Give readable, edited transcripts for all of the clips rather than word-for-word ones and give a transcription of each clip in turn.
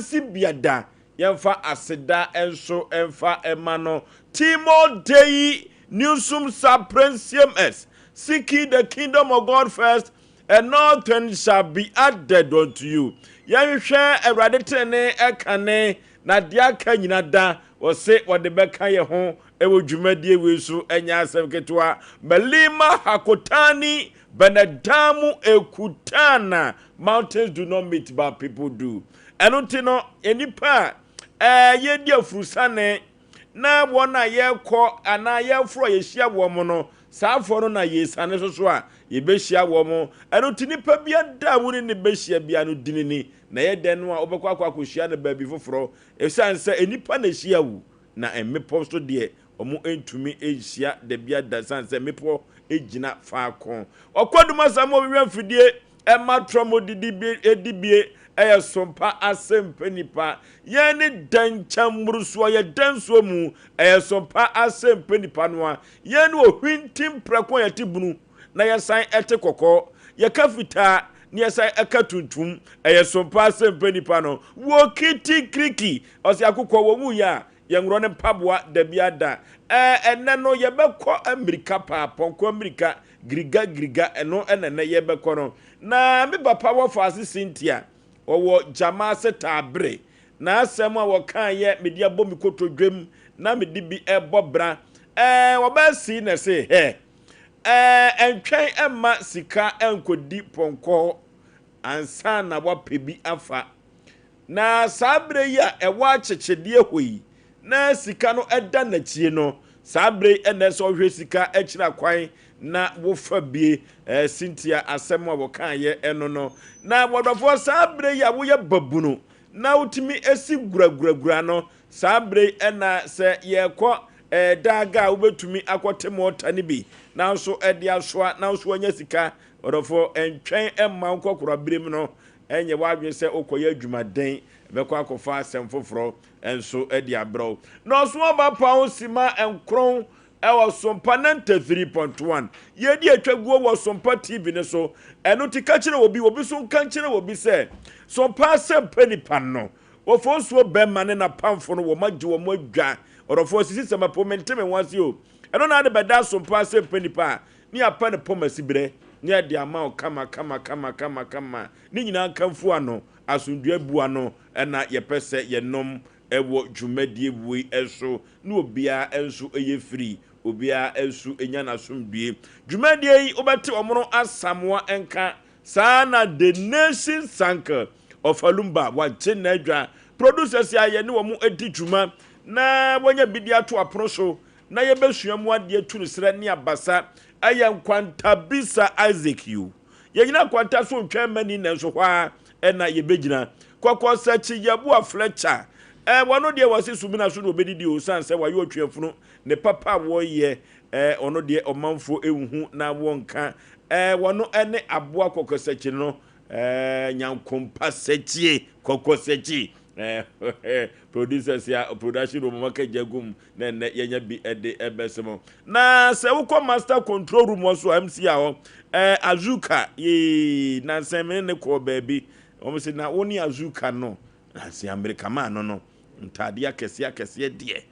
Bɛsi biada yɛmfa aseda nso mfa ɛma no. Timo Dei Newsome Saprensium S. Seek ye the kingdom of God first, and all things shall be added unto you. Yɛnhwehwɛ Awurade tenene ɛkane, na deɛ aka nyina da wɔse wɔde bɛka yɛ ho ɛwɔ dwumadie wei so. Ɛnyɛ asɛm ketewa. Melima Hakotani Benadamu Ekutana, mountains do not meet, but people do. Ɛno nti no, nnipa a yɛdi afurusane na wɔn a yɛrekɔ anaa yɛreforɔ yɛhyia wɔn no, saa afoɔ no na yɛsane so so a yɛbɛhyia wɔn. Ɛno nti nipa bi ada a wo ne ne bɛhyia bia no di ni na ɛyɛ dɛn no a wobɛkɔ akɔhyia no baabi foforɔ, ɛsiane sɛ nnipa na ɛhyia wo na mmepɔ so deɛ, wɔn ntumi nhyia dabi ada, ɛsiane sɛ mmepɔ gyina faako. Ɔkɔdum asam wɔ wia mfidie ɛma trɔm didi bi edi bie. Ɛyɛ Sompa Asɛmpa Nipa. Yɛn ne dɛnkyɛn mmorosoɔ yɛ dɛnsoɔ mu. Ɛyɛ Sompa Asɛmpa Nipa no a yɛn ne ohwintim prɛko a yɛte bunu na yɛsan ɛte kɔkɔɔ, yɛka fitaa na yɛsan ɛka tuntum. Ɛyɛ Sompa Asɛmpa Nipa no wɔ kiti kiriki ɔsɛ akokɔ wɔ mu yɛ a yɛnworɔ ne mpaboa dabi ada. Ɛnɛ no yɛbɛkɔ Amirika paa, pɔnkɔ Amirika giriga giriga. Ɛno ɛna ɛnɛ yɛbɛkɔ no. Na me papa wɔ faase Cynthia ɔwɔ gyama ase taabere na asɛm a wɔka yɛ mede abɔ me kotodwam na mede bi ɛbɔ bra. Wɔbɛsi na se hɛ ɛntwɛn ɛma sika ɛnkɔdi pɔnkɔ ansa na wapɛ bi afa. Na saa berɛ yi a ɛwɔ akyekyedeɛ hɔ yi na sika no ɛda n'akyie no, saa berɛ yi ɛna sɛ ɔhwɛ sika akyiri akwan na wofa bie. Cynthia asɛm a wɔkaeɛ ɛno no. Na wɔdɔfoɔ, saa berɛ yi a woyɛ babunu na wotumi esi guraguragura no, saa berɛ yi ɛna sɛ yɛrekɔ daaga a wobɛtumi akɔte mɔɔta no bi nanso ɛde asoa nanso wanya sika. Ɔdɔfoɔ, ɛntwɛn ɛmma nkɔkora berɛ mu no ɛnyɛ w'adwene sɛ wokɔyɛ adwumaden bɛkɔ akɔfa asɛm foforɔ nso de abrɛw. Na ɔso aba pa ho sima 9 ɛwɔ Sompa 93.1. Yɛdi atwa guo wɔ Sompa TV ne so. Ɛno ti ka kyerɛ obi, obi so nka nkyerɛ obi sɛ Sompa Asɛmpa Nipa no wɔfɔ nsuo bɛrima ne n'apamfo no wɔn agye wɔn adwa. Ɔdɔfoɔ, sisi sɛmɛpo mente me ho ase o. Ɛno na ade bɛda Sompa Asɛmpa Nipa a ne yɛapɛ ne pɔm asi berɛ ne yɛde ama wo kama kama kama kama kama. Ne nyinaa nkamfo ano asomdua bu ano ɛna yɛpɛ sɛ yɛnom ɛwɔ dwumadie wei ɛso na obiara nso ɛyɛ firi, obiara nso nya n'asomdue. Dwumadie yi wobɛte ɔmono Asamoa nka saa na The Nation Sankel Ɔfalumba wagye n'adwa. Producers a yɛne wɔn adi dwuma na wɔanya bi de ato apono so na yɛbɛsua mu adeɛ tu no serɛ ne abasa ɛyɛ Nkwantabisa Isaac yu. Yɛgyina nkwanta so ntwɛn mani, nanso hɔ a ɛna yɛbɛgyina kɔkɔ sɛkyi yɛboa Fletcher. Wɔno deɛ wɔse sumina so na wɔbɛdidi o, san sɛ wɔayɛ ɔtweafunu ne papa a wɔyɛ. Ɔno deɛ ɔmanfoɔ ehu na wɔnka. Wɔno ɛne aboa kɔkɔ sɛkyi no, nyankompa sɛkyie kɔkɔ sɛkyi. Producers ya production room maka gya gum na ɛnɛ yɛnya bi ɛde ɛbɛsɛ mo. Na sɛ wokɔ master control room wɔ so a MC a hɔ Azuka yee nansɛn me ne kɔɔ baabi, wɔn sɛ na wo ne Azuka no nansi Amerika maa no ntaadeɛ akɛseɛ akɛseɛ deɛ.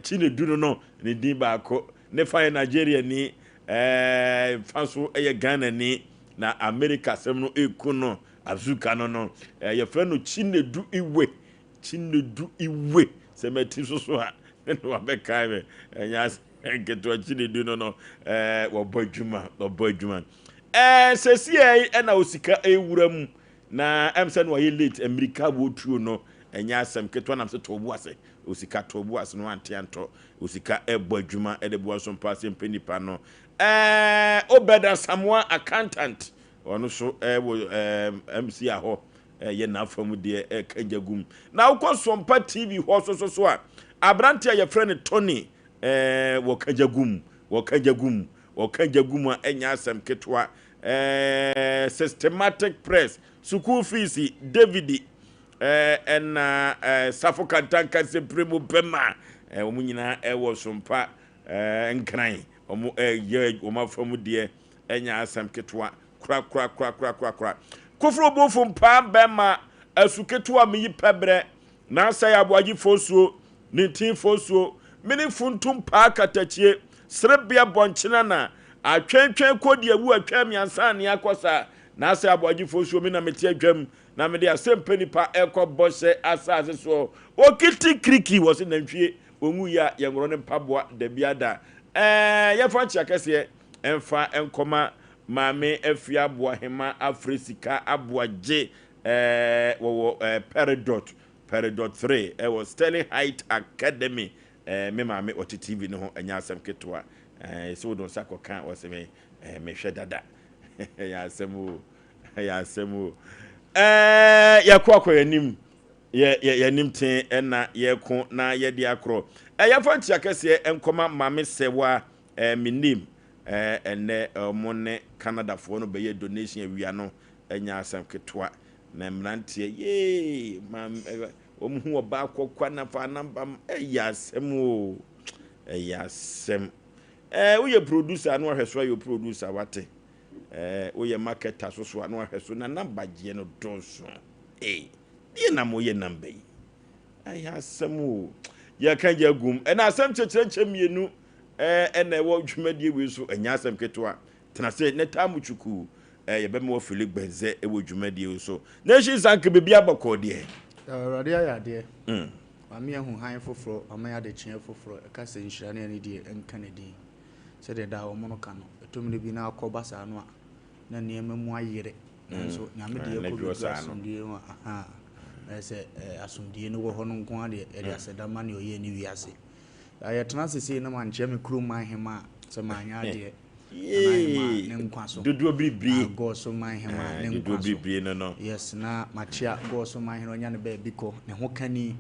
Chinedu no ne din baako ne fa yɛ Nigeria ni, fa so yɛ Ghana ni na Amerika asɛm no eku no. Azuka no yɛfrɛ no Chinedu Iwe, Chinedu Iwe. Sɛ mɛti so so a ne wabɛkae me. Ɛnyɛ nketewa. Chinedu no wɔbɔ adwuma, wɔbɔ adwuma. Sɛsi yi ɛna osika ewura mu na sɛ no wɔyɛ late Amerika wɔtuo no. Ɛnyɛ asɛm ketewa nam sɛ tɔɔbu ase osika tɔɔbu ase no ante antɔ osika ɛbɔ adwuma ɛde boa so mpa ase mpɛ nipa no. Obed Asamoah accountant, ɔno so ɛwɔ MC ahɔ ɛyɛ n'afa mu deɛ ɛka gya gum. Na wokɔ Sompa TV hɔ so so so a, aberante a yɛfrɛ no Tony wɔka gya gum, wɔka gya gum, wɔka gya gum a ɛnyɛ asɛm ketewa. Systematic Press school fees David ɛna Safo Kantanka sɛ mu bɛma wɔn nyinaa ɛwɔ Sompa Nkran. Wɔn ɛyɛ wɔn afa mu deɛ ɛnyɛ asɛm ketewa korakorakorakorakora. Koforo bofo mpaa bɛma. Asu ketewa meyi pɛbrɛ, N'asɛe aboagye fosuo, ne ntin fosuo, mene funtum paa katakyie, serebea bɔnkyena na atwɛntwɛn kɔdi awu atwɛn me ansa ne akɔ sa. N'asɛe aboagye fosuo, me na mete adwam, na mede asɛmpɛ nipa ɛkɔ bɔhyɛ asase soɔ. Okiti kiriki wɔ se nantwie ɔnwu yi a yɛnworɔ ne mpaboa dabiada. Ɛɛ yɛfa nkyea kɛseɛ ɛmfa nkɔma Maame Afia Aboahema Afre Sika Aboagye Ɛɛ wɔwɔ ɛɛ Peridot, Peridot 3, ɛwɔ Sterling Height Academy. Ɛɛ me maame ɔte TV no ho, ɛnyɛ asɛm ketewa. Ɛɛ sɛ wode nsa kɔka wɔsɛ me ɛɛ mehwɛ dada. Ɛyɛ asɛm o, ɛyɛ asɛm o. Ɛɛ yɛkɔ akɔ yɛn anim, yɛ yɛ yɛn anim tee ɛna yɛko na yɛde akorɔ. Ɛɛ yɛfa nkyia kɛseɛ nkɔma maame Sɛwa ɛɛ me nim ɛɛ ɛnɛ wɔn ne Canadafoɔ no bɛyɛ donation awia no. Ɛnyɛ asɛm ketewa na mmeranteɛ yee ma wɔn hu ɔbaa kɔkɔa na fa namba m ɛyɛ asɛm o ɛyɛ asɛm ɛɛ woyɛ producer na wahwɛ so ayɛ producer wate ɛɛ woyɛ marketer so so a na wahwɛ so na namba gyeɛ no dɔɔso ee deɛ na mo yɛ namba yi ɛyɛ asɛm o yɛka gya gum ɛna asɛm kyerɛkyerɛ mmienu ɛɛ ɛna ɛwɔ dwumadie wei so ɛnyɛ asɛm ketewa Tena ase na taa mu kyukuu. Eh, yɛbɛma wafili gbɛnzɛ wɔ dwumadie yi so. Nations anka biribi abɔkɔɔ deɛ. Awurade ayɛ adeɛ. Wama yɛahu hann foforɔ, wama yɛn adekyeɛ foforɔ. Ɛka sɛ nhyira ne anidie nka ne din. Sɛdeɛ daa wɔn no ka no, ɛtɔ mmerɛ bi na akɔ ba saa no a, na nneɛma mu ayere. Nanso Nyame de yɛkɔ bɛduru asomdwoeɛ mu a, ahaa, na ɛsɛ sɛ asomdwoeɛ no wɔ hɔ no nko ara deɛ, yɛde aseda ma nea ɔyɛɛ ne wiase. Yɛtena ase sei na mankyerɛ me kurom man hemaa sɛ manyɛ adeɛ. Yee! Dodoɔ biribiri. Gɔɔso man hemaa ne nkwa so. Dodoɔ biribiri no no. Yes, na makyea Gɔɔso man hene ɔnya ne baabi kɔ, ne ho kani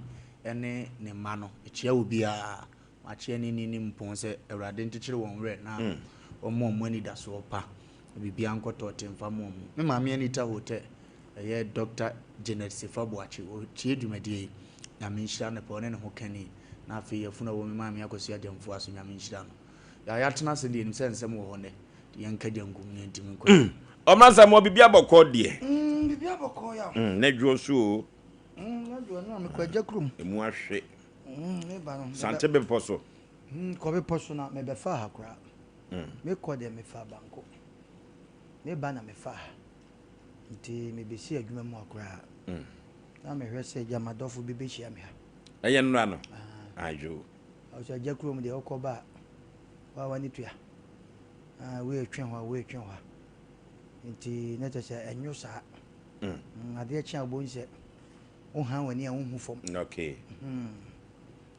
ne ne mma no. Mekyea obiara. Makyea ne ni ne mpɔn sɛ Awurade nkyekyere wɔn werɛ na ɔmma wɔn anidasoɔ pa. Na biribiara nkɔ tɔɔte mfa mma wɔn. Me maame Anita Hotɛ, ɛyɛ Dɔkta Janet Sefa Boakye, ɔtie dwumadie yi. Nyame nhyira no pɛ, ɔne ne ho kani. Na afei yafunu a ɛwɔ me maame Akosua Gyamfua so, Nyame nhyira no. Yɛ a yɛatena ase deɛ, yɛnim sɛ nsɛm wɔ hɔ nnɛ, nti yɛnka gya ngu mu na yɛntumi nkɔ yɛn. Ɔmra Samoa biribi abɔkɔɔ deɛ. Mm, biribi abɔkɔɔ ya. Mm, na dwoɔ so o. Mm, na dwoɔ no na mekɔ agya kurom. Emu ahwe. Mm, meba no. Sante bepɔ so. Mm, kɔ bepɔ so na mebɛfa ha koraa. Mm. Mekɔ deɛ mefa banko. Meba na mefa ha. Nti mebɛsi adwuma mu ha koraa. Mm. Na mehwɛ sɛ gyama dɔfo bi bɛhyia me ha. Ɛyɛ nnora no? Ah. Adwo. Ɔsɛ agya kurom deɛ wokɔ ba a wa w'ani tua. Ah, wei etwe hɔ a, wei etwe hɔ a. Nti na kyerɛ sɛ ɛnwo saa. Mm. mm adeɛ kye a wobɛhu sɛ wohan w'ani a wonhu fam. Okay. Mm.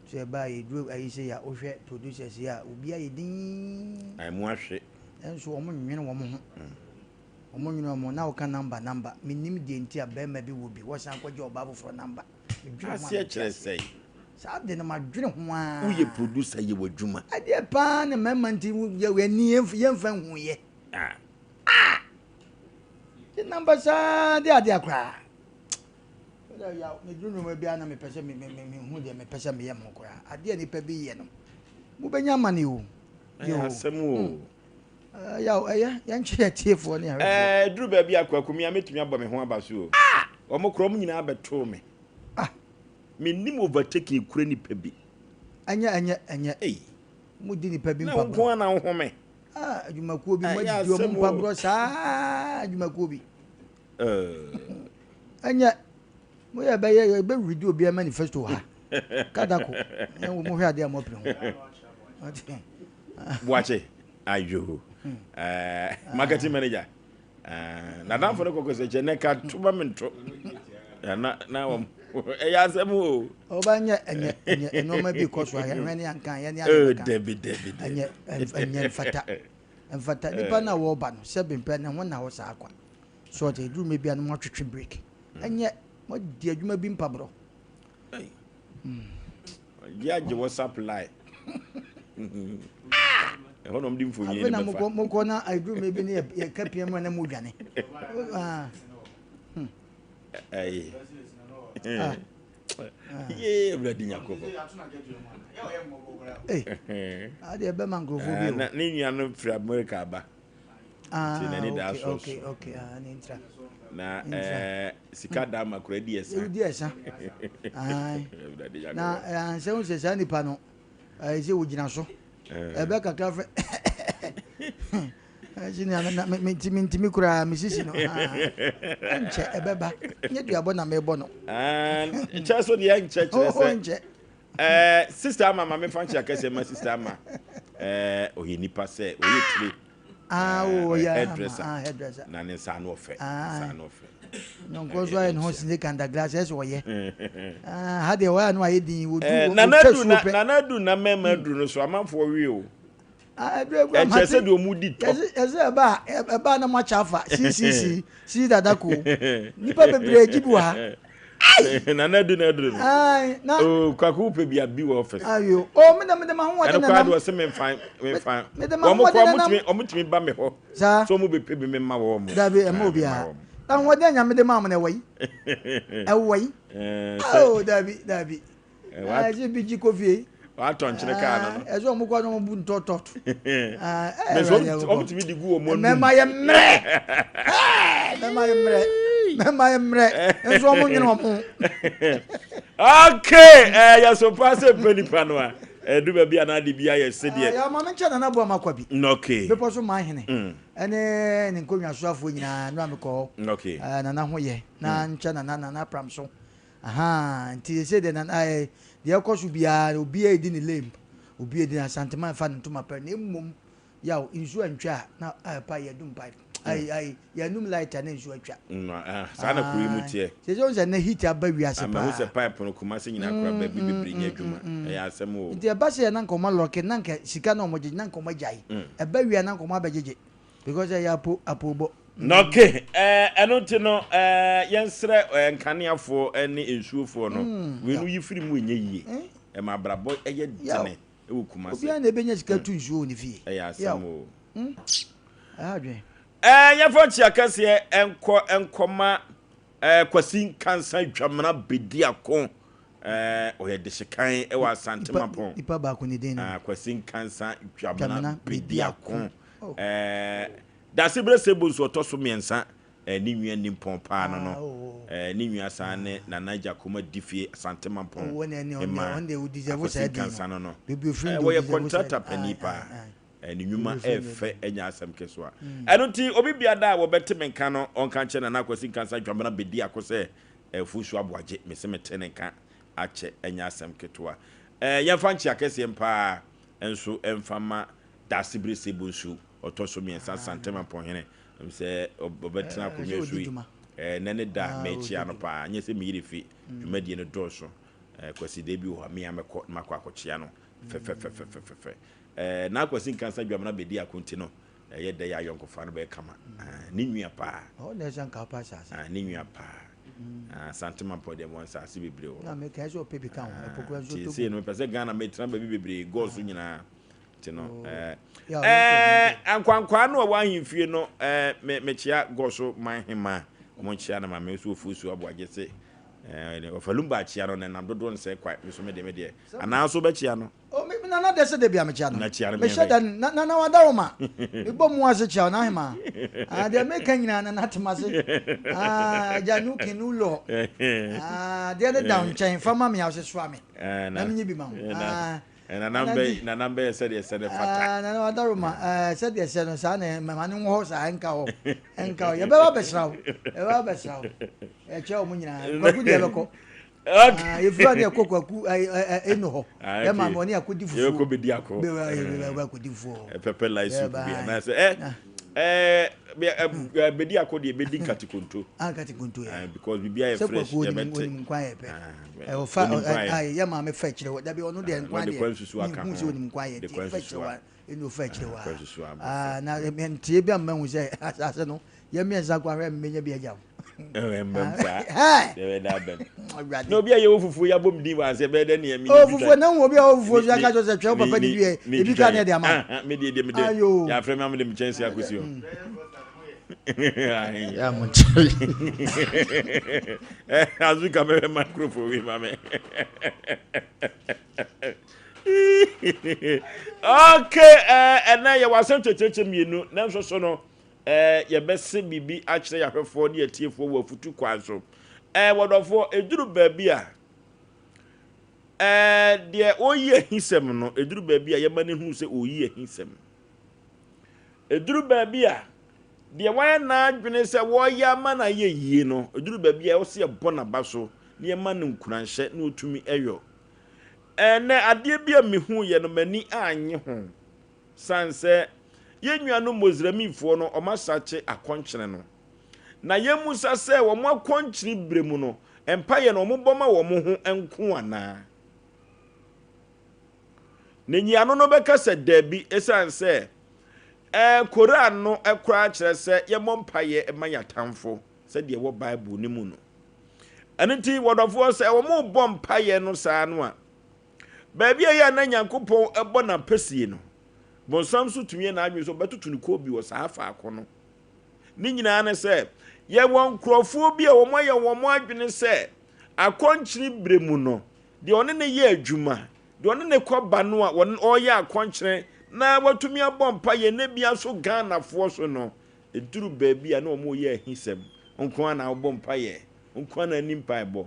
So ɛbaa yɛduru ayi sɛ yɛ a wohwɛ producers yi a obi ayɛ din. Ɛmu ahwe. Ɛnso wɔn nwene wɔn ho. Mm. Wɔn nwene wɔn ho na woka namba namba. Menim deɛ nti a bɛrima bi wɔ bi wɔsan kɔgye ɔbaa foforɔ namba. Aseɛ kyerɛ sɛn? Saa de no madwene ho ara. Woyɛ producer yɛ w'adwuma. Ɛdeɛ paa na mmarima nti yɛ ani yɛmfa nhu yɛ. Ah. Ah! De namba saa de adeɛ koraa. Meduru nneɛma bi a na mepɛ sɛ mehu deɛ mepɛ sɛ meyɛ mo koraa. Adeɛ a nipa bi yɛ no, mobɛnya amane o. Ɛyɛ asɛm o. Hmm. Yaw, ɛyɛ, yɛnkyerɛ atiefoɔ ne ahwɛfoɔ. Ɛɛ, duru baabi a Kwaku, me a mɛtumi abɔ me ho aba so o. Ah! Wɔn korɔ, wɔn nyinaa bɛtoo me. Ah! Mennim overtaking kura nipa bi. Ɛnyɛ, ɛnyɛ, ɛnyɛ. Ei! Mo di nipa bi Na wo mpaborɔ. nko ara na wohome. Ah, adwumakuo bi, mo Ɛyɛ adi wɔn asɛm o. mpaborɔ saa, adwumakuo bi. Ɛɛ. Ɛnyɛ, mo yɛ bɛyɛ, yɛbɛ read obiara manifesto wɔ ha. Kadako, ɛn wo mo hwɛ adeɛ a mo apere ho. Ɔte. Boakye. Ayo. Eh, marketing manager. Eh, nadamfo no kɔkɔ sɛ kyɛ ne ka to ma mento. Na na wɔn ɛyɛ asɛm o. Ɔba nyɛ ɛnyɛ ɛnyɛ nneɛma bi kɔ so a yɛhwɛ ne yanka yɛ ne Oh, ayɛ ka. Debi debi debi. Ɛnyɛ ɛnyɛ mfata. Mfata nipa na wɔba no sɛ bempɛ ne ho na hɔ saa kwa. So ɔte eduru mɛ bi a no mo atwetwe break. Ɛnyɛ mo di adwuma bi mpaborɔ. Gye agye WhatsApp line. Ɛhɔ na wɔde mfonyin no bɛfa. Afei na mokɔ na aduru mmerɛ bi ne yɛka pia mu a na modwane. Ayi. Yee Awurade Nyankopɔn. Ee, adeɛ bɛma nkurɔfoɔ bi o. Ne nua no firi Amerika aba. Ah, Nti n'ani daa okay, so okay, so. okay. Ah, ne ntra. Na Ntra. sika da ama kora di ɛsa. Di ɛsa. Ae. Na ansɛ wo sɛ saa nipa no ɛyɛ sɛ wogyina so. Ɛbɛ kakra fɛ. Ɛsi na na me ntimi ntimi koraa me sisi no. Ɛnkyɛ ɛbɛba. Nyɛ duabɔ na mebɔ no. Nkyɛ so deɛ nkyɛ kyerɛ sɛ. Nkyɛ. Sister Ama ma mefa nkyɛ akɛseɛ ma Sister Ama. Ɔyɛ nipa sɛ ɔyɛ tire. Ah, oh, Ɔyɛ yeah, hairdresser. Ah, hairdresser. Na ne nsa ano ɔfɛ. Nsa ano ɔfɛ. Nyɔnko nso ayɛ ne ho snake under glass ɛsɛ ɔyɛ. Ah, ha deɛ wɔyɛ ano ayɛ din wɔdu Eh, wɔtwa Nana du suo na pɛ. Nana du na mmarima aduru no so amanfoɔ we o. Ah, ɛduru egu Ɛkyerɛ amate. sɛ deɛ ɔmo di tɔ. Yɛsɛ yɛsɛ ɛba a ɛba na mo akyɛ afa si si si si dada ko. Nipa bebree gyi bi wɔ ha. Nana du na aduru no. Ayi na. Oh, kwaku wopɛ bi a bi wɔ office. Ayo. Oh, me na me de ma ho ɔde Ɛno na koraa nam. de ɔsɛ memfa memfa. Me de ma Wɔn ho koraa ɔde na nam. ɔmotumi ɔmotumi ba me hɔ. Saa. So ɔmo bɛpɛ bi mema wɔn. Dabi ɛma Ah, mema obiara. wɔn. Na ahoɔden a Nyame de maa mo no ɛwɔ yi. Ɛwɔ yi. Eh, sɛ Oh, dabi dabi. eh, wa Ɛsɛ bi gyi kɔ fie. watɔ nkyene kaa no no. Ɛsɛ ɔmo kɔ na ɔmo bu ntɔtɔt. Mɛ sɛ ɔmotumi de gu wɔn anum. Mɛma yɛ mmerɛ. Mɛma yɛ mmerɛ. Mɛma yɛ mmerɛ. Nso ɔmo nwene ɔmo ho. Okay, yɛso paa sɛ mpɛ nipa no a ɛdu baabi a n'ade bi ayɛ sedeɛ. Yɛ maame nkyɛn nana bu ama kwa bi. Okay. Bepɔ so maa hene. Ɛne ne nkonnwa soafoɔ nyinaa no a mekɔ hɔ. Okay. Nana ho yɛ na nkyɛn nana nana pram so. Ahaa nti sɛ deɛ nana ɛɛ deɛ ɛkɔ so biara obiara edi ne lame obiara edi Asanteman fa ne ntoma pɛ na mmom yaw nsuo antwa a na ɛpa yɛdum pipe ayi ayi yɛnum light a na nsuo atwa. Saa na kuro yi mu teɛ. Sɛ sɛ sɛ na heat aba wiase paa. Mahu sɛ pipe no Kumasi nyinaa kora baabi bebree nyɛ adwuma ɛyɛ asɛm o. Nti ɛba sɛ na nka ɔma lɔke na nka sika na ɔmo gyegye na nka ɔmo agyae ɛba wia na nka ɔmo abɛgyegye because ɛyɛ apo apoobɔ. Okay, ɛno nti no yɛnsrɛ nkaneafoɔ ne nsuofoɔ no wei no yi firi mu ɛnyɛ yie ɛma abrabɔ ɛyɛ dene ɛwɔ Kumasi. Obiara na ebenya sika tu nsuo wɔ ne fie. Ɛyɛ asɛm o. Ɛyɛ adwene. Yɛmfa nkyia kɛseɛ nkɔ nkɔma Kwasi Nkansa Dwamena Bediako. Ɔyɛ dehyekan wɔ Asante Mapɔn. Nipa baako ne din no. Kwasi Nkansa Dwamena Bediako. Dasebrɛ Sebo nso ɔtɔ so mmiɛnsa. Ne nua nimpɔn paa no no. Ne nua san ne Nana Gyakoma Difie Asante Mampɔn. Ema Akwasi Nkansa no no. Wɔyɛ kɔntrata panin paa. Ne nnwuma ɛɛfɛ ɛnyɛ asɛm kesewa. Ɛno nti obi biada a wɔbɛte me nka no ɔnka nkyerɛ Nana Akwasi Nkansa Dwamena Bediako sɛ Afusu Aboagye mese mete ne nka akyɛ ɛnyɛ asɛm ketewa. Yɛmfa nkyea kɛseɛ mpaa nso mfa ma Daasebire Sebonsu ɔtɔ so mmiɛnsa Asante Mampɔnhene sɛ ɔbɛtena akonnwa so yi ɛnɛ ne da mekyea no paa nyɛ sɛ meyere fi dwumadie no dɔɔso Kwasida bi wɔ hɔ a me a mɛkɔ na makɔ akɔkyea no fɛfɛfɛfɛfɛ. Naa Kwasi Nkansah Dwamena bɛdi ako nti no, ɛyɛ dɛ yɛ ayɔnkofa no bɛyɛ kama. Ne nua paa. Ɔhɔ na ɛsɛ nka ɔpɛ asase. Ne nua paa. Asante Mampɔn deɛ mewɔ nsase bebree wɔ hɔ. Na meka sɛ ɔpɛ bi ka ho. Ɛpo kura nso Nti togu. sei no mepɛ sɛ Ghana metena baabi bebree, gɔɔ so nyinaa. Nti no, nkwankwaa no a ɛwɔ ahemfie no, mekyea gɔɔ so man hemaa. Wɔn nkyea no ma me nso Ofosu Aboagye se, Ɔfa Lumba akyea no, na ɛnam dodoɔ nsɛe kwae. Me nso me deɛ me deɛ. Anaa nso wobɛkyea no? Oh, me, me nana deɛ sɛ da bia mekyea no. Na kyea no Mehyɛ meɛhwɛ. da na nana wada wo ma. Mebɔ mu ase kyea wo na ahema. Ah, deɛ meka nyinaa nana te m'ase. Ah, agya nu kin nu lɔ. Ah, deɛ ne da wo nkyɛn fa ma me a wo sɛ soa me. Eh, Na na, menye bi ma wo. eh, na, Ah, eh, nana nana mbɛ, di. nana mbɛyɛ sɛdeɛ sɛ ne fata. Ah, nana wada wo ma. Eh, sɛdeɛ sɛ no saa na ma ne wɔ hɔ saa ɛnka hɔ. Ɛnka hɔ. Yɛbɛba bɛsra wo. Yɛbɛba bɛsra wo. Yɛkyɛ wɔn nyinaa. Kwaku deɛ bɛkɔ. Okay. Yɛfiri hɔ ne yɛkɔ Kwaku Eno hɔ. Ah, Yɛ maame okay. ɔne akɔdi fufuo. Yɛbɛkɔ bɛdi akɔ. Bɛbɛ akɔdi fufuo hɔ. Pepper light soup bi Yɛba. anaasɛ ɛ ɛ bɛdi akɔ deɛ bɛdi nkatekonto. Ah, nkatekonto yɛ. Ah, because biribi ayɛ Sɛ fresh Kwaku onim yɛbɛte. onim nkwan yɛ pɛ. Ah, Ɔfa onim kwan yɛ. yɛ maame fa akyire hɔ. Dabi ɔno deɛ Ah, na nkwan ɔde deɛ. kwan susu aka Mehu sɛ ho. onim nkwan yɛ De nti kwan fa susu akyire a. hɔ. Eno fa akyire hɔ Ah, kwan a. susu a. Ah, na ntie bi amma hu sɛ asase no yɛ mmiɛnsa kwan hwɛ mmenya bi agya wo. Ɛmbɛm saa. Hey! Ɛbɛ da abɛm. Awurade. Na obi a yɛwɔ fufuo yi abom din wɔ ase ɛbɛyɛ dɛ nea mi Oh, fufuo na hu obi a ɔwɔ fufuo so aka kyerɛ sɛ twɛ wo papa de bi ɛ ebi ka ne ɛde ama. Me deɛ deɛ me de Ayo. yɛafrɛ me amede me kyɛnse akɔsi hɔ. Ya mo nkyɛn. Azuka mɛhwɛ microphone wi ma me. Okay, ɛnɛ yɛwɔ asɛm kyerɛkyerɛkyerɛ mmienu nanso so no. Ɛɛ, yɛbɛse biribi akyerɛ yɛn ahwɛfoɔ ne atiefoɔ wɔ afutu kwan so. Ɛɛ, wɔdɔfoɔ, ɛduru baabi a, ɛɛ, deɛ ɔreyi ahisɛm no, ɛduru baabi a yɛma no hunu sɛ ɔreyi ahisɛm. Ɛduru baabi a, deɛ wayɛ n'adwene sɛ wɔreyɛ ama no ayɛ yie no, ɛduru baabi a ɛwɔ sɛ yɛbɔ n'aba so na yɛma no nkuranhyɛ na ɔtumi yɔ. Ɛnɛ adeɛ bi a mehuiɛ no, m'ani annye ho. Sane sɛ yɛn nuanom Mosremifɔɔ no wɔasakye akɔnkyene no, na yɛmmisa sɛ wɔn akɔnkyene berɛ mu no mpaeɛ no wɔbɔ ma wɔn ho nko anaa? Ne nyiano no bɛka sɛ dabi, ɛsiane sɛ ɛɛ Koran no koraa kyerɛ sɛ yɛmmɔ mpaeɛ ma yɛn atamfo sɛdeɛ ɛwɔ Bible no mu no. Ɛno nti wɔdɔfoɔ sɛ wɔrebɔ mpaeɛ no saa no a, Baabi a ɛyɛ a na Nyankopɔn bɔ n'apɛsie no, bonsam nso tumi yɛ n'adwene sɛ ɔbɛtoto ne koobi wɔ saa faako no. Ne nyinaa ne sɛ, yɛwɔ nkurɔfoɔ bi a wɔayɛ wɔn adwene sɛ akɔnkyene berɛ mu no, deɛ ɔne no yɛ adwuma, deɛ ɔne no kɔ ba no a ɔreyɛ akɔnkyene na watumi abɔ mpaeɛ na bi aso Ghanafoɔ so no, ɛduru baabi a na wɔreyɛ ahisɛm nko ara na wɔbɔ mpaeɛ, nko ara na ani mpaebɔ.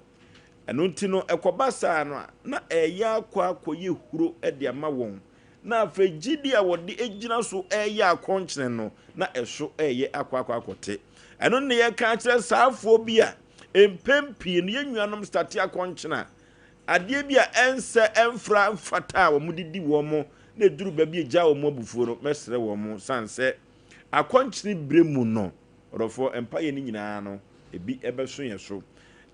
Ɛno nti no, ɛkɔba saa no a, na ɛreyɛ akɔ akɔyɛ huro de ama wɔn, na afei gyidi a wɔde gyina so reyɛ akɔnkyene no, na ɛso reyɛ akɔ akɔ akɔte. Ɛno na yɛka akyerɛ saafoɔ bi a mpɛn pii no yɛn nuanom state akɔnkyene a, adeɛ bi a ɛnsɛ, ɛmfra, mfata a wɔde di wɔn, na ɛduru baabi a ɛgya wɔn abufuo no, mɛsrɛ wɔn, sane sɛ akɔnkyene berɛ mu no, Ɔdɔfoɔ, mpaeɛ no nyinaa no, ebi bɛso yɛn so.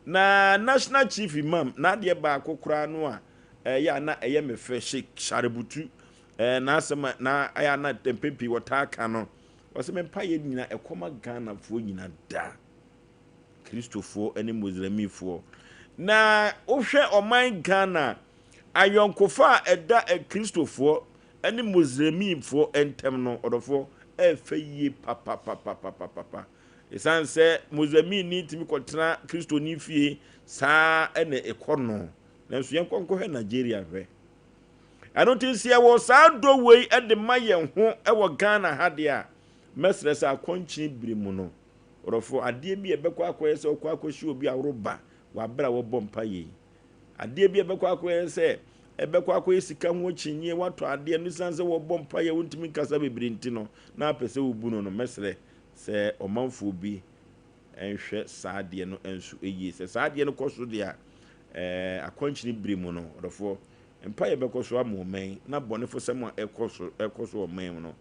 Na National Chief Imam, n'adeɛ baako koraa no a ɛyɛ a na ɛyɛ me fɛ, Sheikh Sharubutu, ɛɛ n'asɛm a na ɛyɛ a na mpɛn pii wɔtaa ka no, ɔsɛ me mpaeɛ nyinaa ɛkɔma Ghanafoɔ nyina da, Kristofoɔ ne Muslimifoɔ. Na wohwɛ ɔman Ghana a, ayɔnkofa a ɛda Kristofoɔ ne Muslimfoɔ ntam no, ɔdɔfoɔ, ɛyɛ fɛ yie papapapapapa. Ɛsiane sɛ Muslimni tumi kɔtena Kristoni fie saa na ɛkɔ no, nanso yɛnkɔ nkɔhwɛ Nigeria nhwɛ. Ɛno nti sɛ yɛwɔ saa dɔ wei de ma yɛn ho wɔ Ghana ha deɛ a, mɛsrɛ sɛ akɔnkyen bere mu no, ɔdɔfoɔ, adeɛ bi a ɛbɛkɔ akɔyɛ sɛ wokɔ akɔhyia obi a woreba wɔ aberɛ a wɔbɔ mpaeɛ yi, Adeɛ bi a ɛbɛkɔ akɔyɛ sɛ ɛbɛkɔ akɔyɛ sika ho akyinnyeɛ, woatɔ adeɛ no ɛsiane sɛ wɔbɔ mpaeɛ a wontumi nkasa bebree nti no, na apɛ sɛ wobu no no, mɛsrɛ sɛ ɔmanfoɔ bi nhwɛ saa adeɛ no nso yie. Sɛ saa adeɛ no kɔ so deɛ a, ɛɛ akɔnkyene bere mu no, ɔdɔfoɔ, mpaeɛ bɛkɔ so ama ɔman na bɔnefosɛm a ɛkɔ so ɛkɔ so wɔ ɔman mu no,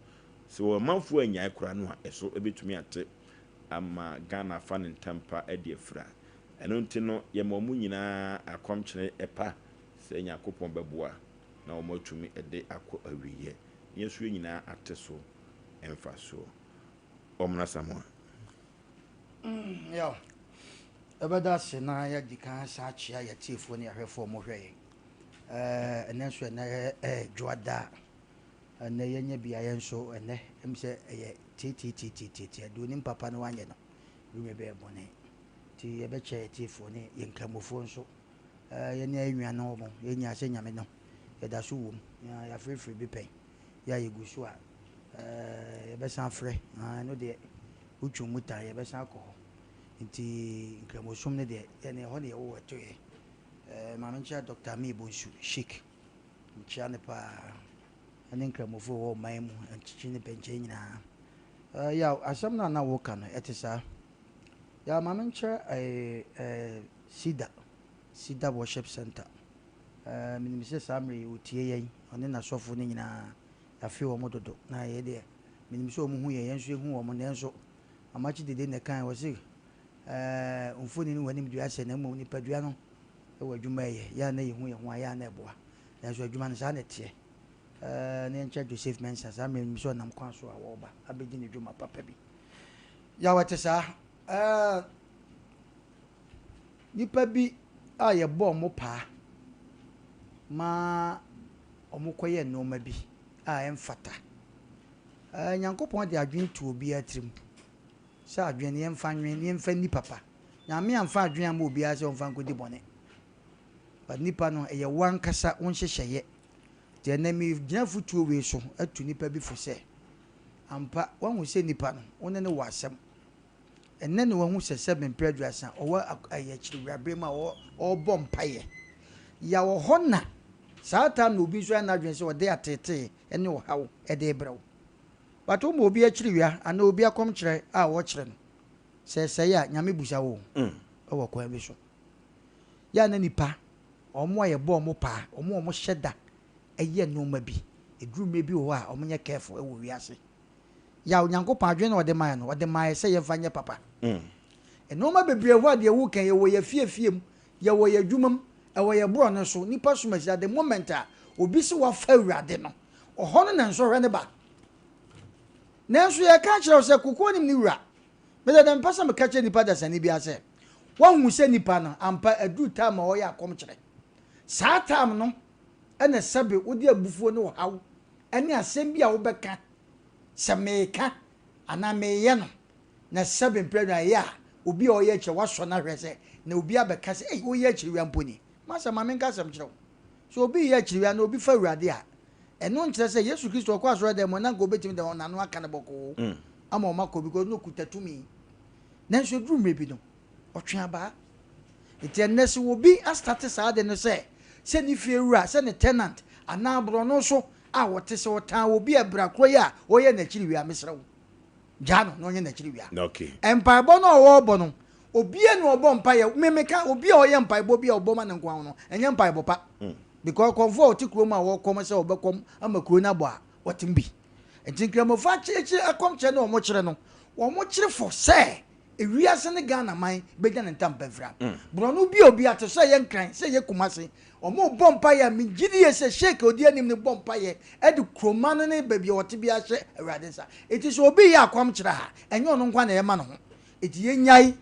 sɛ ɔmanfoɔ annyae koraa no a, ɛso bɛtumi ate ama Ghana afa ne ntampa de afira. Ɛno nti no, yɛma wɔn nyinaa akɔmkyene pa sɛ Nyankopɔn bɛboa na wɔn atumi de akɔ awieɛ, na yɛn nso yɛn nyinaa ate so mfasoɔ. Ɔmena Asamoah. Yaw, yɛbɛda ase na yɛadi kan asan akyea yɛn atiefoɔ ne ahwɛfoɔ a wɔhwɛ yɛn. Ɛɛ, ɛnnɛ nso ɛnnɛ ɛyɛ Dwoada. Ɛnnɛ yɛanya bi a yɛn nso ɛnnɛ ɛm sɛ ɛyɛ tiatiatiatiatia. Deɛ onim papa no wanyɛ no, bi bɛyɛ bɔne. Nti yɛbɛkyɛ yɛn atiefoɔ ne yɛn Nkramofoɔ nso, yɛne yɛn nuanom mo, yɛn nyinaa sɛ Nyame no, yɛda so wom, na yɛafrɛfrɛ bi pɛn, yɛ a yɛgu so a, yɛbɛsan afrɛ, ɛno deɛ, wotwa mu tan, yɛbɛsan akɔ hɔ. Nti Nkramosom no deɛ, yɛne ɛhɔ na yɛwɔ ɛto yɛn. Ma menkyea Dɔkta Amee Bonsu, Sheik, mekyea no paa, ɛne Nkramofoɔ wɔ ɔman mu, nkyekye ne pɛnkyɛn nyinaa. Yaw, asɛm no a na woka no, ɛte saa? Yaw, ma menkyerɛ eh, Cedar, Cedar Worship Center. Eh, menim sɛ saa mmerɛ yi ɔtie yɛn, ɔne n'asɔfo no nyinaa, yɛafe wɔn dodo, na yɛ deɛ, menim sɛ wɔn hu yɛn, yɛn nso yɛhu wɔn, nanso Amakye Dede na ɛkae, ɔse, eh, mfoni no wɔ anim dua sɛ, na mmom nipadua no wɔ adwuma ɛyɛ, yɛ a na yɛhu yɛn ho a, yɛ a na ɛboa, nanso adwuma no saa na ɛteɛ. Eh, na yɛnkyɛ Joseph Mensah, saa mmerɛ menim sɛ ɔnam kwan so a wɔreba abɛdi ne dwuma papa bi. Yaw, ɛte saa. Eh, nnipa bi a yɛbɔɔ wɔn paa ma wɔkɔyɛɛ nneɛma bi a ɛmfata. Eh, Nyankopɔn de adwene to obiara tirim sɛ adwene no yɛmfa nwen na yɛmfa nni papa. Nyame amfa adwene amma obiara sɛ ɔmfa nkɔdi bɔne. But nipa no, ɛyɛ wo ankasa wo nhyehyɛeɛ. Nti ɛnnɛ megyina afotuo wei so atu nipa bi fo sɛ, Ampa, woahu sɛ nipa no, wo ne no wɔ asɛm. Ɛnnɛ na wahu sɛ sɛ mprɛ 30 ɔwɔ ɛyɛ akyiriwia mu a ɔrebɔ mpaeɛ. Yaw wɔ hɔ na saa time na obi nso ayɛ n'adwene sɛ ɔde ateetee ne ɔhaw de rebrɛ wo. But woma obi akyiriwia anaa obi akɔmkyerɛ a ɔkyerɛ no, sɛ ɛsɛe a, Nyame busa wo o, wɔ kwan bi so. Yɛ a na nipa, wɔn a yɛbɔ wɔn paa, wɔn a wɔhyɛ da yɛ nneɛma bi, ɛduru mmerɛ bi wɔ hɔ a wɔnyɛ careful wɔ wiase. Yaw, Nyankopɔn adwene na ɔde mae no, ɔde mae sɛ yɛmfa nyɛ papa. Nneɛma bebree wɔ hɔ a deɛ woka yi, ɛwɔ yɛn fie fie mu, yɛwɔ yɛn adwuma mu, ɛwɔ yɛn borɔno so, nnipa som ahyira. The moment a obi se wafa Awurade no, ɔhɔ no na nsɔhwɛ no ba. Nanso yɛka kyerɛ wo sɛ kokoa nim ne wura. Me deɛ deɛ mepɛ sɛ meka kyerɛ nipa dasani biara sɛ, woahu sɛ nipa no ampa aduru time a ɔyɛ akɔmkyerɛ. Saa time no na sɛbe wode abufuo ne ɔhaw ne asɛm bi a wobɛka sɛ meka anaa meyɛ no na sɛbe mprɛ no ɛyɛ a obi a ɔyɛ akyire wasɔ no ahwɛ sɛ na obi abɛka sɛ ei woyɛ akyiriwia mpo ni. Masa ma menka asɛm kyerɛ wo. Sɛ obi reyɛ akyiriwia anaa obi fa Awurade a, ɛno nkyerɛ sɛ Yesu Kristo ɔkɔ asɔredan mu a na anka obetumi de n'ano aka no bɔkɔɔ ama wɔn akɔ because na okuta tumi. Nanso eduru mmerɛ bi no, ɔtwe abaa. Nti ɛnnɛ sɛ obi astate saa ade no sɛ, sɛ ne fie wura, sɛ ne tenant, anaa borɔno so a ɔte sɛ ɔtan obi a bra korɔ yi a ɔyɛ n'akyiriwia, mesrɛ wo, gyaa no na ɔnyɛ n'akyiriwia. Mpaebɔ no a ɔrebɔ no, obiara ni ɔbɔ mpaeɛ, me meka obi a ɔyɛ mpaebɔ bi a ɔbɔ ma ne nkoa ho no, ɛnyɛ mpaebɔ pa. Because kɔmfoɔ a ɔte kurom a wɔkɔm sɛ ɔbɛkɔm ama kuro no abɔ a, ɔtem bi. Nti Nkramofo akyerɛkyerɛ akɔmkyerɛ no a wɔkyerɛ no, wɔkyerɛ fo sɛ ewiase ne Ghana man bɛnya ne ntampafira. Borɔno bi a obi ate sɛ ɛyɛ Nkran, sɛ ɛyɛ Kumasi, wɔrebɔ mpaeɛ a megye die sɛ Sheik a ɔdi anim no bɔ mpaeɛ de kuroma no ne baabi a ɔte biara hyɛ Awurade nsa. Nti sɛ obi reyɛ akɔmkyerɛ a, ɛnyɛ ɔno nko ara na ɛyɛ ma ne ho. Nti yɛnnyae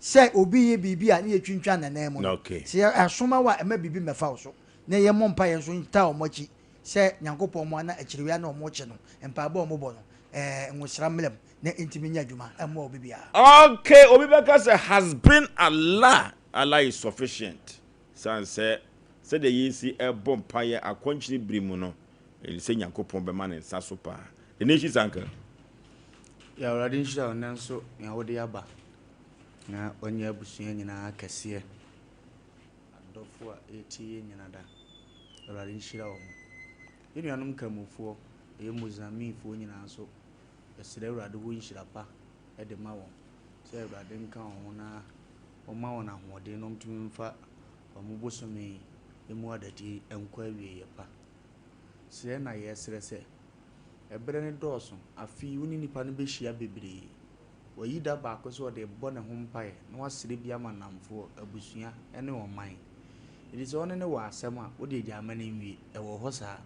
sɛ obi reyɛ biribi a ne yɛtwintwan n'anan mu no. Sɛ yɛasoma wo a, mma biribi mmɛfa wo so. Na yɛmmɔ mpaeɛ nso ntaa wɔn akyi sɛ Nyankopɔn mmoa na akyiriwia ne wɔn rekye no, mpaebɔ a wɔbɔ no, ɛɛ, nwosra mmra mu na ɛntumi nyɛ adwuma mmoa obi biara. Okay, obi bɛka sɛ has been Allah, Allah is sufficient. Sane sɛ sɛdeɛ yɛsi ɛbɔ mpaeɛ akɔnkyene bere mu no, ɛne sɛ Nyankopɔn bɛma ne nsa so paa. The Nations Uncle. Yɛ Awurade nhyira wo nnɛ nso nea wode aba na wanyɛ abusua nyinaa kɛseɛ. Adɔfo a ɛretie yɛn nyina da, Awurade nhyira wɔn. Yɛn nuanom Nkramofoɔ, ɛyɛ Mozambiquefoɔ nyinaa nso, yɛsrɛ Awurade hɔ nhyira pa de ma wɔn, sɛ Awurade nka wɔn ho na ɔmma wɔn ahoɔden na wɔntumi mfa wɔn bosome yi mu adadie nkɔ awieeɛ pa. Srɛ na yɛsrɛ sɛ, ɛberɛ no dɔɔso, afe yi wo ne nnipa no bɛhyia bebree. Wayi da baako sɛ ɔde rebɔ ne ho mpaeɛ na wasrɛ bi ama nnamfoɔ, abusua ne ɔman. Enti sɛ ɔne no wɔ asɛm a, wo deɛ gyaa ma no nwie. Ɛwɔ hɔ saa.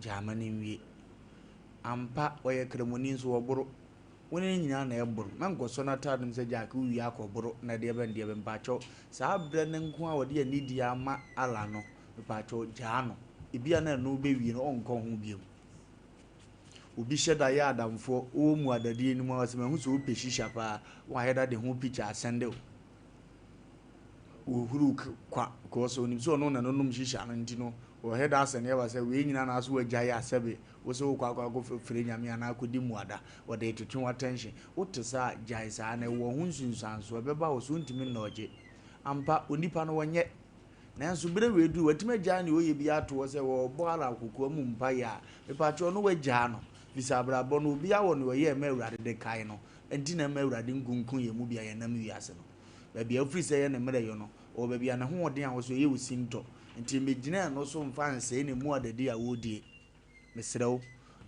Gyaa ma no nwie. Ampa, ɔyɛ Kramoni nso ɔboro. Wo ne no nyinaa na ɛboro. Mɛnkɔsɔ n'ataade mu sɛ Jack wowie akɔboro na deɛ bɛn deɛ bɛn. Mpakyɛw, saa berɛ no nko a ɔde anidie ama Allah no, mepakyɛw gyaa no. Ebia na ɛno bɛwie no ɔnkɔ ho bio. Obi hyɛ da yɛ adamfoɔ, wowɔ mu adadie no mu a, ɔsɛ mahu sɛ wopɛ shisha paa, wayɛ da de ho picture asɛnde wo. Wɔhuru kwa because onim sɛ ɔno na nonom shisha no nti no, wɔhɛ da asɛnde aba sɛ wei nyinaa na aso wagya yɛ asɛbe, wo sɛ wokɔ akɔ akɔ frɛ nyame anaa akɔdi mmuada, wɔde retwetwe w'attention. Wote saa a, gyae saa na ɛwɔ ho nsunsuansoɔ, ɛbɛba wo so, wontumi nnɔɔgye. Ampa, onipa no wɔnyɛ. Nanso bere wei duru, watumi agyaa nea ɔyɛ biara ato hɔ sɛ ɔrebɔ Allah kokoa mu mpaeɛ a, mepakyɛw no wagyaa no, fisɛ abrabɔ no obiara wɔ nea ɔyɛ ɛma Awurade de kae no, ɛnti na ɛmma Awurade nkunkum yɛn mu bi a yɛnam wiase no. Baabi a wofiri sɛ ɛyɛ ne mmerɛyɔ no, ɔwɔ baabi a ne hoɔden a ɔwɔ so ɛyɛ wo sintɔ, nti mmɛgyina ɛno so mfa nsɛe ne mmuadadi a ɔredie. Mesrɛ wo,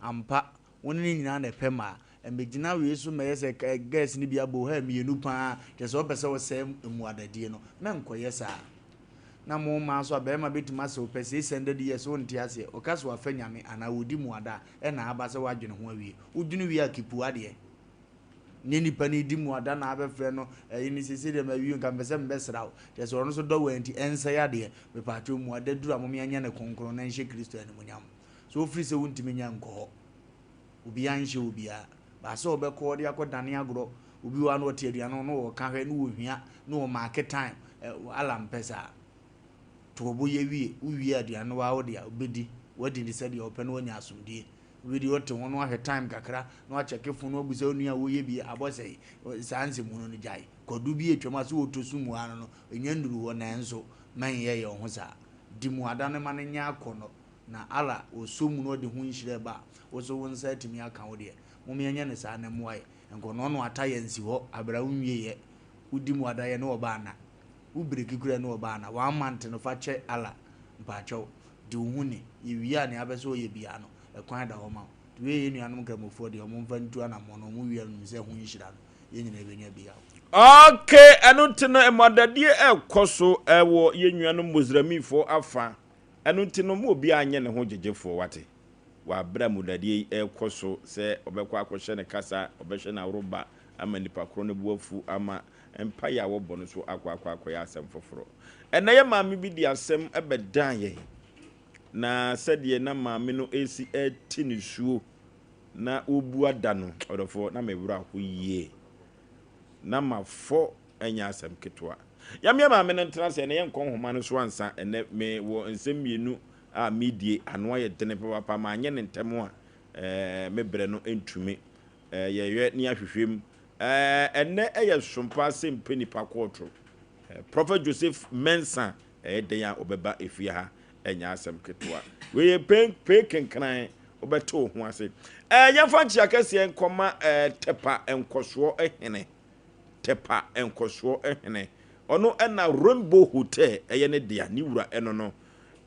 ampa, Wo ne no nyinaa na ɛpɛ mmaa. Ɛmmɛgyina wei so mmɛyɛ sɛ girls no bi abɔ wo hair mmienu pa ara, kyerɛ sɛ wopɛ sɛ wosɛe mmuadadie no. Mɛnkɔyɛ saa. Na mo mmaa nso a, barima bɛtumi asɛ wo pɛ 600 years wonte aseɛ. Ɔka sɛ wafa Nyame anaa ɔdi mmuada a, ɛna aba sɛ woadwene ho awie. Wodwene wie a, keep w'adeɛ. Nyɛ nipa no redi mmuada na abɛfrɛ no ɛyi no seesei deɛ mawie nka mepɛ sɛ mebɛsra wo. Kyerɛ sɛ ɔno nso dɔ wo ara nti ɛnsɛe adeɛ. Mepaakyɛw mmuada duru a mom yɛnyɛ no kronkron na ɛnhyɛ Kristo animuonyam. So wofiri sɛ wontumi nyɛ nkɔ hɔ? Obiara nhyɛ obiara. But sɛ ɔbɛkɔ ɔde akɔ dane agorɔ. Obi wɔ hɔ a na ɔte aduane ho na ɔka hwɛ na ɔhia na ɔmaake time. Allah mpɛ saa. To wo bo yɛ wie. Wowie aduane no waa wo dea wobɛdi. Woadi no sɛdeɛ wopɛ na woanya asomdwie. Obi deɛ ɔte ho na wahwɛ time kakra na wakyɛke fon na wabusa onua a wɔyɛ bi abɔ sɛe. Saa nsɛmhunu no gyae. Kwadu bi atwam a sɛ wɔtɔ sum mu ara no no, ɛnya nnuru hɔ nanso mɛnyɛ yɛ wo ho saa. Di mmuada no ma no nyɛ akɔnnɔ na Allah ɔsɔ mu na ɔde ho nhyira ba a, wo nso wo nsa atumi aka wo deɛ. Mom yɛnyɛ no saa na mmoa yɛ. Nkɔnoɔnoa atayɛ nsi hɔ abra wonwieɛ. Wodi mmuada yɛ ne ɔba ana? Wo breki koraa ne ɔba ana? One month no fa kyɛ Allah mpaakyɛw. Di wo ho ni. Yɛwie a nea wopɛ sɛ ɔyɛ biara no, ɛkwan da hɔ ma wo. Nti wei yɛ yɛn nuanom Nkramofoɔ deɛ, wɔmfa ntu anammɔn na wɔwie a menim sɛ ɛho nhyira no, yɛn nyinaa bɛnya bi. Ok, ɛno nti no mmuadadie ɛrekɔ so wɔ yɛn nuanom Mozramifoɔ afa, ɛno nti no mo obiara nyɛ ne ho gyegyefoɔ wate, wɔ aberɛ a mmuadadie yi ɛrekɔ so sɛ ɔbɛkɔ akɔhyɛ ne kasa, ɔbɛhyɛ n'aworoba ama nipa korɔ no bo afu ama mpaeɛ a wɔbɔ no so akɔ akɔ akɔyɛ asɛm foforɔ. Ɛnnɛ yɛ maame bi de asɛm bɛdan yɛn, na sɛdeɛ na maame no resi rete nisuo na ɔrebua da no, ɔdɔfoɔ, na me werɛ aho yie. Na mafɔ ɛnyɛ asɛm ketewa. Yɛmmeɛ maame no ntena ase, ɛnɛ yɛnkɔ nhoma no so ansa. Ɛnɛ mewɔ nsɛm mmienu a medie, ano ayɛ dene papaapa, manyɛ no ntɛm a, ɛɛ, me berɛ no ntumi. Ɛɛ, yɛyɛ ne ahwehwɛ mu. Ɛɛ, ɛnɛ ɛyɛ sompa sɛ mpɛ nipa kɔɔto. Prophet Joseph Mensah, ɛyɛ dɛn a ɔbɛba efie ha, ɛnyɛ asɛm ketewa. Wei yɛ pee pee kenkran, wobɛte wo ho ase. Ɛɛ, yɛmfa nkyea kɛseɛ nkɔma ɛɛ Tɛpa Nkɔsoɔ Hene. Tɛpa Nkɔsoɔ Hene. Ɔno ɛna Rainbow Hotel ɛyɛ ne dea, ne wura ɛno no.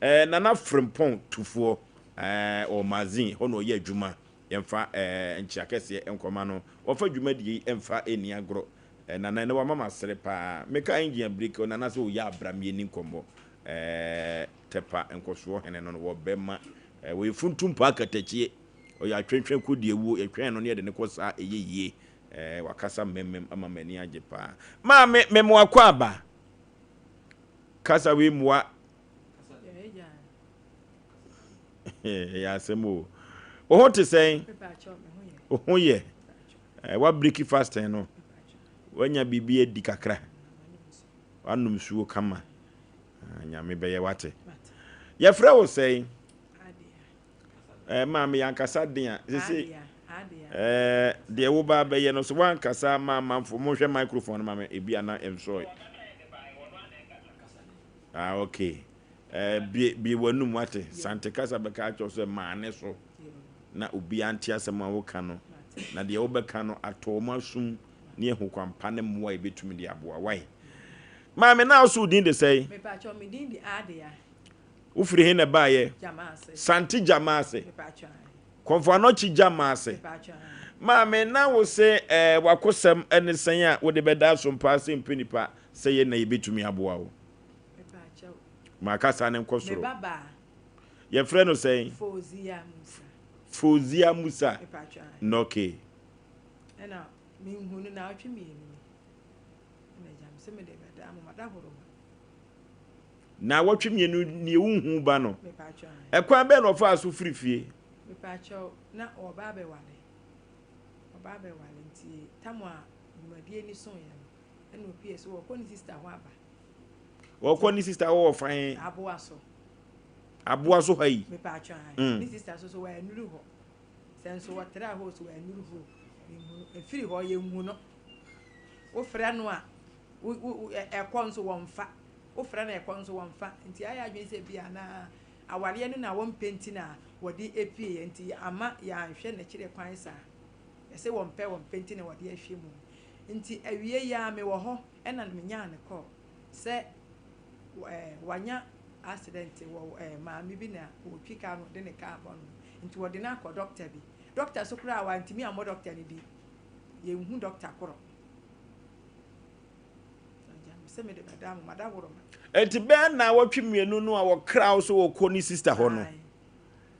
Ɛɛ, Nana Frimpong Tufoɔ, ɛɛ, ɔwɔ Mazin, hɔ na ɔyɛ adwuma. Yɛmfa ɛɛ nkyea kɛseɛ nkɔma no. Wɔmfa dwumadie yi mfa nni agorɔ. Eh, Nana ɛnɛ wama masere paa. Meka engine abiriki o, Nana sɛ oyɛ abra mieni nkɔmmɔ. Eh, Tɛpa nkɔsoɔ hene no no wɔ bɛma. Eh, wɔyɛ funtum paa katakyie. Ɔyɛ atwentwɛn kɔ di awuo. Yɛtwɛn no ne yɛde no kɔ saa ɛyɛ yie. Eh, wakasa mmemmem ama m'ani agye paa. Maame, memo akɔ aba. Kasa wei mua. Ɛyɛ asɛm o. Wo ho te sɛn? Wo ho yɛ? Eh, wa break fasting no. Wanya biribi adi kakra. Wanom suo kama. Ah, Nyame bɛyɛ wate. Yɛfrɛ wo sɛn? Eh, maame yankasa den a. Sese eh, deɛ wo ba bɛyɛ no so wankasa ma amanfo monhwɛ microphone no ma me ebi ana nsɔe. Ah, okay. Eh, bie bie w'anum wate. Sante kasa bɛka akyerɛ sɛ maane so. Na obiara nte asɛm a woka no, na deɛ wobɛka no atɔ wɔn asom ne ahu kwampa ne mmoa a yɛbɛtumi de aboa. Wai? Maame, na wo so wo din de sɛn? Mepakyɛw, me din de Adea. Wofiri he na ɛbaeɛ? Gyamaase. Sante Gyamaase. Mepakyɛw, ae. Kɔmfo Anɔkye Gyamaase. Mepakyɛw, ae. Maame, na wo se eh, w'akosɛm ne sɛn a wode bɛda asompa ase mpɛ nipa sɛ yɛn na yɛbɛtumi aboa wo? Mepakyɛw. Ma kasa no nkɔ soro. Me ba baa. Yɛfrɛ no sɛn? Fozia Musa. Fozia Musa. Mepakyɛw, ae. Nɔke. Ɛna menhu no naawɔtwe mmienu ni. Ɛna agya me sɛ mede bɛda mo madahoro ma. Naawɔtwe mmienu nie wonhu ba no. Mepakyɛw, ae. Ɛkwan bɛn na ɔfaa so firi fie? Mepakyɛw, na ɔba abɛwale. Ɔba abɛwale nti tam a dwumadie ni soeɛ no, ɛna opie so wɔkɔ ne sista hɔ aba. Wɔkɔ ne sista hɔ wɔ fan. Aboa so. Aboa so ha yi. Mepatwa ha. Mm. Ne sista so so wɔanuru hɔ. Sɛ nso wɔtra hɔ so wɔanuru hɔ. Menhu no. Efiri hɔ yɛnhu no. Wofrɛ no a ɛkɔ nso wɔmfa. Wofrɛ no ɛkɔ nso wɔmfa. Nti ayɛ adwene sɛ bi anaa awareɛ no na wɔmpɛ nti na wɔde epieɛ nti ama yɛanhwɛ n'akyire kwan saa. Yɛsɛ wɔmpɛ wɔmpɛ nti na wɔde ahwɛ mu. Nti awie yi ara mewɔ hɔ ɛna menyaa ne call sɛ wanya accident wɔ maame bi na ɔretwi car na ɔde ne car bɔ no nti wɔde no akɔ doctor bi. Doctor so koraa wantumi ammɔ doctor no din. Yɛnhu doctor korɔ. Sɛ mede bɛda mo madaworo ma. Enti bɛyɛ nnawɔtwe mmienu no a wɔkra wo sɛ wɔkɔ ne sister hɔ no,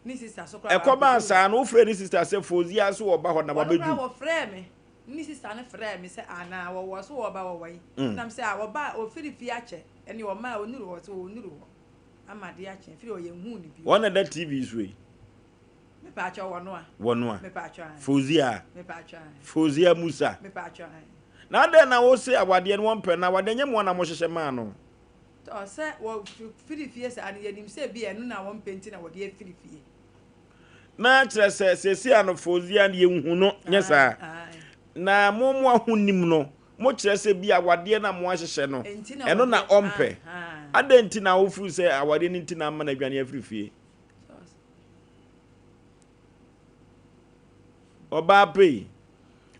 Ne sister so koraa ɛkɔbaa wankɔduru saa hɔ. no, wofrɛɛ ne sister sɛ Fozia so wɔba hɔ na Wɔno koraa wabɛdu? wɔfrɛɛ me. Ne sista no frɛɛ me sɛ anaa wɔwɔ so wɔba wɔwɔ yi na me sɛ a wɔba a ɔfiri fie akyɛ ɛne ɔma a ɔnuru hɔ sɛ ɔnuru hɔ ama adeɛ akye ɛfiri hɔ yɛnhuu no bio. Wɔn na ɛda TV so yi? Mepaakyɛw wɔnoa. Wɔnoa. Mepaakyɛw ae. Fozia. Mepaakyɛw ae. Fozia Musa. Mepaakyɛw ae. Na adɛn na wose awadeɛ no wɔmpɛ no awadeɛ nyɛ moa na mohyehyɛ maa no? Tɔ sɛ wɔfiri fie saa no yɛnim sɛ bi ɛno na wɔmpɛ nti na wɔde afiri fie. Na kyerɛ sɛ seesei a no Fauzia no yɛnhu no, nyɛ saa? Na mo mo ahonim no, mokyerɛ sɛ bi awadeɛ no a moahyehyɛ no, ɛno na ɔmpɛ. Adɛn nti na wofiri sɛ awadeɛ no nti na ama no adwane afiri fie? Ɔbaa pɛ yi,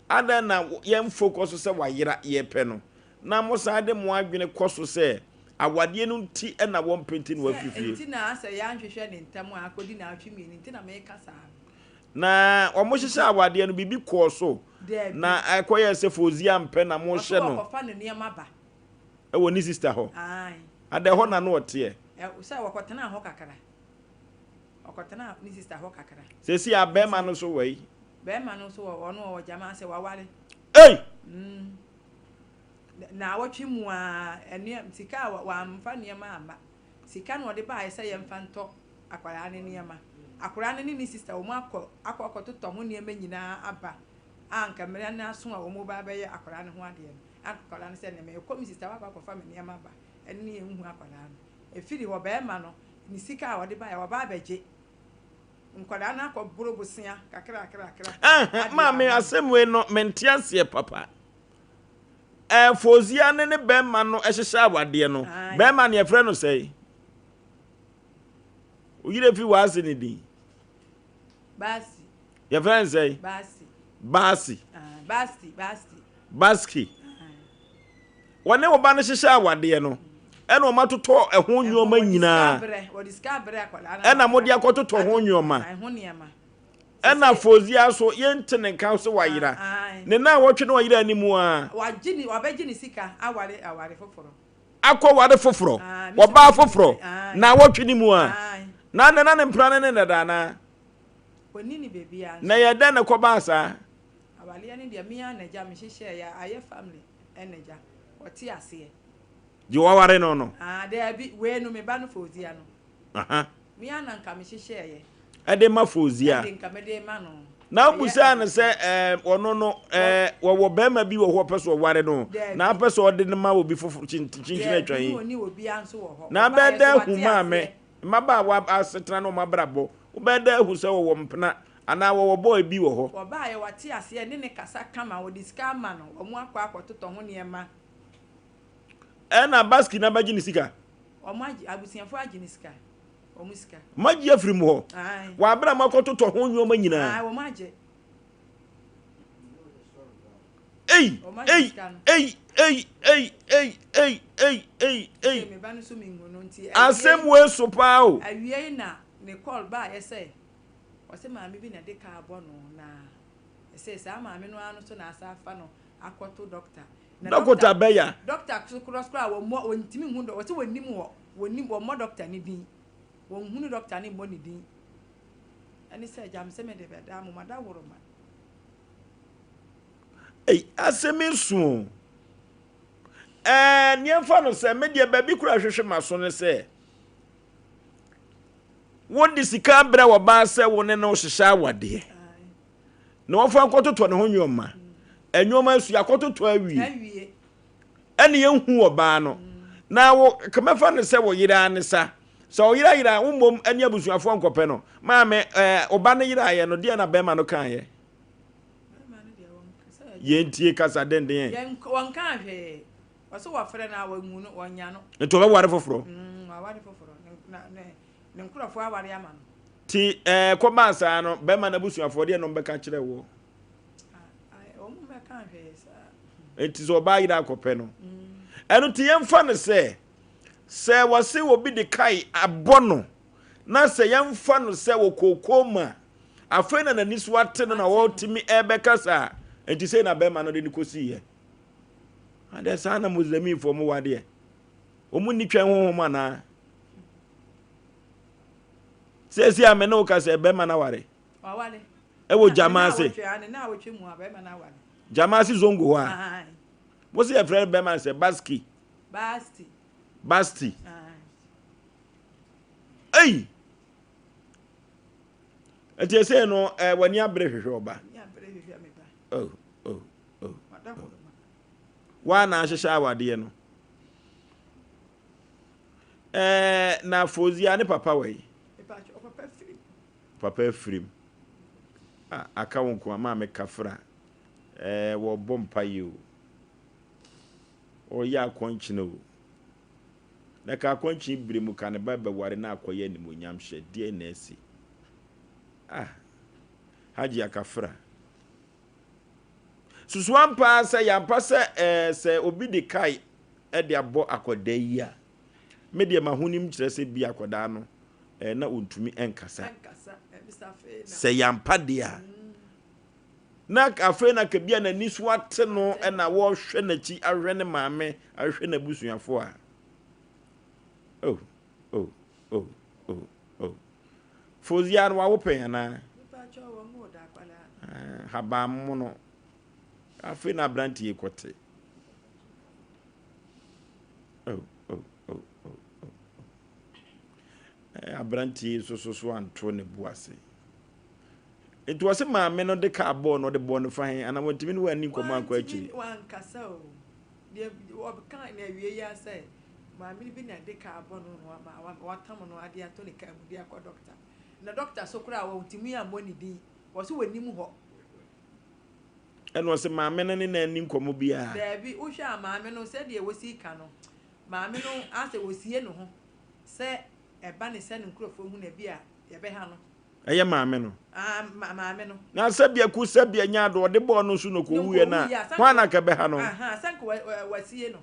adɛn na yɛn focus so sɛ wayera yɛpɛ no, na mo san de mo adwene kɔ so sɛ awadeɛ no nti na wɔmpɛ nti na wafiri Sɛ fie? nti na asɛ yɛanhwehwɛ ne ntɛm a akɔdi naawɔtwe mmienu nti na meka saa no. Na wɔhyehyɛ awadeɛ no, biribi kɔɔ so Daabi. na ɛkɔyɛɛ sɛ Fauzia mpɛ na Ɔse mohyɛ no wɔkɔfa ne nneɛma ba. wɔ ne sister hɔ. Ae. Ada ɛhɔ na na ɔteɛ. Ɛ, sɛ wɔkɔtenaa hɔ kakra. Ɔkɔtenaa ne sister hɔ kakra. Seesei a bɛrima Nti no nso wɔ yi? bɛrima no nso wɔ, ɔno ɔwɔ gyama ase, waware. Ei! Mm. Naawɔtwe mu ara, ɛnneɛ, sika a wamfa nneɛma amma. Sika na ɔde baeɛ sɛ yɛmfa ntɔ akwadaa no nneɛma. Akwadaa no ne ne sister wɔn akɔ akɔ akɔtotɔ ho nneɛma nyinaa aba a anka mmerɛ no aso a wɔreba abɛyɛ akwadaa no ho adeɛ no, anka akwadaa no sɛ ɛnneɛ merekɔ me sister hɔ akɔ akɔfa me nneɛma aba. Ɛno ne yɛnhu akwadaa no. Ɛfiri hɔ, barima no, ne sika a ɔde baeɛ, waba abɛgye. Nkwadaa no akɔboro bosea kakrakrakra Ɛhɛn, ade maame, ama no. asɛm wei no, mente aseɛ papa. Ɛɛ, Fozia ne ne bɛrima no hyehyɛ awadeɛ no, Ae. bɛrima no yɛfrɛ no sɛe? Wo yerɛ fi w'ase ne din? Baasi. Yɛfrɛ no sɛe? Baasi. Baasi. Ah, Basti, Basti. Baski. Ae. Wɔne wo ba no hyehyɛ awadeɛ no, ɛna wɔn atotɔ ɛho Ɛho, nneɛma wɔde sika nyinaa. abrɛ, wɔde sika abrɛ akwadaa no Ɛna mode ama akɔtotɔ ho ato, nneɛma. ae, ho nneɛma. Ɛna Fozia nso yɛnte ne nka sɛ wayera. Ne naawɔtwe na ɔyera anim ara. Wagye ne, wabɛgye ne sika aware aware foforɔ. Akɔ ware foforɔ, ɔbaa foforɔ, naawɔtwe no mu ara. Na adɛn na ne mpena no ne no da anaa? Ɔnni ne baabiara nso. Na ɛyɛ dɛn na ɛkɔbaa saa? Awareɛ no deɛ me ara na agya mehyehyɛeɛ, ayɛ family ɛna agya, ɔte aseɛ. Deɛ waware no no? Daabi, wei no me ba no Fozia no. Aha. Me ara na nka mehyehyɛeɛ. Ɛde ma Fozia. Ɛde nka mede ma no. Na wobusaa no sɛ ɛɛ ɔno no ɛɛ wɔwɔ barima bi wɔ hɔ ɔpɛ sɛ ɔware no na apɛ sɛ ɔde no ma obi foforɔ kyinkyin atwa yi. Daabi, ɔnni obiara nso wɔ hɔ. Na Ɔbaeɛ abɛyɛ dɛ nso ahu wate maame aseɛ. mmabaawa asetena ne wɔn abrabɔ. Wobɛyɛ dɛ ahu sɛ wɔwɔ mpena anaa wɔwɔ boy bi wɔ hɔ. Ɔbaeɛ wate aseɛ ne ne kasa kama, wɔde sika ama no, wɔn akɔ akɔtotɔ ho nneɛma. Ɛna Baski no abɛgye ne sika. Wɔn agye, abusuafoɔ agye ne sika. Wɔn sika. Moagye afiri mo hɔ. Ae. Wɔ abere a moakɔtotɔ ho nneɛma nyinaa. Ae, wɔn agye. Ei, Wɔn agye ei, sika no. ei, ei, ei, ei, ei, ei, ei, ei. Sɛ me ba no so menhu no nti. Asɛm wei so paa o. Awiei na ne call baeɛ sɛ, ɔse maame bi na ɛde kaa bɔ no na ɛsɛ saa maame no ara no so na asa afa no akɔto doctor. Na Dɔkota bɛya. Dɔkta so korɔ koraa wɔmmɔ wɔntumi nhu dɔ wɔse wɔnnim hɔ wɔnnim wɔmmɔ dɔkta no din wɔnhunu dɔkta no mmɔ ne din ɛne sɛ agya me sɛ mede bɛda mo madaworo ma. Ei asɛm yi so o. Ɛɛ neɛmfa no sɛ me deɛ baabi koraa hwehwɛ m'aso ne sɛ wode sika brɛ wɔbaa sɛ wo ne no hyehyɛ awadeɛ. na wɔfa nkɔtotɔ ne ho nneɛma nneɛma nso yɛakɔtotɔ awie ɛne yɛnhu ɔbaa no na wo kɛmɛfa no sɛ wo yere ne sa sɛ ɔyera yera wo mmom ne abusuafoɔ nkɔpɛ no maame ɛɛ ɔba no yeraeɛ no deɛ na bɛrima no kaeɛ yɛntie kasa denden ɛ wɔnka hwee ɔsɛ wɔfrɛ no a wɔnhu no wɔnya no nti ɔbɛware foforɔ waware foforɔ Ne nkurɔfoɔ aware ama no. Nti ɛkɔbaa saa no, bɛrima no abusuafoɔ deɛ na wɔbɛka kyerɛ woɔ? Wɔn mmɛka hwee saa. Nti sɛ ɔbaa yere akɔpɛ no. Ɛno nti yɛmfa no sɛ, sɛ wɔse obi de kae abɔ no, na sɛ yɛmfa no sɛ wɔkookoo ma, afei na n'ani so ate no na wɔtumi ɛbɛkasa a, nti sei na bɛrima no de no kɔsiiɛ. Adeɛ saa na Muslimifoɔ mo wɔ adeɛ. Wɔn nni twɛn honhom anaa? Seesei a me ne wo ka sɛ bɛrima no aware. Ɛwɔ Gyamaase. Gyamaase Zongo hɔ a. Mo sɛ yɛfrɛ bɛrima no sɛ Baski. Basti. Basti. Ei! Nti ɛsɛ no eh, w'ani abere hwehwɛ ɔba. Oh, oh, oh. oh. Waa na ahyehyɛ awadeɛ no. Ɛɛ na Fozia ne papa wɔ yi? Papa afirim. Ah, aka wo nko a, maame Kafra. Ɛɛ, wɔbɔ mpaeɛ o. Ɔreyɛ akɔnkyene o. Na ka akɔnkyene bere mu ka ne ba bɛware na akɔyɛ animuonyam hyɛ. Deɛn na asi? Ah, Hajia Kafra. Susu ampa ara sɛ yɛampa sɛ ɛɛ sɛ obi de kae de abɔ akwadaa yi a, me deɛ m'ahonim kyerɛ sɛ bi akwadaa no ɛɛ na ɔntumi nkasa. Sɛ yɛampa deɛ a, na afei na ka bi a n'ani so ate no na wɔrehwɛ n'akyi ahwɛ ne maame ahwɛ n'abusuafoɔ a. Oh, oh, oh, oh, oh. Fozia no wawo pɛn anaa? Ah, haban mono. Afei na aberante yi kɔte. Oh, oh, oh, oh, oh. Eh, aberante yi nso so so anto ne bo ase. Nti wɔse maame no de kaa bɔɔ no ɔde bɔɔ no fa he anaa wɔntumi ne wɔanni nkɔmmɔ ankɔ akyiri. Wankasa o. Deɛ ɔka na awie yi ara sɛ maame no bi na ɛde kaa bɔ no na watam no ade ato ne kaa mu de akɔ dɔkta. Na dɔkta so koraa wɔntumi ammɔ ne din. Wɔse wɔnim hɔ. Ɛna ɔse maame no ne no anni nkɔmmɔ biara. Daabi, wohwɛ a maame no sɛdeɛ wɔsi ka no, maame no asɛ wɔsie ne ho sɛ ɛba ne sɛ ne nkurɔfoɔ hu no a bi a yɛbɛha no. Ɛyɛ maame no. Ah, ma maame no. Na sɛbea ku sɛbea nya ado ɔde bɔɔ no nso na ɔkɔwuiɛ no a, hwan na anka ɛbɛha no? Aha, sɛ nka wasie no.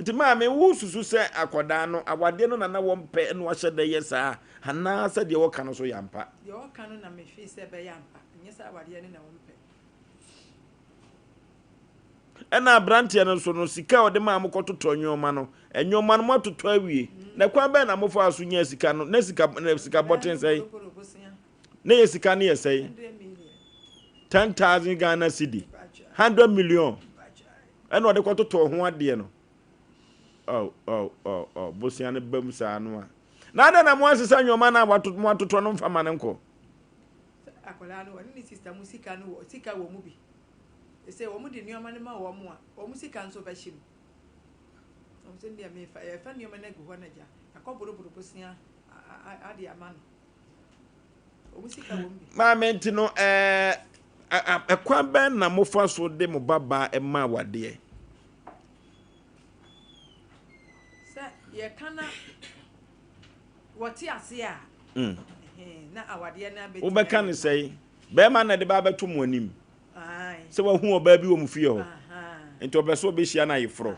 Nti maame, wosusu sɛ akwadaa no, awadeɛ no na na wɔmpɛ na wahyɛ da yɛ saa anaa sɛ deɛ wɔka no so yɛ ampa? Deɛ ɔka no na mefee sɛ ɛbɛyɛ ampa, nyɛ sɛ awadeɛ no na wɔmpɛ. Ɛna aberanteɛ no nso no, sika a ɔde maa mo kɔtotɔ nneɛma no, nneɛma no moatotɔ awie. Na kwan bɛn na mofaa so nyaa sika no? Na sika na sika bɔten sɛn? Na yɛ sika no yɛ sɛn? 10,000 Ghana cedi. 100 million. Ɛna ɔde kɔtotɔ ho adeɛ no. Oh, oh, oh, oh, bosea no bam saa no a. Na adɛn na moasesa nneɛma no a moatotɔ no mfa ma no nkɔ? Akwadaa no, ɔne ne sista mu sika no wɔ sika wɔ mu bi. Sɛ wɔn de nneɛma no ma wɔn a, wɔn sika nso bɛhye mu. Wɔn sɛ deɛ mefa yɛfa nneɛma no agu hɔ na gya akɔ boroboro bosea ade ama no. Wɔn sika wɔm bi. Maame nti no ɛɛ ɛkwan bɛn na mofa so de mo ba baa ɛma awadeɛ? Sɛ yɛka na wɔte ase a. Mm. Na awadeɛ no abɛtumi. Wobɛka ne sɛe? Bɛrima na ɛde ba abɛto mo anim. Sɛ wahu ɔbaa bi wɔ mo fie hɔ. Nti ɔpɛ sɛ ɔbɛhyia no ayeforɔ.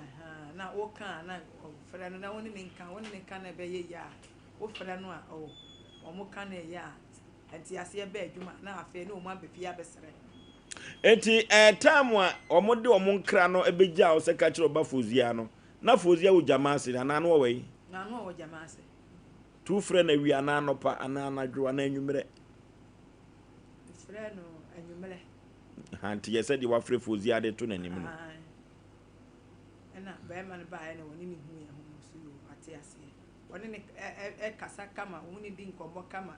Na woka a na ɔfrɛ no na wo ne ne nka wo ne ne ka na ɛbɛyɛ yie a wofrɛ no a oh wɔn ka na ɛyɛ a nteaseɛ bɛ adwuma na afei ne wɔn aba fie abɛsrɛ. Nti ɛɛ time a wɔn de wɔn nkra no ɛbɛgyaa wo sɛ ka kyerɛ ɔba Fozia no na Fozia wɔ Gyamaase anaa na ɔwɔ he? Na na ɔwɔ Gyamaase. Nti wofrɛ no awia anaa anɔpa anaa anadwo anaa anwummerɛ? Mefrɛɛ no anwummerɛ. Ha nti yɛ sɛ deɛ wafrɛ Fozia de to n'anim no. Ɛna bɛrima no baeɛ na wɔne ne hu yɛn ho no so yoo ate aseɛ. Wɔne ne ɛkasa kama, wɔne ne di nkɔmmɔ kama.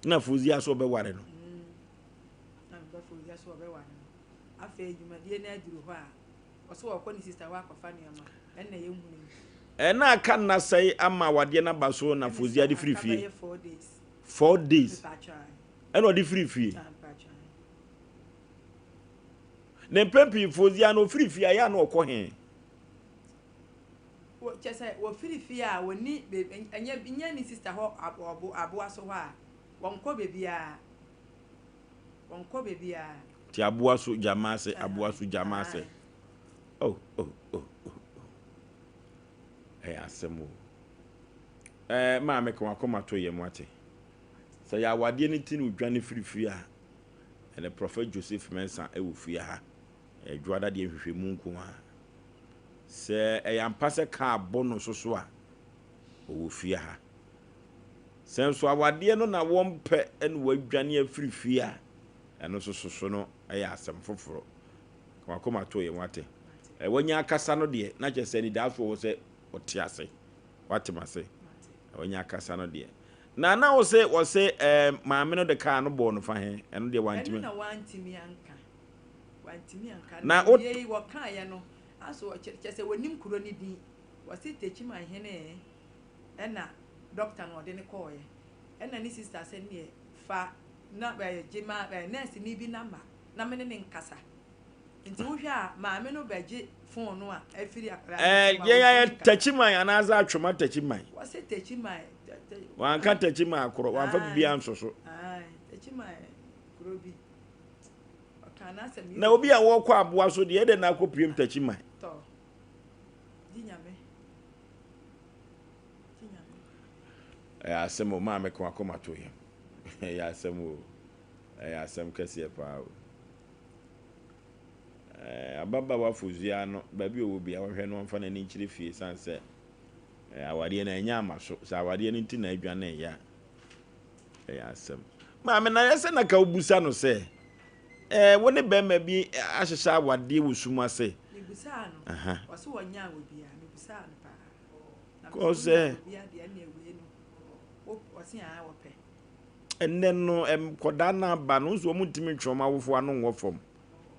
Na Fozia so ɔbɛware no. Mm. Na meba Fozia so ɔbɛware no. Afei dwumadie no aduru hɔ a Ɔsɛ ɔkɔ ne sister hɔ akɔfa nneɛma ɛnna yɛnhunu mu. Ɛna aka nna sɛe ama awadeɛ no aba so na Fozia de firi fie. 4 days. Ɛna ɔde firi fie. Ne mpɛn pii Fozia no ɔfiri fie a yɛ a na ɔkɔ he? Kyɛ sɛ wɔfiri fie a wɔni ɛnyɛ nyɛ ne sister hɔ aboa so hɔ a wɔnkɔ baabiara. Wɔnkɔ baabiara. Ti aboa so gyama ase, aboa so gyama ase. Oh, oh, oh, oh, oh. Ɛyɛ asɛm o. Ɛɛ, maame ka wakoma to yam wate. Sɛ yɛ awadeɛ no ti na odwane firi fie a, ɛnɛ Prɔfɛt Joseph Mensah ɛwɔ fie ha. Ɛyɛ dwoada deɛ nhwehwɛmu nko ara. Sɛ ɛyɛ ampa sɛ kaa bɔ no soso a, ɔwɔ fie ha. Sɛ nso awadeɛ no na wɔmpɛ na wɔadwane afiri fie a, ɛno nso so so no yɛ asɛm foforɔ. Ka w'akoma to yɛn, wate? Ɛ, wanya akasa no deɛ, na kyerɛ sɛ anidaasoɔ wɔ sɛ ɔte ase. Wate m'ase? Wanya akasa no deɛ. Na na wo se, wɔse ɛɛ, maame no de kaa no bɔɔ no fa he? Ɛno deɛ wantumi. Ɛno na wantumi anka. Wantumi anka. Na Na wo. awiei wɔkaeɛ no, aso kyerɛ sɛ wɔnim kuro no din. Wɔse Techiman hene. ɛna dɔkta no ɔde no kɔɔeɛ. Ɛna ne sister sɛ neɛ fa na ɛɛ gye ma ɛɛ nurse ni bi number na me ne ne nkasa. Nti wohwɛ a maame no bɛgye phone no a afiri akwadaa no Ɛɛ nsam a yɛn ayɛ wɔntumi nkasa. Takyiman anaasɛ Atwoma Takyiman. Wɔse Takyiman tɛ tɛ Wanka Takyiman akorɔ, wamfa ae biribiara nso so. ae Takyiman kuro bi. Ɔkaa n'asɛm Na yie obi a wɔrekɔ aboa so deɛ ɛdɛn na akɔpiem Takyiman? tɔ. Gye Nyame. Gye Nyame. Ɛyɛ asɛm o, maame ka w'akoma to yam. Ɛyɛ asɛm o, ɛyɛ asɛm kɛseɛ paa o. Ɛɛ, ababaawa Fozua no, baabi a ɔwɔ biara, wɔnhwɛ no ɔmfa n'ani nkyerɛ fie sane sɛ ɛɛ, awadeɛ no ɛnyɛ ama so. Sɛ awadeɛ no nti na adwane yɛ a, ɛyɛ asɛm. Maame, na yɛ sɛ na ka wobusa no sɛ, ɛɛ, wo ne bɛrima bi ahyehyɛ awadeɛ wɔ sum ase? Mebusaa no, Aha. ɔse ɔnyaa obiara, mebusaa no paa. Na mese Kɔ wonyaa sɛ. obiara deɛ ɛnneɛ wei no, wo, ɔse aa wɔpɛ. Ɛnnɛ no, nkwadaa no aba no, nso wɔn ntumi ntwe wɔn awofoɔ ano nwɔ fam.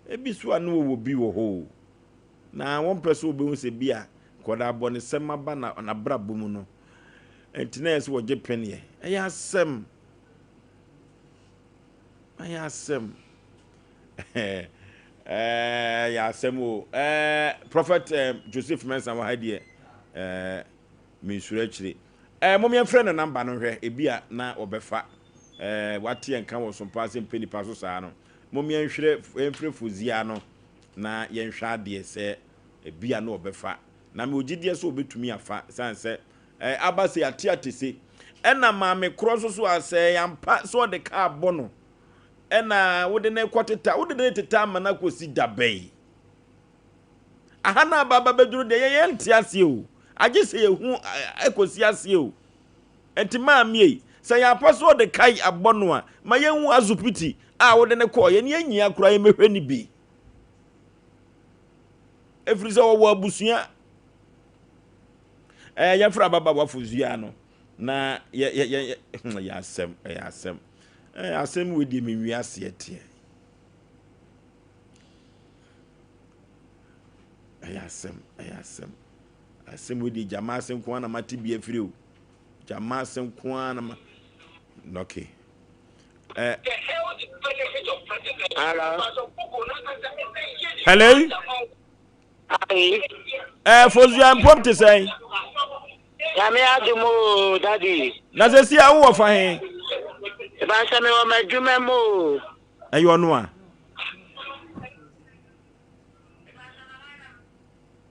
Ebi so a ne wɔwɔ bi wɔ hɔ o. Na wɔmpɛ sɛ wɔbɛhu sɛ bi a nkwadaa abɔnesɛm aba na n'abrabɔ mu no. Nti na ɛyɛ sɛ wɔgye peneɛ. Ɛyɛ asɛm. Ɛyɛ asɛm. Ɛyɛ asɛm o. Ɛɛ Prophet Joseph Mensah wɔ ha deɛ. Ɛɛ mensuro akyire. Ɛɛ mom yɛmfrɛ no namba no nhwɛ ebi a na ɔbɛfa. Ɛɛ wate yɛn ka wɔ so paa sɛ mpɛ nipa so saa no. Mom yɛnhwere yɛmfrɛ Fozia no na yɛnhwɛ adeɛ sɛ ebi a na ɔbɛfa. Na mewɔ gyidie sɛ ɔbɛtumi afa sane sɛ ɛɛ aba sɛ yɛate atese. Ɛna maame korɔ nso so a sɛ ɛyɛ ampa sɛ ɔde kaa bɔ no ɛna wode no kɔ teta wode no teta ama no akɔsi da bɛyi. Aha na aba aba bɛduru deɛ yɛyɛ nte aseɛ o. Agye sɛ yɛhu ɛkɔsi aseɛ o. Nti maame ei, sɛ yɛn apa so ɔde kae abɔ no a, ma yɛnhu asopiti a wode no kɔɔ yɛne yɛnyia koraa yɛmmɛhwɛ no bi. Ɛfiri sɛ ɔwɔ abusua. Ɛɛ yɛmfrɛ ababaawa Fozua no na yɛ yɛ yɛ yɛ asɛm ɛyɛ asɛm. Ɛɛ asɛm wei deɛ menwi aseɛ teɛ. Ɛyɛ asɛm, ɛyɛ asɛm. Asɛm wei deɛ gyama ase nko ara na mate bi afiri o. Gyama ase nko ara na ma. Okay. Eh. Hello. Hello. Hi. Eh, Fozua mpom te sɛn? Nyame adom o, daddy. Na sɛ si a wowɔ fa he? Ɛba sɛ mewɔ m'adwuma mu o. Ɛyɛ ɔno a.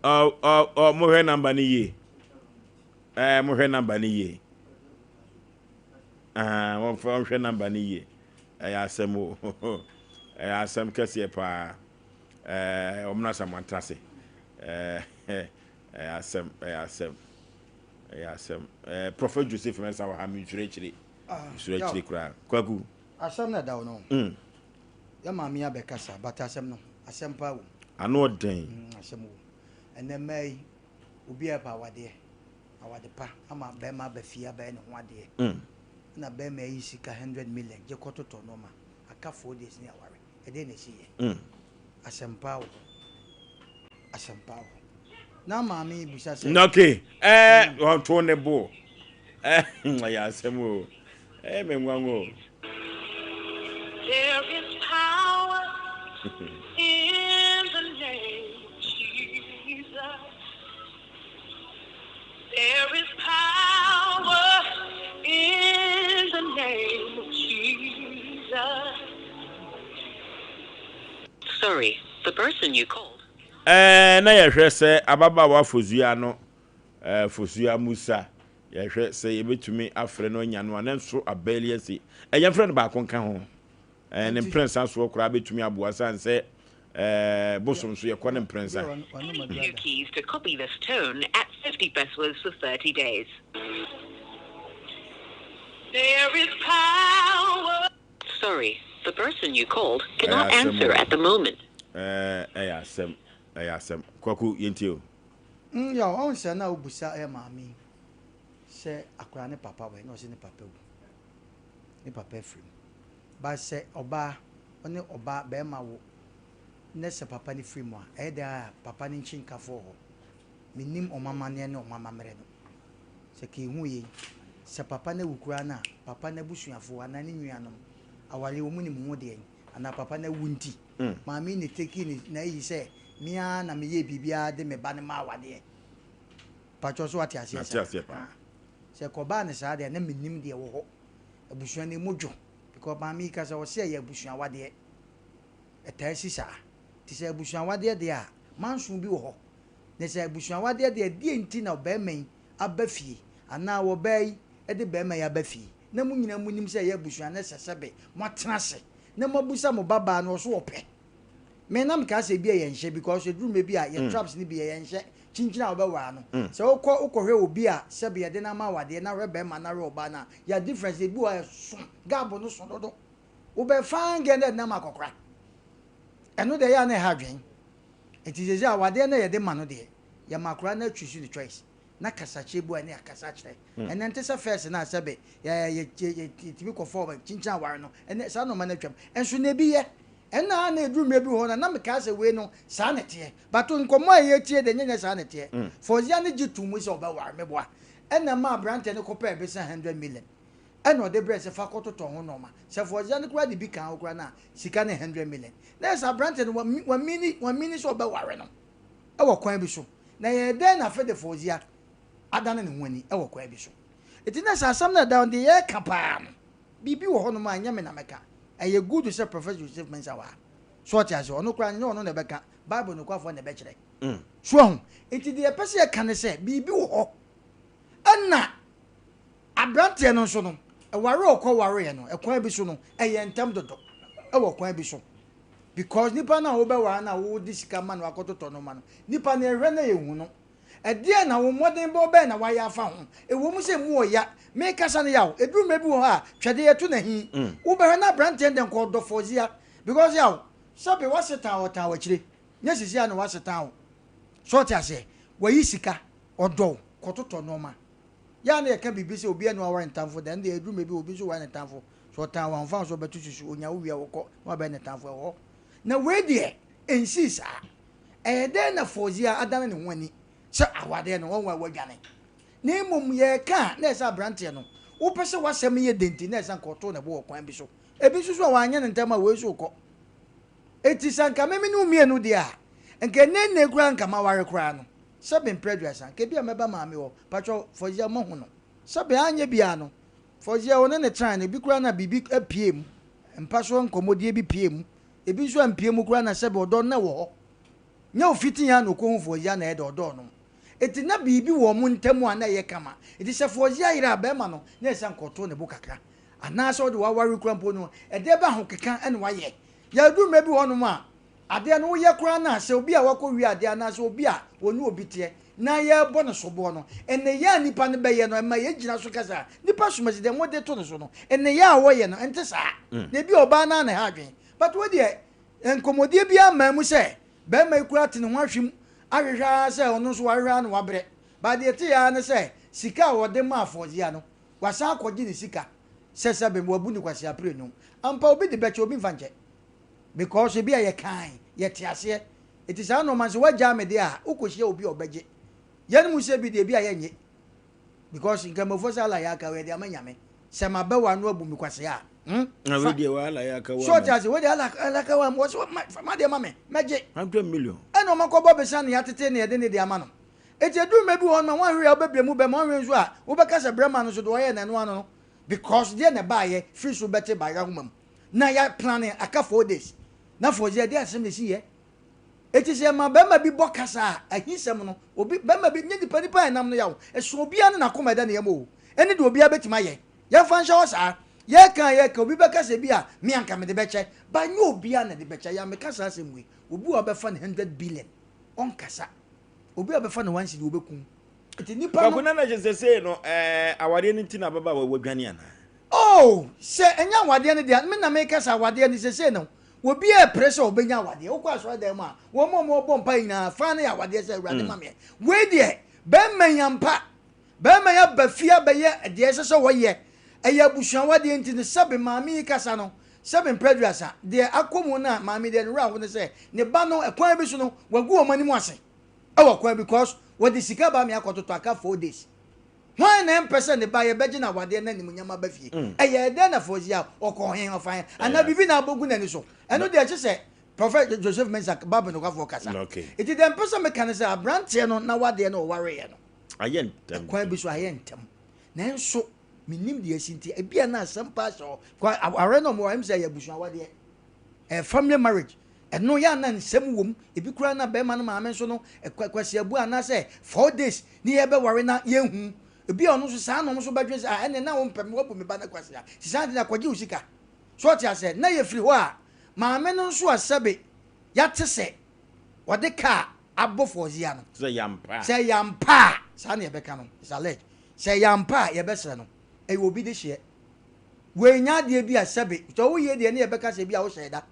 Ɔ ɔ ɔ mohwɛ namba no yie. Ɛɛ mohwɛ namba no yie. Ɛɛ wɔmfa wɔnhwɛ namba no yie. Ɛyɛ asɛm o. Ɛyɛ asɛm kɛseɛ paa. Ɛɛ wɔn na asɛm antena ase. Ɛɛ ɛyɛ asɛm ɛyɛ asɛm ɛyɛ asɛm. Ɛɛ Prophet Joseph Mensah wɔ ha mi nsuro akyire. Nsuro akyire koraa. Kwaku. Asɛm na ɛda hɔ no. Yɛ maame yi abɛkasa but asɛm no asɛm paa wom. Ano ɔden. Asɛm wom. Ɛnɛ mmaa yi obiara pɛ awadeɛ, awade pa ama bɛrima aba fie abɛyɛ ne ho adeɛ. Ɛna bɛrima ayi sika 100 million gye kɔtotɔ nneɛma aka 4 days ne aware. Ɛdeɛn na ɛsi yɛ? Asɛm paa wɔ hɔ. Asɛm paa wɔ hɔ. Na maame yi bisa sɛ. Okay, ɛɛ ɔto ne bo. Ɛɛ ɛyɛ asɛm o. Ɛyɛ me nwanwa o. There is power in the name of Jesus. There is power in the name of Jesus. Sorry, the person you called. Ɛɛ na yɛhwɛ sɛ ababaawa Fozua no, ɛɛ Fozua Musa, yɛhwɛ sɛ yɛbɛtumi afrɛ no anya no a, ne nso abɛɛli asi. Ɛ yɛmfrɛ no baako nka ho. Ɛɛ ne mprɛnsa soɔ koraa bɛtumi aboa sane sɛ ɛɛ bosom so yɛkɔ ne mprɛnsa. Few keys to copy this tone at 50 pesos for 30 days. There is power. Sorry, the person you called Ɛyɛ cannot asɛm answer o. at the moment. Ɛɛ ɛyɛ asɛm, ɛyɛ asɛm. Kwaku yɛntie o. Yaw, ɔhu sɛ na wobusa ɛyɛ maame yi sɛ akwadaa ne papa wɔ he na ɔse ne papa wu. Ne papa afiri mu. But sɛ ɔbaa, ɔne ɔbaa bɛrima wo ne sɛ papa no firi mu a, ɛyɛ dɛn a papa no nkyi nkafoɔ hɔ. Mennim ɔmo amanneɛ ne ɔmo amammerɛ no. Sɛ ka ehu yei. Sɛ papa no awu koraa no a, papa no abusuafoɔ anaa ne nuanom, awareɛ wɔn nim ho deɛn? Anaa papa no awu nti, maame yi na ɛteki ne n'ayi sɛ me ara na meyɛɛ biribiara de me ba no maa awadeɛ. Pakyɛw so wate aseɛ Mate saa? aseɛ paa. Ah. Sɛ ɛkɔbaa no saa deɛ a, na mennim deɛ ɛwɔ hɔ. Abusua no ɛmu dwo because maame yi kasa ɔse ɛyɛ abusua awadeɛ. Ɛtaa si saa. Nti sɛ abusua awadeɛ deɛ a, manso bi wɔ hɔ. Na sɛ abusua awadeɛ deɛ a, deɛn nti na ɔbarima yi aba fie anaa ɔbaa yi de barima yi aba fie na mo nyinaa monim sɛ ɛyɛ abusua na ɛsɛ sɛbe moatena ase na moabusa mo babaa no ɔso ɔpɛ. Me na mekaa sɛ ebia yɛnhyɛ because ɛduru mmerɛ bi a yɛ traps no bi yɛ yɛnhyɛ kyinkyin a wobɛwaa no. Sɛ wokɔ wokɔhwɛ obi a sɛbe yɛde no ama awadeɛ na hwɛ barima na hwɛ ɔbaa no a yɛ difference ebi wɔ hɔ a ɛso gap no so dodo. Wobɛ fine girl na ɛde no ama akɔkora. Ɛno deɛ ɛyɛ a na ɛha adwene. Nti seesei awadeɛ no a yɛde ma no deɛ yɛma akwadaa no achoose ne choice na kasakyerɛ bu a ne yɛakasa akyerɛ. Ɛnɛ nte sɛ first no a sɛbe yɛ yɛ yɛtumi kɔfa ɔba kyinkyin aware no ɛnɛ saa nnoɔma no atwam. Nso na ebi yɛ. Ɛnna a na ɛduru mmerɛ bi wɔ hɔ no a na mekaa sɛ wei no saa na ɛteɛ. But nkɔmmɔ a yɛretie deɛ nyɛ nyɛ saa na ɛteɛ. Fauzia no gye too mu sɛ ɔbɛware meboa. Ɛnna ɛmaa aberanteɛ no kɔpɛɛ besa 100 million. Ɛnna ɔde brɛɛ sɛ fa kɔtotɔ ho nnoɔma. Sɛ Fauzia no koraa de bi kaa ho koraa no a sika no yɛ 100 million. Na ɛyɛ sɛ aberanteɛ no wamini wamini sɛ ɔbɛware no wɔ kwan bi so. Na ɛyɛɛ dɛn na afei de Fauzia adane ne ho ani wɔ kwan bi so? Enti na sɛ asɛm no a ɛda hɔ no deɛ yɛreka paa no, Biribi wɔ hɔnom a ɛnyɛ me na mɛka. Ɛyɛ good sɛ Professor Joseph Mensah wɔ ha. So ɔte aseɛ? Ɔno koraa ɛnyɛ ɔno na ɛbɛka. Bible nokwafoɔ na ɛbɛkyerɛ. So wahu? Nti deɛ yɛpɛ sɛ yɛka ne sɛ, biribi wɔ hɔ. Ɛna aberanteɛ no nso no, ɛware a ɔkɔwareɛ no, ɛkwan bi so no, ɛyɛ ntɛm dodo ɛwɔ kwan bi so. Because nipa no a wobɛware no a wode sika ma no akɔtotɔ no ma no, nipa no yɛhwɛ na yɛhu no. Ɛdeɛn na wo mmɔdenbɔ bɛn na woayɛ afa ho? Ɛwɔ mu sɛ emu wɔ ya, merekasa no yaw. Ɛduru mmerɛ bi wɔ hɔ a, twɛdeɛ yɛto no ahi. Wobɛhwɛ na aberanteɛ no deɛ nka ɔdɔ Fauzia because yaw, sɛbe w'asetan a ɔtan w'akyire, nyɛ sisi ara na w'asetan wo. So wote aseɛ? Wayi sika, ɔdɔ wo, kɔtotɔ nnoɔma. Yɛ a na yɛka biribi sɛ obi ani waware ne tamfo da, ɛno deɛ ɛduru mmerɛ bi obi nso ware ne tamfo. Sɛ ɔtan wo a, ɔmfa ho sɛ ɔbɛto susu, ɔnya wo wie a ɔkɔ na wabɛyɛ ne tamfo, ɛwɔ hɔ. Na wei deɛ, ɛnsii saa. Ɛyɛ dɛn na Fauzia adane ne ho ani sɛ awadeɛ no wɔn a wɔadwane? Na mmom yɛreka a, na ɛsɛ aberanteɛ no, wopɛ sɛ w'asɛm yɛ dɛ nti, na ɛsɛ anka ɔtoo ne bo wɔ kwan bi so. Ebi nso so a wanyɛ no ntɛm a, wei nso rekɔ. Enti sɛ anka me me ne wo mmienu deɛ a, nka ɛnnɛ nnɛ yi koraa anka maware koraa no, sɛbe mprɛ aduasa, nka ebia mɛba maame hɔ. Patrɔ, Fauzia moahu no. Sɛbe anyɛ biara no, Fauzia wo ne no tenae no, ebi koraa na biribi apue mu, mpa so nkɔmmɔdie bi pue mu, Ebi nso ampue mu koraa na sɛbe ɔdɔ no na ɛwɔ hɔ. Nyɛ ofiti ara na okohu Fauzia na ɛyɛ dɛ ɔdɔɔ no. Enti na biribi wɔ wɔn ntam a na ɛyɛ kama. Enti sɛ Fauzia yera barima no, na ɛsɛ sɛ anka ɔto ne bo kakra. Anaasɛ ɔde waware koraa mpo no, ɛdeɛ bɛn ahokeka na wayɛ? Yɛadu mmerɛ bi wɔ hɔnom a, adeɛ no woyɛ koraa no a, sɛ obi a wakɔwia adeɛ anaasɛ obi a ɔne obi teɛ na yɛrebɔ no soboɔ no, nneyɛɛ a nipa no bɛyɛ no, ɛma yɛgyina so ka sɛ, Nipa somasi deɛ mode to no so no, nneyɛɛ a ɔyɛ no, ɛnte saa. Na ebi a ɔbaa no ara na ɛha adwene. But wo deɛ, nkɔmmɔdie biara mmaa mu sɛ barima yi koraa te ne ho ahwem ahwehwɛ ara sɛ ɔno nso wahwehwɛ ara na wabrɛ. But deɛ ɛteeɛ ara ne sɛ, sika a ɔde maa Fauzia no, wasan akɔgye ne sika sɛ sɛbe wabu no kwasea prenu. Ampa obi de bɛkyɛ, obi mfa nkyɛ. Because ebi a yɛkae, yɛte aseɛ. Enti saa nnoɔma no sɛ woagyaa me deɛ a, wokɔhyia obi a ɔbɛgye. Yɛn mu sɛ bi deɛ ebi a yɛnnye. Because nkramofoɔ sɛ Allah yɛ aka wei de ama Nyame. Sɛ mabɛ w'ano abu me kwasea a, hmm? Na wei deɛ wɔ Allah yɛ aka wɔ So ɔte ase, wei deɛ Allah Allah aka wɔ ama, wɔse ma, fa m'adeɛ ma me, mɛgye. 100 million. Ɛna ɔma kɔbɔ besa na yɛatete na yɛde ne deɛ ama no. Enti ɛduru mmerɛ bi wɔ hɔ nom a, woanhwɛ a wobɛbrɛ mu bɛma, woanhwɛ nso a, wobɛka sɛ brɛ ma no nso deɛ ɔyɛɛ no ɛno ano no. Because deɛ na ɛbaeɛ firi so bɛte bayerɛ ahoma mu. Na yɛ plane aka 4 days. Na 4 days ɛdeɛ asɛm na ɛsiiɛ. Enti sɛ yɛma barima bi bɔ kasa a, ahisɛm no, obi, barima bi, nyɛ nipa, nipa a ɛnam no yaw. Ɛso obiara ne n'akoma ɛda ne yam o. Ɛne deɛ obiara bɛtumi ayɛ. Yɛmfa nhyɛ hɔ saa. Yɛreka a yɛreka, obi bɛka sɛ bi a, me anka mede bɛkyɛ. But nyɛ obiara na ɛde bɛkyɛ. Yɛ a meka saa asɛm wei, obi wɔ hɔ a wobɛfa no hundred billion, ɔnkasa. Obi a wobɛfa no one cedi, ɔbɛku wo. Enti nipa no. Kwaku Nana kyerɛ sɛ sei no, ɛɛ, awareɛ no nti na ababaawa yi wadwane anaa? Oh, sɛ ɛnyɛ awadeɛ no deɛ a, me na meka sɛ awadeɛ no seesei no, obiara repere sɛ ɔbɛnya awadeɛ. Wokɔ asɔredan mu a, wɔn a wɔbɔ mpaeɛ nyinaa, faa no yɛ awadeɛ sɛ, Awurade ma meɛ. Wei deɛ, barima yi ampa, barima yi aba fie abɛyɛ deɛ ɛsɛ sɛ ɔyɛ. Ɛyɛ abusua awadeɛ nti no, sɛbe maame yi kasa no, sɛbe mprɛ aduasa, deɛ akɔ mu no a, maame deɛ ne werɛ aho ne sɛ, ne ba no, ɛkwan bi so no, wagu wɔn anim ase wɔ kwan bi, cause wɔde sika ba me akɔtotɔ aka 4 days. Hwan na ɛmpɛ sɛ ne ba yɛbɛgye no awadeɛ na animuonyam aba fie? Ɛyɛɛ dɛn na Fauzia ɔkɔɔ he ɔfa he anaa biribi na abɔ gu n'ani so? Ɛno deɛ ɛkye sɛ Prɔfɛt Joseph Mensah Bible nokwafoɔ kasa. Nti deɛ mpɛ sɛ meka ne sɛ aberanteɛ no n'awadeɛ no ɔwareeɛ no ɛkwan bi so ayɛ ntɛm nanso mennim deɛ asi nti ebia na asɛm paa hyɛ hɔ because awareɛ no ɔmo ware sɛ ɛyɛ abusua awadeɛ ɛyɛ family marriage ɛno yɛ ana nsɛm wom ebi koraa na bɛrima no maame nso no kwasiabu anaasɛ 4 days ne yɛbɛware na yɛnhu ebi a ɔno nso saa na ɔmo nso bɛdwen sɛ ah ɛnɛ na wompɛ me wabu me ba no kwasia sisan de na akɔgye wo sika so ɔte asɛ na yɛfiri hɔ a maame no nso a sɛbe yɛate sɛ wɔde kaa abɔ Fauzia no sɛ yampa sɛ yampa a saa na yɛbɛka no, it's alleged sɛ yampa a yɛbɛsrɛ no ɛyɛ obi de hyeɛ wɔanya adeɛ bi a sɛbe sɛ woyɛ deɛ ne yɛbɛka sɛ bi a wohyɛ da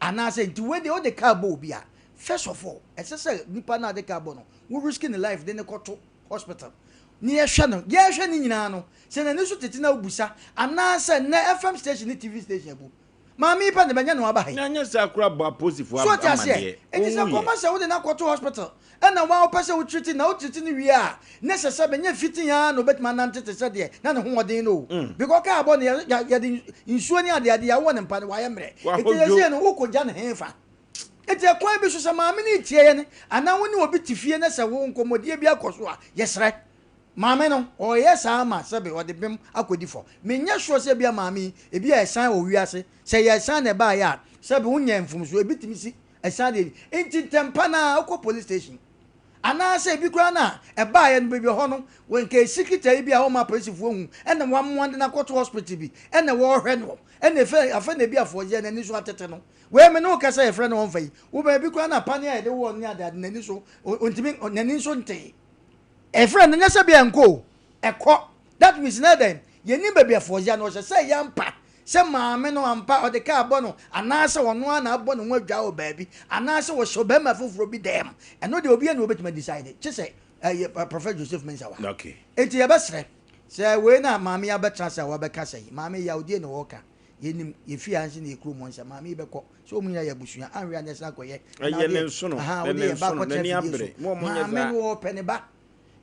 anaasɛ nti wei deɛ wode kaa bɔ obi a, first of all ɛsɛ sɛ nipa no a de kaa bɔ no wo risk ne life de ne kɔto hospital ne yɛhwɛ no yɛhwɛ ne nyinaa no sɛ n'ani so tete na wobusa anaasɛ nnɛ FM station ne TV station abu maame yi pɛ ne bɛnyɛ no aba ha yi na nyɛ sɛ akora bɔ aposifoɔ so ɔte aseɛ amanneɛ eti sɛ Wɔwuyɛ. kɔma sɛ wode no akɔto hospital ɛna wa wopɛ sɛ wotiriti na wotiriti no wie a ne sɛ sɛ bɛnyɛ fiti a na obɛtumi anante te sɛ deɛ na ne ho ɔden no o because kaa bɔ no yɛde nsuo ne adeade yɛawɔ ne mpa no wayɛ mmerɛ eti Wahodwo. yɛsɛ no wokɔgya ne he fa eti ɛkwan bi so sɛ maame no tie yɛ ne anaa wo ne obi te fie ne sɛ wo nkɔmmɔdie bi akɔ so a yɛsrɛ maame no ɔyɛ saa ma sɛbe ɔde bem akɔdi fɔ. Menyɛ sure sɛ bia maame yi ebi a ɛsan wɔ wiase sɛ yɛ ɛsan na ɛbaayɛ a sɛbe wonyɛ mfomso ebi tumi si ɛsan deɛ nti ntɛmpa na wokɔ police station anaasɛ ebi koraa na ɛbaayɛ no baabi hɔ no wɔnka esikita yi bi a wɔma apolisifoɔ hu ɛna wɔamoa de no akɔto hospital bi ɛna wɔrehwɛ no ɛna efe afɛ na ebi afɔgye n'ani so atete no wei mi ne wo kasa yɛfrɛ no wɔmfa yi wo baabi koraa na pane a yɛde wɔ ne ade ade n'ani so ontumi n'ani nso ntee ɛfrɛ no nyɛ sɛ bi ɛnkɔ o ɛkɔ. That means na dɛn yɛnim baabi afɔgye no ɔhyɛ sɛ ɛyɛ ampa sɛ maame no ampa ɔde kaa bɔ no anaasɛ ɔno ara na abɔ ne ho adwa wɔ baabi anaasɛ wɔhyɛ ɔbarima foforɔ bi dɛm. Ɛno deɛ obiara na obɛtumi decide kye sɛ ɛyɛ Prophet Joseph Mensah wa. Enti yɛbɛsrɛ sɛ wei na maame yi abɛtena sɛ wabɛka sɛ yi maame yawdeɛ na wɔka yɛnim yɛfie ha nso ne yɛkurom hɔ nsɛ maame yi bɛkɔ sɛ ɔmu nyinaa yɛ abusua anwea ne ɛsena kɔyɛ. Ɛyɛ ne nsono, wode ne yɛ ba nsono, akɔtena n'ani fidie abere. so Mo a monyɛ maame saa. no wɔpɛ ne ba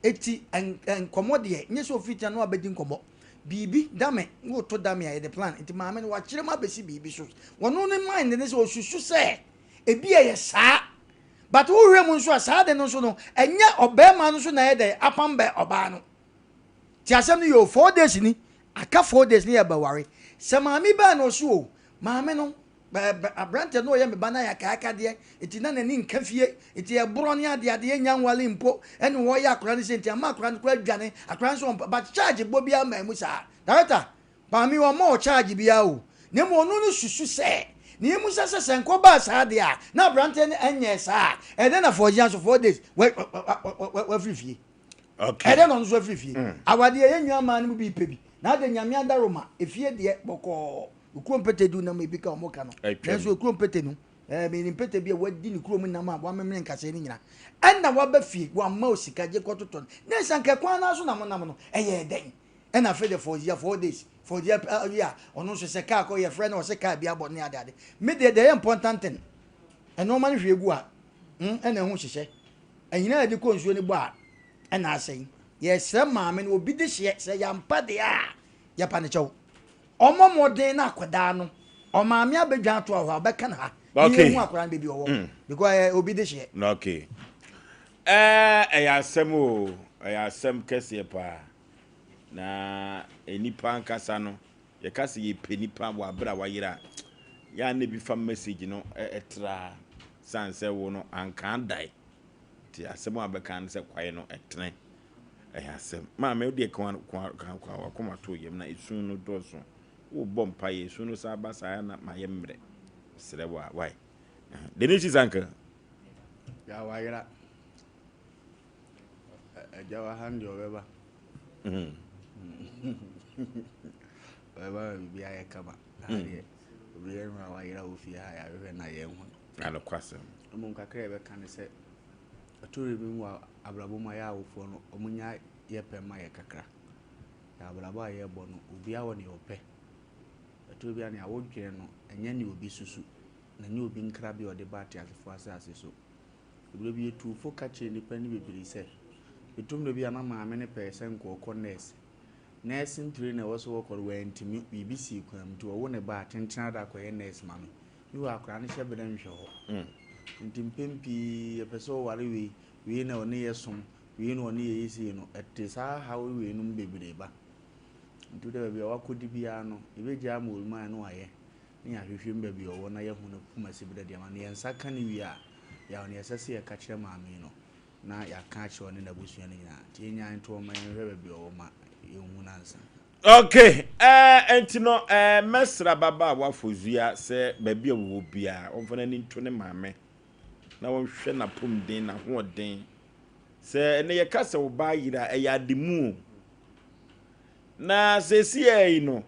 eti nkɔmmɔ deɛ nyɛ sɛ ofiri tia no abɛdi nkɔmmɔ biribi dame woto dame a yɛde plan nti maame no wakyerɛ mu abɛsi biribi so wɔno ne mind ne sɛ osusu sɛ ebi a yɛ saa but wohwɛ mu nso a saa de no nso no ɛnyɛ ɔbɛrima no nso na ɛyɛ dɛ apam bɛ ɔbaa no ti asɛm no yɛ o 4 days ni aka 4 days ni yɛ bɛware sɛ maame baa na ɔso o maame no bɛ aberante no ɔyɛ me ba na yɛ akaakadeɛ nti na n'ani nka fie nti ɛborɔ ne adeadeɛ nya nwale mpo ɛne wɔyɛ akora no sɛ nti ama akora no kora adwane akora no so ɔmpa but charge bɔ biara maa mu saa. Director maame ɔma ɔ charge biara o na mmom ɔno no susu sɛ ne emu sɛ nkɔ baa saa deɛ a na aberante no ɛnyɛ saa ɛdɛ na fɔgyia nso 4 days wafiri fie. Ɛdɛ na ɔno nso afiri fie awadeɛ yɛn nua maa no mu bi pɛ bi na ade Nyame adaroma efie deɛ bɔkɔɔ okurom mpete du nam ebi ka ɔmo ka no. Atwam. Nanso okurom mpete no mene mpete bi a wadi ne kurom nam a wamemene nkasɛɛ no nyinaa ɛna waba fie wama o sika gye kɔtotɔ no ne nsa nka kwan naa so na mo nam no ɛyɛ dɛn ɛna afei de fɔgyia 4 days fɔgyia yi a ɔno nso sɛ kaa kɔ yɛfrɛ no ɔsɛ kaa bi abɔ ne ade ade me deɛ deɛ ɛyɛ important thing ɛnɔɔma no hwie gu a ɛna ɛho hyehyɛ ɛnyina yɛde kɔ nsuo no bɔ a ɛna asɛn yɛsrɛ maame no obi de hyeɛ sɛ yɛampa deɛ a yɛpa ne kyɛw ɔmɔ mmɔden na akwadaa no ɔmaame abɛdwa ato hɔ a ɔbɛka no ha ne yɛhu akwadaa no baabi ɔwɔ because ɛyɛ obi de hyeɛ. Okay, ɛyɛ asɛm o, ɛyɛ asɛm kɛseɛ paa na nipa ankasa no yɛka sɛ yɛpɛ nipa wɔ abere a wayera a yɛa na bi fa message no ɛtra san sɛ wo no anka dae nti asɛm a bɛka no sɛ kwae no ɛtene ɛyɛ asɛm maame wodeɛ ka wakoma to yam na esu no dɔɔso wobɔ mpa yɛ esu no saa ba saa na mayɛ mmerɛ serɛ wo a wae Denisi sanka. Ya wayera agya wa ha no deɛ ɔbɛba ɔbɛba ma biribi ayɛ kama ha deɛ obiara nu a wayera wɔ fie ha yɛahwehwɛ na yɛnhu no. Anokwasɛm. Mmom kakra a yɛbɛka ne sɛ ɛtɔre bi mu wɔ abrabɔ mu a yɛ awofoɔ no ɔmo nya yɛ pɛ ma yɛ kakra yɛ abrabɔ a yɛrebɔ no obiara wɔ nea ɔpɛ ɛtɔre bi a nea wodwene no ɛnyɛ nea obi susu na nyɛ obi nkra bi a ɔde ba ateasefoɔ asase so. Ebire bi yɛtu fo ka kyerɛ nnipa no bebree sɛ Ɛtɔ mmerɛ bi a na maame no pɛɛ sɛ nka ɔkɔ nurse. Nursing training a ɛwɔ sɛ wɔkɔ no wantumi, biribi sii kwan mu nti wɔwo ne ba a tenten ada akɔyɛ nurse ma no. Meanwhile akwadaa no hyɛ berɛ nhwɛ hɔ. Nti mpɛn pii yɛpɛ sɛ ɔware wei, wei na ɔne yɛ som, wei na ɔne yɛ yɛ sei no, ɛte saa haw weinom bebree ba. Nti wode baabi a wakɔdi biara no, yɛbɛgyaa ama oluman na wayɛ na yɛahwehwɛ mu baabi a ɔwɔ na yɛahu no poma siberɛ de ama no. Yɛn nsa ka no wie a, yaw nea ɛsɛ sɛ yɛka kyerɛ maame yi no, na yɛaka akyerɛ ɔne n'abusua no nyinaa. Nti yɛnyae nto hɔ ma yɛnhwɛ baabi a ɔwɔ ma yɛnhu no ansa. Ok, eh, nti no eh, mɛsrɛ ababaawa Fozua sɛ baabi a ɔwɔ biara ɔmfa n'ani nto ne maame na ɔnhwɛ n'apɔmuden, n'ahoɔden. Sɛ ɛnɛ yɛka sɛ wo ba ayera a, ɛyɛ ade mu o. Na seesei yi no,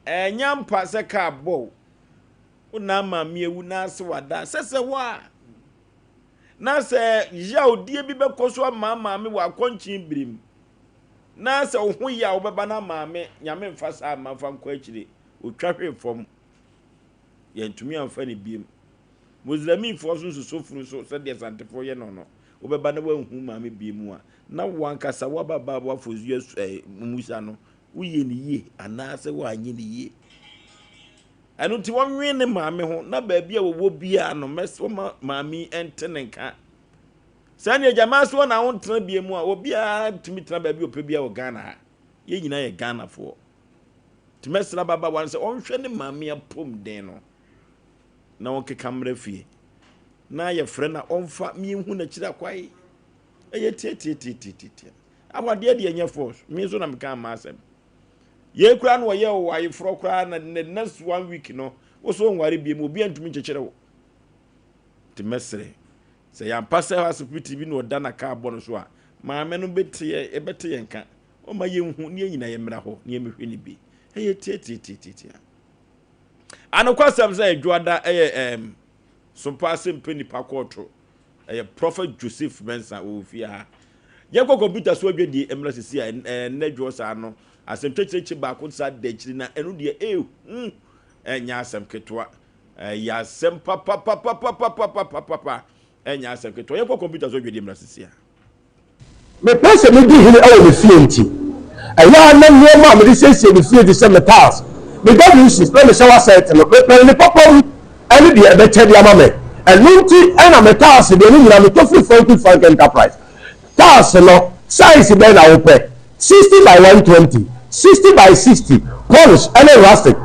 ɛnyɛ ampa sɛ kaa bɔ wo, wo na maame awu na ase wada, sɛ sɛ hɔ a, na sɛ yawdeɛ bi bɛkɔ so ama maame wɔ akɔnkyen bere mu, na sɛ wo ho yɛ a wobɛba na maame, Nyame mfa saa mma mfa nkɔ akyire, otwa hwee fam, yɛntumi amfa ne biem. Muslimfoɔ nso nsuso funu so sɛdeɛ Santefoɔ yɛ no no, wobɛba na woanhu maame bie mu a, na wo ankasa woababaa woafosua eh, musa no, woyɛ ne yie anaasɛ woanyɛ ne yie. Ɛno nti wɔnwen ne maame ho na baabi a wɔwɔ biara no mɛs wɔma maame yi nte ne nka. Saa nea gyamaa so na wontena bie mu a, obiara tumi tena baabi ɔpɛ biara wɔ Ghana ha. Yɛn nyinaa yɛ Ghanafoɔ. Nti mɛsrɛ ababaawa no sɛ ɔnhwɛ ne maame apɔmuden no. na ɔnkeka mmra fie na yɛfrɛ na ɔmfa mienhu n'akyiri akwae. Ɛyɛ tiatiatiatiatia. Awadeɛ deɛ ɛnyɛ force. Me nso na meka ama asɛm. Yei koraa na ɔyɛ wɔ ayeforɔ koraa na the next one week no wo so nware biem obi antumi nkyekyere wo. Nti mɛsrɛ sɛ yɛampa sɛ asopiti bi na ɔda na kaa bɔ no so a maame no bɛte yɛ ɛbɛte yɛn ka ɔma yɛnhu ne yɛn nyinaa yɛmmra hɔ ne yɛmmɛhwɛ ne bi. Ɛyɛ tiatiatiatia. Anokwasɛm sɛ Adwoada yɛ ɛɛm sompa ase mpɛ nipa kɔɔto. Ɛyɛ Prophet Joseph Mensah wɔ ofie ha. Yɛnkɔ kɔmputa so adwadie mmra sisi a ɛnnɛ dwoɔ saa no asɛm kyɛkyerɛkyɛ baako saa da akyiri na ɛno deɛ ɛhu ɛnyɛ asɛm ketewa. Ɛyɛ asɛm papapapapapapapapa ɛnyɛ asɛm ketewa. Yɛnkɔ kɔmputa so adwadie mmra sisi a. Mepɛ sɛ midi hene wɔ me fie nti, ɛyɛ a na nneɛma a mede siesie me fie te sɛ me tiles, me WCs, ne me shower set no, mepɛ no ne papa mu ne deɛ ɛbɛkyɛ de ama me. Ɛno nti na me tiles deɛ ne nyinaa metɔ firi Frankie Frank Enterprise. Tiles no, size bɛn na wopɛ? 60 by 120, 60 by 60, polish ne rustic,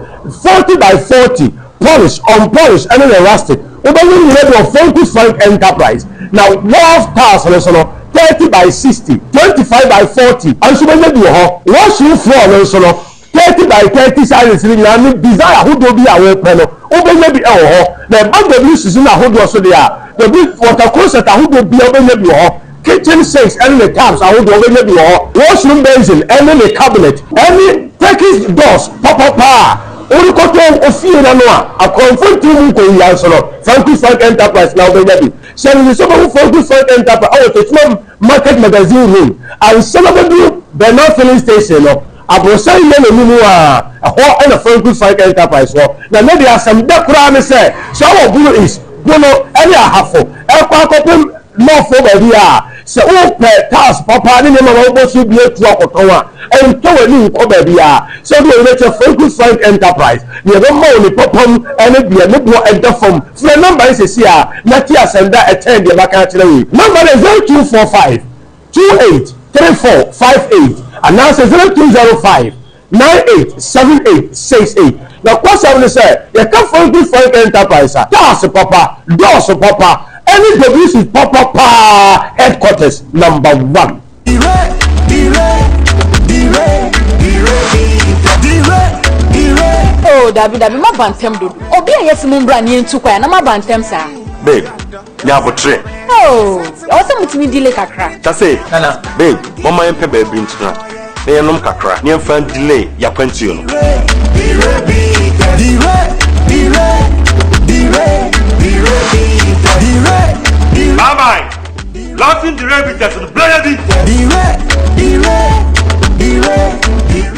40 by 40, polish, unpolish ne ne rustic. Wobɛnya ne nyinaa bi wɔ Franco Frank Enterprise. Na wharf tiles no nso no, 30 by 60, 25 by 40 nso wobɛnya bi wɔ hɔ. Washroom floor no nso no, 30 by 30 sizes no nyinaa ne design ahodoɔ bi a wopɛ no, wobɛnya bi wɔ hɔ. Na ɛba WCs no ahodoɔ so deɛ a, W water closet ahodoɔ biara wobɛnya bi wɔ hɔ. Kitchen sinks ne ne taps ahodoɔ wobɛnya bi wɔ hɔ. Washroom basin ne ne cabinet ne Turkish doors papapa a worekɔtɔ ofie no ano a akorɔmfo ntumi mu nkɔwia nso no, Franco Frank Enterprise na wobɛnya bi. Hyɛ no nso wobɛhu Franco Frank Enterprise wɔ Techiman Market Magazine Road ansa na wobɛduru Bernard Filling Station no. Aborosan yɛ n'anim a, ɛhɔ na Franco Frank Enterprise wɔ. Na ne deɛ asɛm dɛ koraa ne sɛ, sɛ wowɔ Bono East, Bono ne Ahafo ɛrekɔ akɔpem North baabi a, sɛ wopɛ tiles papa ne nneɛma ma wobɔ so bi atu akɔtɔn a, ɛntɔ w'ani nkɔ baabiara. Sɛ wode w'ani bɛkyerɛ Franco Frank Enterprise, deɛ ɛbɛma wo ne papam ne deɛ ne boɔ ɛda fam. Frɛ nɔmba yi seesei ara na te asɛm da a ɛkyɛn deɛ maka akyerɛ wo yi. Nɔmba no yɛ 0245 28 34 58 anaasɛ 0205 98 78 68. Nokwasɛm ne sɛ, yɛka Franklin Frank Enterprise a, cars papa, doors papa, ɛne WC papa paa headquarters number one. Oh dabi dabi moaba ntɛm dodo. Obi a yɛse mombra na yɛntu kwan a na moaba ntɛm saa. Babe, nya aboterɛ. Oh, ɛwɔ sɛ motumi delay kakra. Tase, babe, momma yɛmpɛ baabi ntena na yɛnnom kakra na yɛmfa ndelay y'akwantuo no. Bye bye. Lawson Dire Bitters no brɛ yɛ bi.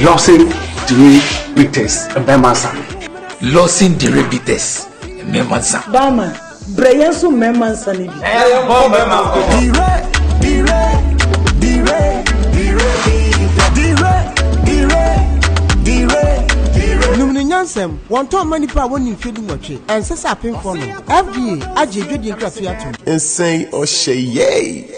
Lawson Dire Bitters mmarima nsa. Lawson Dire Bitters mmarima nsa. Barman, brɛ yɛn nso mmarima nsa no bi. Ɛyɛ bɔ mmarima nkɔmɔ. Kaesɛm, Wɔntɔn mma nnipa a wɔnnii mfeɛ dunwɔtwe. Ɛnsɛ sɛ apemfoɔ nom. FDA agye adwadie nkratoɔ yi atom. Nsɛn ɔhyɛ yɛi.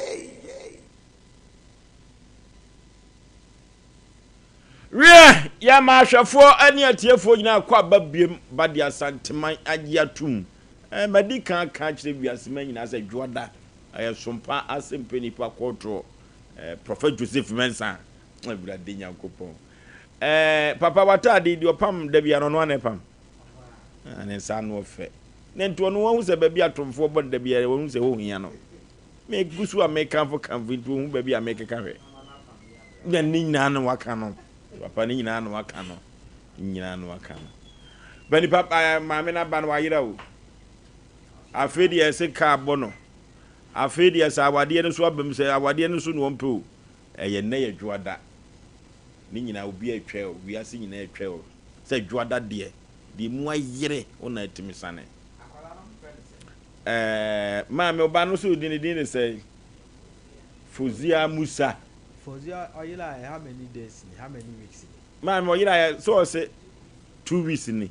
Wiɛ, yɛma ahwɛfoɔ ne atiefoɔ nyinaa kɔ aba biem ba de Asanteman agye atom. Ɛɛ, madi kan aka akyerɛ wiaseman nyinaa sɛ Dwoada, ɛyɛ sompa asɛmpɛ nipa kɔɔtoɔ, ɛɛ, Prɔfɛt Joseph Mensah, Awurade Nyankopɔn. Ɛɛ, papa w'ataade yi deɛ ɔpam da biara no ɔno ara na ɛpam. Ah, ne nsa ano ɔfɛ. Ne nti ɔno wahu sɛ baabi atomfoɔ bɔ no da biara wahu sɛ hɔ hia no. Megu so a mekamfo kamfo nti ohu baabi a mekeka hwɛ. Na ne nyinaa na waka no. Papa ne nyinaa na waka no. Ne nyinaa na waka no. Bɛni papa eh, maame no aba no wayera o. Afei deɛ ɛsɛ kaa bɔ no. Afei deɛ sɛ awadeɛ no so abam sɛ awadeɛ no so na ɔmpɛ o. Ɛyɛ nnɛ yɛ dwoada. Ne nyinaa obi atwa o, wiase nyinaa atwa o. Sɛ dwoada deɛ, deɛ mu ayere wo na atumi sane. Ɛɛ maame ɔba no so din ne din ne sɛn? Fozia Musa. Fozia ɔyera ɛ how many days ni how many weeks ni? Maame ɔyera ɛ sɛ ɔsɛ 2 weeks ni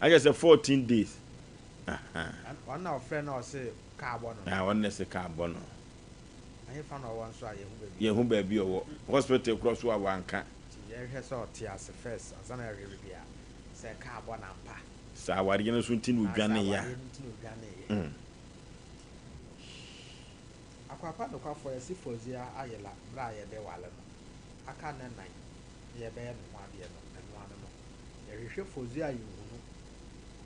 akyɛ sɛ 14 days. Ɔno na ɔfrɛ na ɔse kaa bɔ no. Ah, ɔno na ɛsɛ kaa bɔ no. Ɛhefa na ɔwɔ nso a yɛhu baabi. Yɛhu baabi ɔwɔ. Hospital korɔ so a wanka. Nti yɛhwɛ sɛ ɔte ase first ansa na yɛhwɛ baabi a sɛ kaa bɔ no ampa. Sɛ awareɛ no so nti na Anaasɛ odwaneeɛ a. awareɛ no nti na odwaneeɛ. Akwapa nokwafoɔ yɛse Fauzia ayela berɛ a yɛde wale no aka nna nan na yɛbɛyɛ ne ho adeɛ no ɛno ano no yɛhwehwɛ Fauzia a yɛnhu no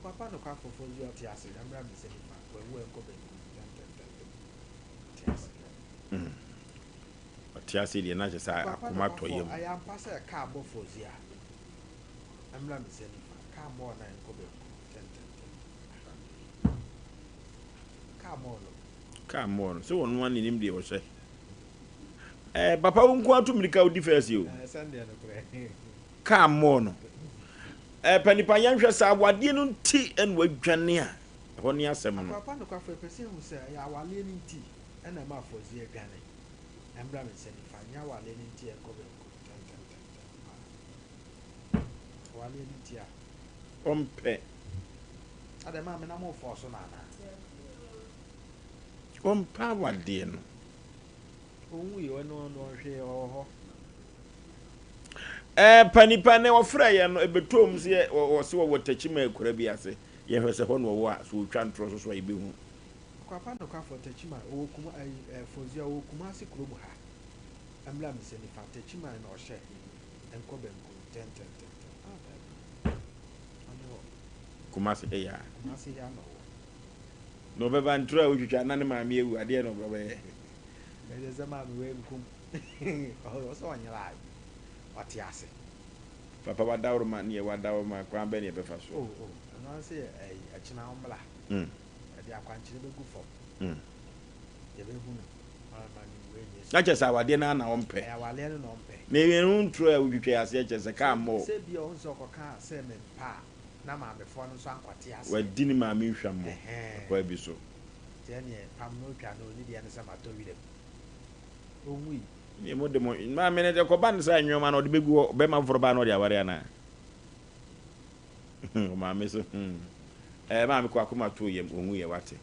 Akwapa nokwafoɔ Fauzia ɔte ase ɛmmra me nsa nifa wawu ɛnkɔ benkum tɛntɛntɛntɛm ɔte ase. Ɔte ase deɛ na kyerɛ sɛ Akwapa akoma tɔ nokwafoɔ yam. ɛyɛ ampa sɛ kaa bɔ Fauzia ɛmmra me nsa nifa kaa mmɔɔ no a ɛnkɔ benkum tɛntɛntɛm kaa mmɔɔ no. Kaa mmɔɔ no sɛ ɔno ara ne nim deɛ ɔhyɛ. Ɛɛ papa wo nko ato mirika wodi fɛs o. Ɛɛ sɛndeɛ nokorɛ. Kaa mmɔɔ no. Ɛɛ pɛ nipa yɛnhwɛ sɛ awadeɛ no nti ɛna wadwane a ɛhɔ ne asɛm no. Akwapa nokwafo yɛpɛ sɛ yɛhu sɛ ɛyɛ awaleɛ no nti ɛna ɛma Afɔzi adwane. Ɛmbra me nsa nifa nyɛ awaleɛ no nti ɛnkɔ benkum tɛntɛntɛntɛm paa. Awaleɛ no nti a. Ɔmpɛ. Adɛn maame na mo fɔɔso no anaa? Ɔmpɛ awadeɛ no. Ɔnwui ɔno ɔno ɔhwee ɔwɔ hɔ. Ɛɛ pa nipa nɛ ɔfrɛ yɛn no ɛbɛtɔ mu sɛ ɔse ɔwɔ Techiman akura bi ase yɛhwɛ sɛ hɔ na ɔwɔ a sɛ ɔtwa ntorɔ so so a yɛbɛhu. Akwapa nokwafo Techiman ɔwɔ kuma ɛyi ɛɛ Fozia ɔwɔ Kumasi kurom ha ɛmmra me nsa nifa Techiman na ɔhyɛ nkɔ benkum tɛntɛntɛntɛm ah daabi ɔne hɔ. Kumasi ha yi a. Kumasi ha na ɔwɔ. Na ɔbɛba ntorɔ a ɔtwitwa na ne maame awu adeɛ na ɔbɛyɛ. Ɛsɛ sɛ maame wei nkum ɔsɛ ɔnyera ɔte ase. Papa wadaworoma ne yɛ wadaworoma kwan bɛn na yɛbɛfa so. Oh oh ɛno ara sɛ ɛyi ɛkyena ɔmmra. Ɛde akwankyerɛ bɛgu fam. Yɛbɛhu no ma ne wei nyɛ Na kyerɛ sɛ awadeɛ no ara na ɔmpɛ. Ɛyɛ awadeɛ no na ɔmpɛ. Na ɛho nturo a wotwitwa yi aseɛ kyerɛ sɛ kaa mmɔ o. Sɛ ebia ɔhu sɛ ɔkɔka sɛ mempɛ a na maamefoɔ no nso ankɔte aseɛ. Wadi ne maame hwammɔ ɛkwan bi so. Nti ɛneɛ pam no otwa no ne deɛ ne sɛ matɔ wiram. Ɔnwui. Neɛ mo de mo maame no deɛ kɔba no saa nnoɔma no ɔde bɛgu hɔ bɛrima foforɔ baa na ɔde aware anaa? Ɔmaame so hmm. Ɛɛ maame kɔ akoma too yam ɔnwui ɛ wate.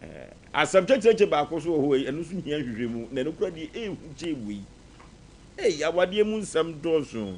Ɛɛ asɛm kyɛkyerɛkyɛ baako so wɔ hɔ ɛno nso hia nhwehwɛmu na ɛno kora deɛ ɛɛhu kyɛɛ wei. Ei awadeɛ mu nsɛm dɔɔso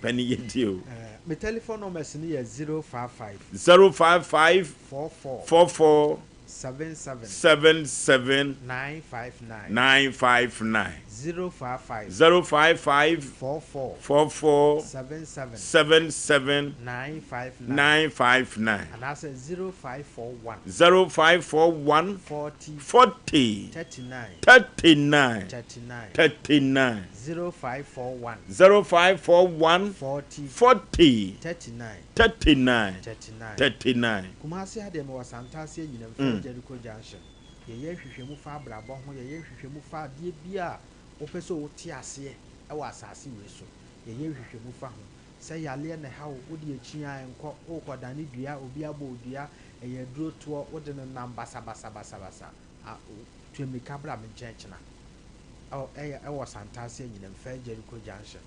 Panin yɛntie o. Me telephone numbers no yɛ 055. 055. 44. 44. 77. 77. 959. 959. 055. 055. 44. 44. 77. 77. 959. 959. Anaasɛ 0541. 0541. 40. 40. 39. 39. 39. 39. 0541. 0541. 40. 40. 39. 39. 39. 39. Kumasi ha deɛ mewɔ Santase Anyinam Fɛn Jericho Junction. Yɛyɛ nhwehwɛmu fa abrabɔ ho, yɛyɛ nhwehwɛmu fa adeɛ bi a wopɛ sɛ wote aseɛ wɔ asase wei so. Yɛyɛ nhwehwɛmu fa ho. Sɛ yareɛ na ɛha wo, wode akyi a ɛnkɔ, worekɔdane dua, obi abɔ wo dua, ɛyɛ aduro toɔ, wode no nam basabasabasabasa a, tu mmirika bra me nkyɛn kyena. Ɛwɔ, ɛyɛ, ɛwɔ Santase Anyinam Fɛn Jericho Junction.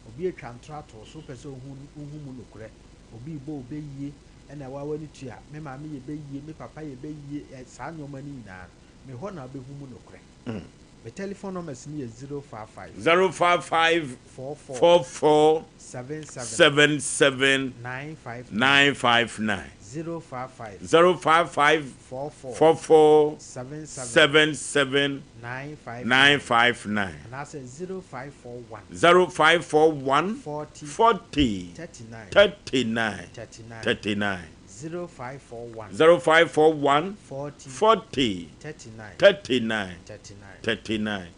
Obi atwa ntorɔ ato wo so, wopɛ sɛ wohu, wohu mu nokorɛ. Obi rebɔ wo bɛyie ɛna wo ara w'ani tua, me maame yɛ bɛyie, me papa yɛ bɛyie, ɛ, saa nneɛma no nyinaa no, me hɔ na wobɛhu mu nokorɛ. Me telephone numbers no yɛ 055. 055 44. 44 77. 77 959. 959. 055. 055 44. 44 77. 77 959. 959. Anaasɛ 0541. 0541 40. 40 39. 39 39. 39. 0541. 0541 40. 40 39. 39 39. 39.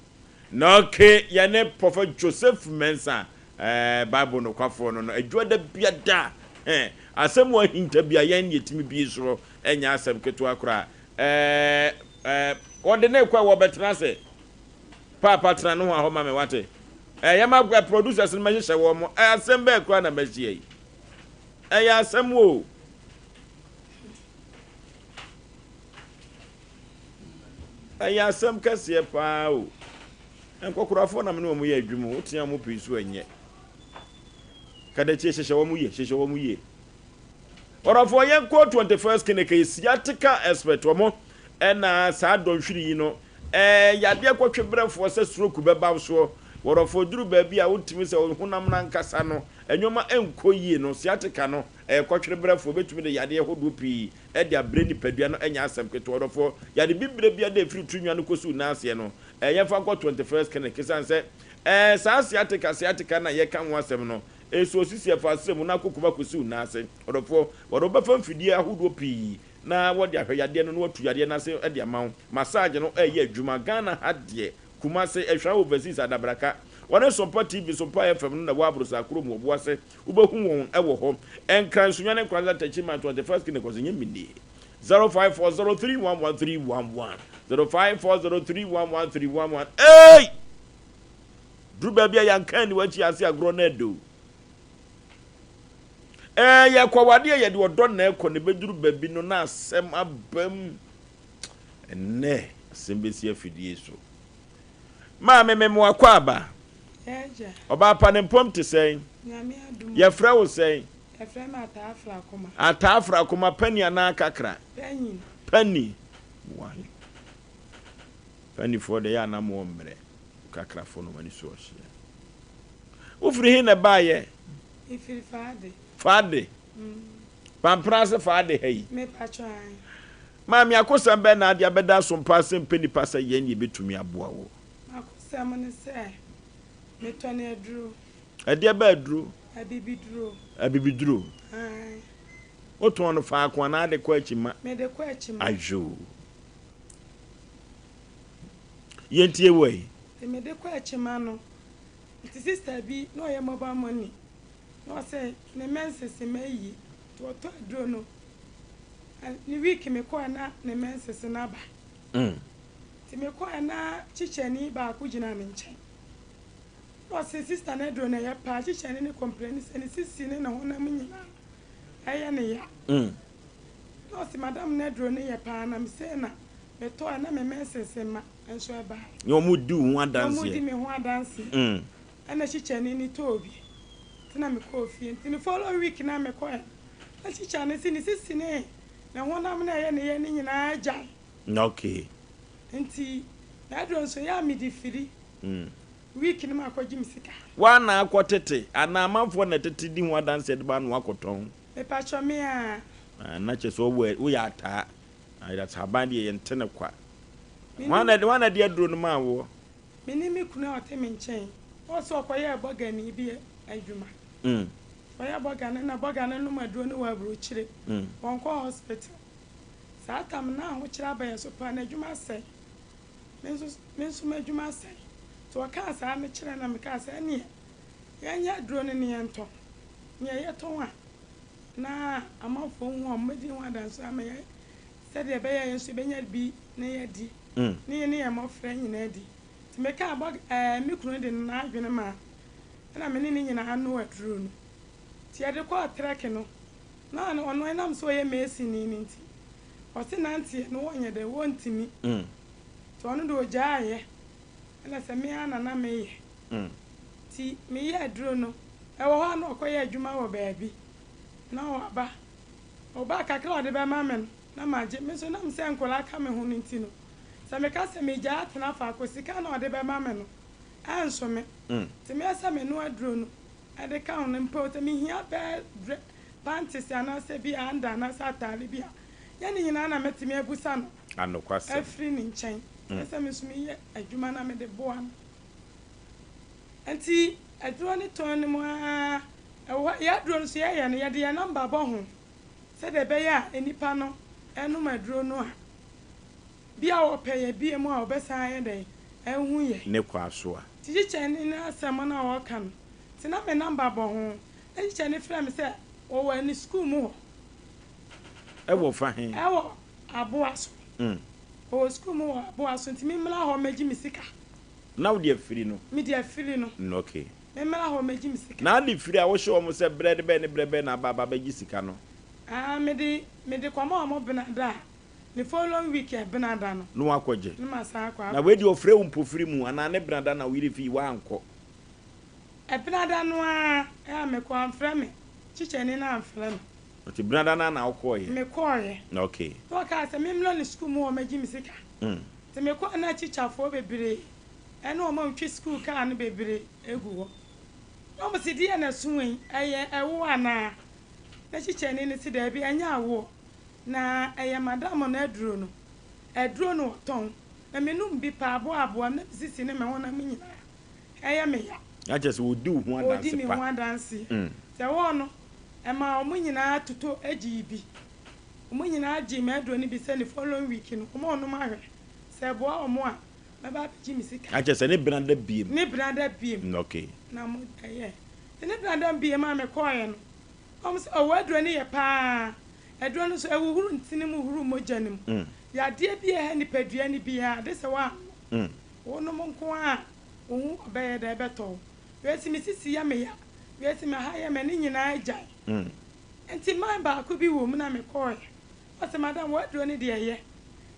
Na okay, yɛne Prophet Joseph Mensah, eh, Bible nokwafoɔ no no, adwuma da biada, eh, asɛm wɔ ahinta bi a yɛn yɛtumi bie soɔ, ɛnyɛ asɛm ketewa koraa. Eh, eh, wɔde ne kɔ a wɔbɛtena ase. Paapa tena ne ho ahɔ ma me wate. Eh, yɛma eh, producers no mɛhyehyɛ wɔn mo. Eh, asɛm bɛɛ koraa na mɛhyia yi. Ɛyɛ asɛm o. Ɛyɛ asɛm kɛseɛ paa o. Nkɔkorafoɔ na me ne wɔn yɛ adwuma o. Wotea wɔn pii so ɛnyɛ. Kadakyie hyehyɛ wɔn yie, hyehyɛ wɔn yie. Ɔdɔfoɔ yɛn kɔ 21st clinic ɛyɛ sciatica expert wɔn ɛna saa dɔnhwiri yi no ɛɛ yadeɛ kɔtwe brɛfoɔ sɛ stroke bɛba wo soɔ. Wɔdɔfoɔ duru baabi a wotumi sɛ honam no ankasa no nneɛma ɛnkɔ yie no sciatica no ɛyɛ kɔtwere brɛfoɔ bɛtumi de yadeɛ hodoɔ pii ɛde abrɛ nipadua no ɛnyɛ asɛm ketewa. Ɔdɔfoɔ yade bibire bi de ɛfiri tiri nwa no kɔsi wo nan aseɛ no ɛɛ yɛmfa nkɔ 21st clinic ɛsiane sɛ ɛɛ saa sciatica sciatica no a yɛka ho asɛm no ɛso osisi ɛfa asrɛ mu na akokuma kɔsi wo nan ase. Ɔdɔfoɔ wɔde wo bɛfa mfidie ahodoɔ pii na wɔde ahwɛ yadeɛ no na wɔatu yadeɛ no ase de ama wo. Massage no ɛyɛ adwuma. Ghana ha deɛ Kumase, Ɛhwa Overseas Adabraka, wɔne Sompa TV, Sompa FM no na ɛwɔ Aborosa kurom wɔ Boase. Wobɛhu wɔn ɛwɔ hɔ. Nkran, Sunyani, Nkoranza, Techiman, 21st Clinic, ɔsɛ nyɛ menie. 0540311311 0540311311 Ei! Duru baabi a yɛanka ani w'akyi ase agorɔ no ɛdo. Ɛɛ yɛkɔ awadeɛ yɛde ɔdɔ na ɛkɔ na ɛbɛduru baabi no na asɛm aba mu. Ɛnnɛ asɛm bɛsi afidie so. Maame me mo akɔ aba. Yɛagya. Ɔbaa pa ne mpɔm te sɛn? Nyame adom. Yɛfrɛ wo sɛn? Yɛfrɛ me Ataa Frakoma. Ataa Frakoma, pani anaa kakra? Panyin. Pani. Why? Panifoɔ deɛ yɛ anam wɔ mmerɛ. Kakrafoɔ no wɔn ani so ɔhyeɛ. Wofiri he na ɛbaayɛ? Mefiri Faade. Faade? Pampena ase Faade ha yi? Mepatwɔ ae. Maame, akosɛm bɛn na ade abɛda asompa ase mpɛ nipa sɛ yɛn yɛbɛtumi aboa wo? M'akosɛm ne sɛ, metɔne aduro. Ɛdeɛ bɛ aduro? Abibiduro. Abibiduro? Ae. Wotɔn no faako anaa de kɔ akyi ma? Mede kɔ akyi ma. Ayoo. Yɛntie wo ɛ. Nti mede kɔ akyi ma no, nti sister bi na ɔyɛ mobile money na ɔsɛ ne menses ma ayi nti ɔtɔ aduro no ne week mekɔɛ na ne menses no aba. Nti mekɔɛ na kyikyɛni baako gyina me nkyɛn na ɔse sister no aduro no ɛyɛ paa. Kyikyɛni no complain sɛ ne sisi ne ne honam nyinaa ɛyɛ ne ya. Na ɔse madam no aduro no yɛ paa na mesei na metɔɛ na me menses ma nso ɛbaeɛ. Na wɔn di wo ho adanseɛ. Na wɔn di me ho adanseɛ. Ɛna kyikyɛni no tɔɔ bi nti na mekɔɔ fie. Nti ne following week na mekɔɛ na kyikyɛni no se ne sisi ne ne honam na ɛyɛ ne ya no nyinaa agyae. Okay. Nti n'aduro nso yɛ a mede firi week no mu akɔgye me sika. Woa na akɔ tete anaa amanfoɔ na ɛtete di ho adanseɛ de ba na woakɔtɔn? Mepakyɛ me a. Ah, na kyerɛ sɛ wowɔ woyɛ ataa. Ah, ahaban deɛ yɛnte no kwa. Hwan na hwan na de aduro no maa woɔ? Me ne me kunu a ɔte me nkyɛn. Ɔse ɔkɔyɛɛ bɔgani bi adwuma. Ɔyɛ bɔga no na bɔga no nom aduro no wɔ aburokyire. Wɔnkɔ hospital. Saa tam no na ahokyere aba yɛn so paa, n'adwuma asɛe. Me nso me nso m'adwuma asɛe. Nti ɔkaa saa no kyerɛɛ na mekaa sɛ ɛneɛ yɛnyɛ aduro no ne yɛntɔn. Neɛ yɛtɔn a na amanfoɔ hu a wɔbɛdi ho adanseɛ ama yɛn sɛdeɛ ɛbɛyɛ a yɛn nso yɛbɛnya bi na yɛadi ne yɛne yɛn mmɔfra nyinaa adi. Nti mekaa bɔ ɛɛ me kunu de n'adwene maa ɛna me ne ne nyinaa noa aduro no. Nti yɛde kɔɔ trɛk no na ɔno ɛnam sɛ ɔyɛ meesinni no nti ɔse nanteɛ no wɔnyɛ dɛ wɔntumi. Nti ɔno deɛ ɔgyaeɛ ɛna sɛ me ara na na meyɛ. Nti meyɛ aduro no ɛwɔ hɔ a na ɔkɔyɛ adwuma wɔ baabi. Na waba. Ɔba a, kakra a ɔde bɛma me no, na magye. Me nso, nam sɛ nkwadaa ka me ho no nti no, sɛ meka sɛ megyae atena faako, sika no a ɔde bɛma me no, ɛnso me. Nti meyɛ sɛ menoa aduro no de ka ho no mpo, sɛ mehia bɛɛ drɛ, panties anaasɛ bi a under anaasɛ ataade bi a, nyɛ ne nyinaa na mɛtumi abusa no afiri ne nkyɛn. Ɛsɛ sɛ me nso meyɛ adwuma na mede boa no. Nti aduro no tɔn no mu ara, ɛwɔ hɔ, yɛn aduro no nso yɛyɛ no, yɛde yɛn nɔmba bɔ ho sɛdeɛ ɛbɛyɛ a nnipa no nom aduro no a, bi a wɔpɛ yɛn bio a wɔbɛsan ayɛ dɛn ahu yɛn. Ne kɔ asoa. Nti kyekyɛni no asɛm no a ɔreka no, nti na me nɔmba bɔ ho. Na kyekyɛni frɛ me sɛ ɔwɔ ne sukuu mu hɔ. Ɛwɔ fa he? Ɛwɔ Aboa so. Ɔwɔ sukuu mu wɔ Aboa so nti memmra hɔ mmɛgye me sika. Na wode afiri no? Mede afiri no. Mm, okay. Memmra hɔ mmɛgye me sika. Na ade firi a wohyɛ wɔn sɛ berɛ bɛn ne berɛ bɛn na aba aba abɛgye sika no? Ah, mede, mede kɔma wɔn benada a, ne following week benada no. Na woakɔgye? Na masan akɔ Na wei deɛ ɔfrɛ wo mpofiri mu anaa ne benada na wo yere fii woankɔ? Ɛbenada no ara a mekɔ, amfrɛ me, kyikyɛni no amfrɛ me. Nti benada no ara na wokɔeɛ? Mekɔeɛ. Okay. Na ɔkaa sɛ memmra ne sukuu mu hɔ mmɛgye me sika. Nti mekɔe na tikyafoɔ bebree ne wɔn a wɔtwi sukuu kaa no bebree gu hɔ. Na wɔse deɛ na ɛso wei, ɛyɛ ɛwoɔ anaa? Na tikyani no se daabi ɛnyɛ awoɔ, na ɛyɛ madam no aduro no, aduro no ɔtɔn. Na menom bi paa aboaboa me na me sisi ne me honam nyinaa ɛyɛ me ya. Na kyerɛ sɛ wɔdi wo ho adanse pa. Wɔdi me ho adanseɛ. Sɛ wɔɔ no, ɛmaa wɔn nyinaa totɔ gyee bi. Wɔn nyinaa gyee m'aduro no bi sɛ ne following week no wɔn renom ahwɛ sɛ ɛboa wɔn a mɛba abɛgye me sika. Na kyerɛ sɛ ne bena da biem. Ne bena da biem. Okay. Na wɔn ɛyɛ. Nti ne bena da biem a mekɔɔeɛ no, wɔn sɛ oh w'aduro no yɛ paa. Aduro no nso ɛhohoro ntini mu horo mogya no mu. Yadeɛ bi a ɛha nipadua no biara de sɛ woannom, wonom nko ara a wo ho bɛyɛ dɛ ɛbɛtɔ wo. Wei se me sisi yɛ me ya, wei se me ha yɛ me ne nyinaa agyae. Nti man baako bi wɔ mu na mekɔɔeɛ. Ɔse madam w'aduro no deɛ ɛyɛ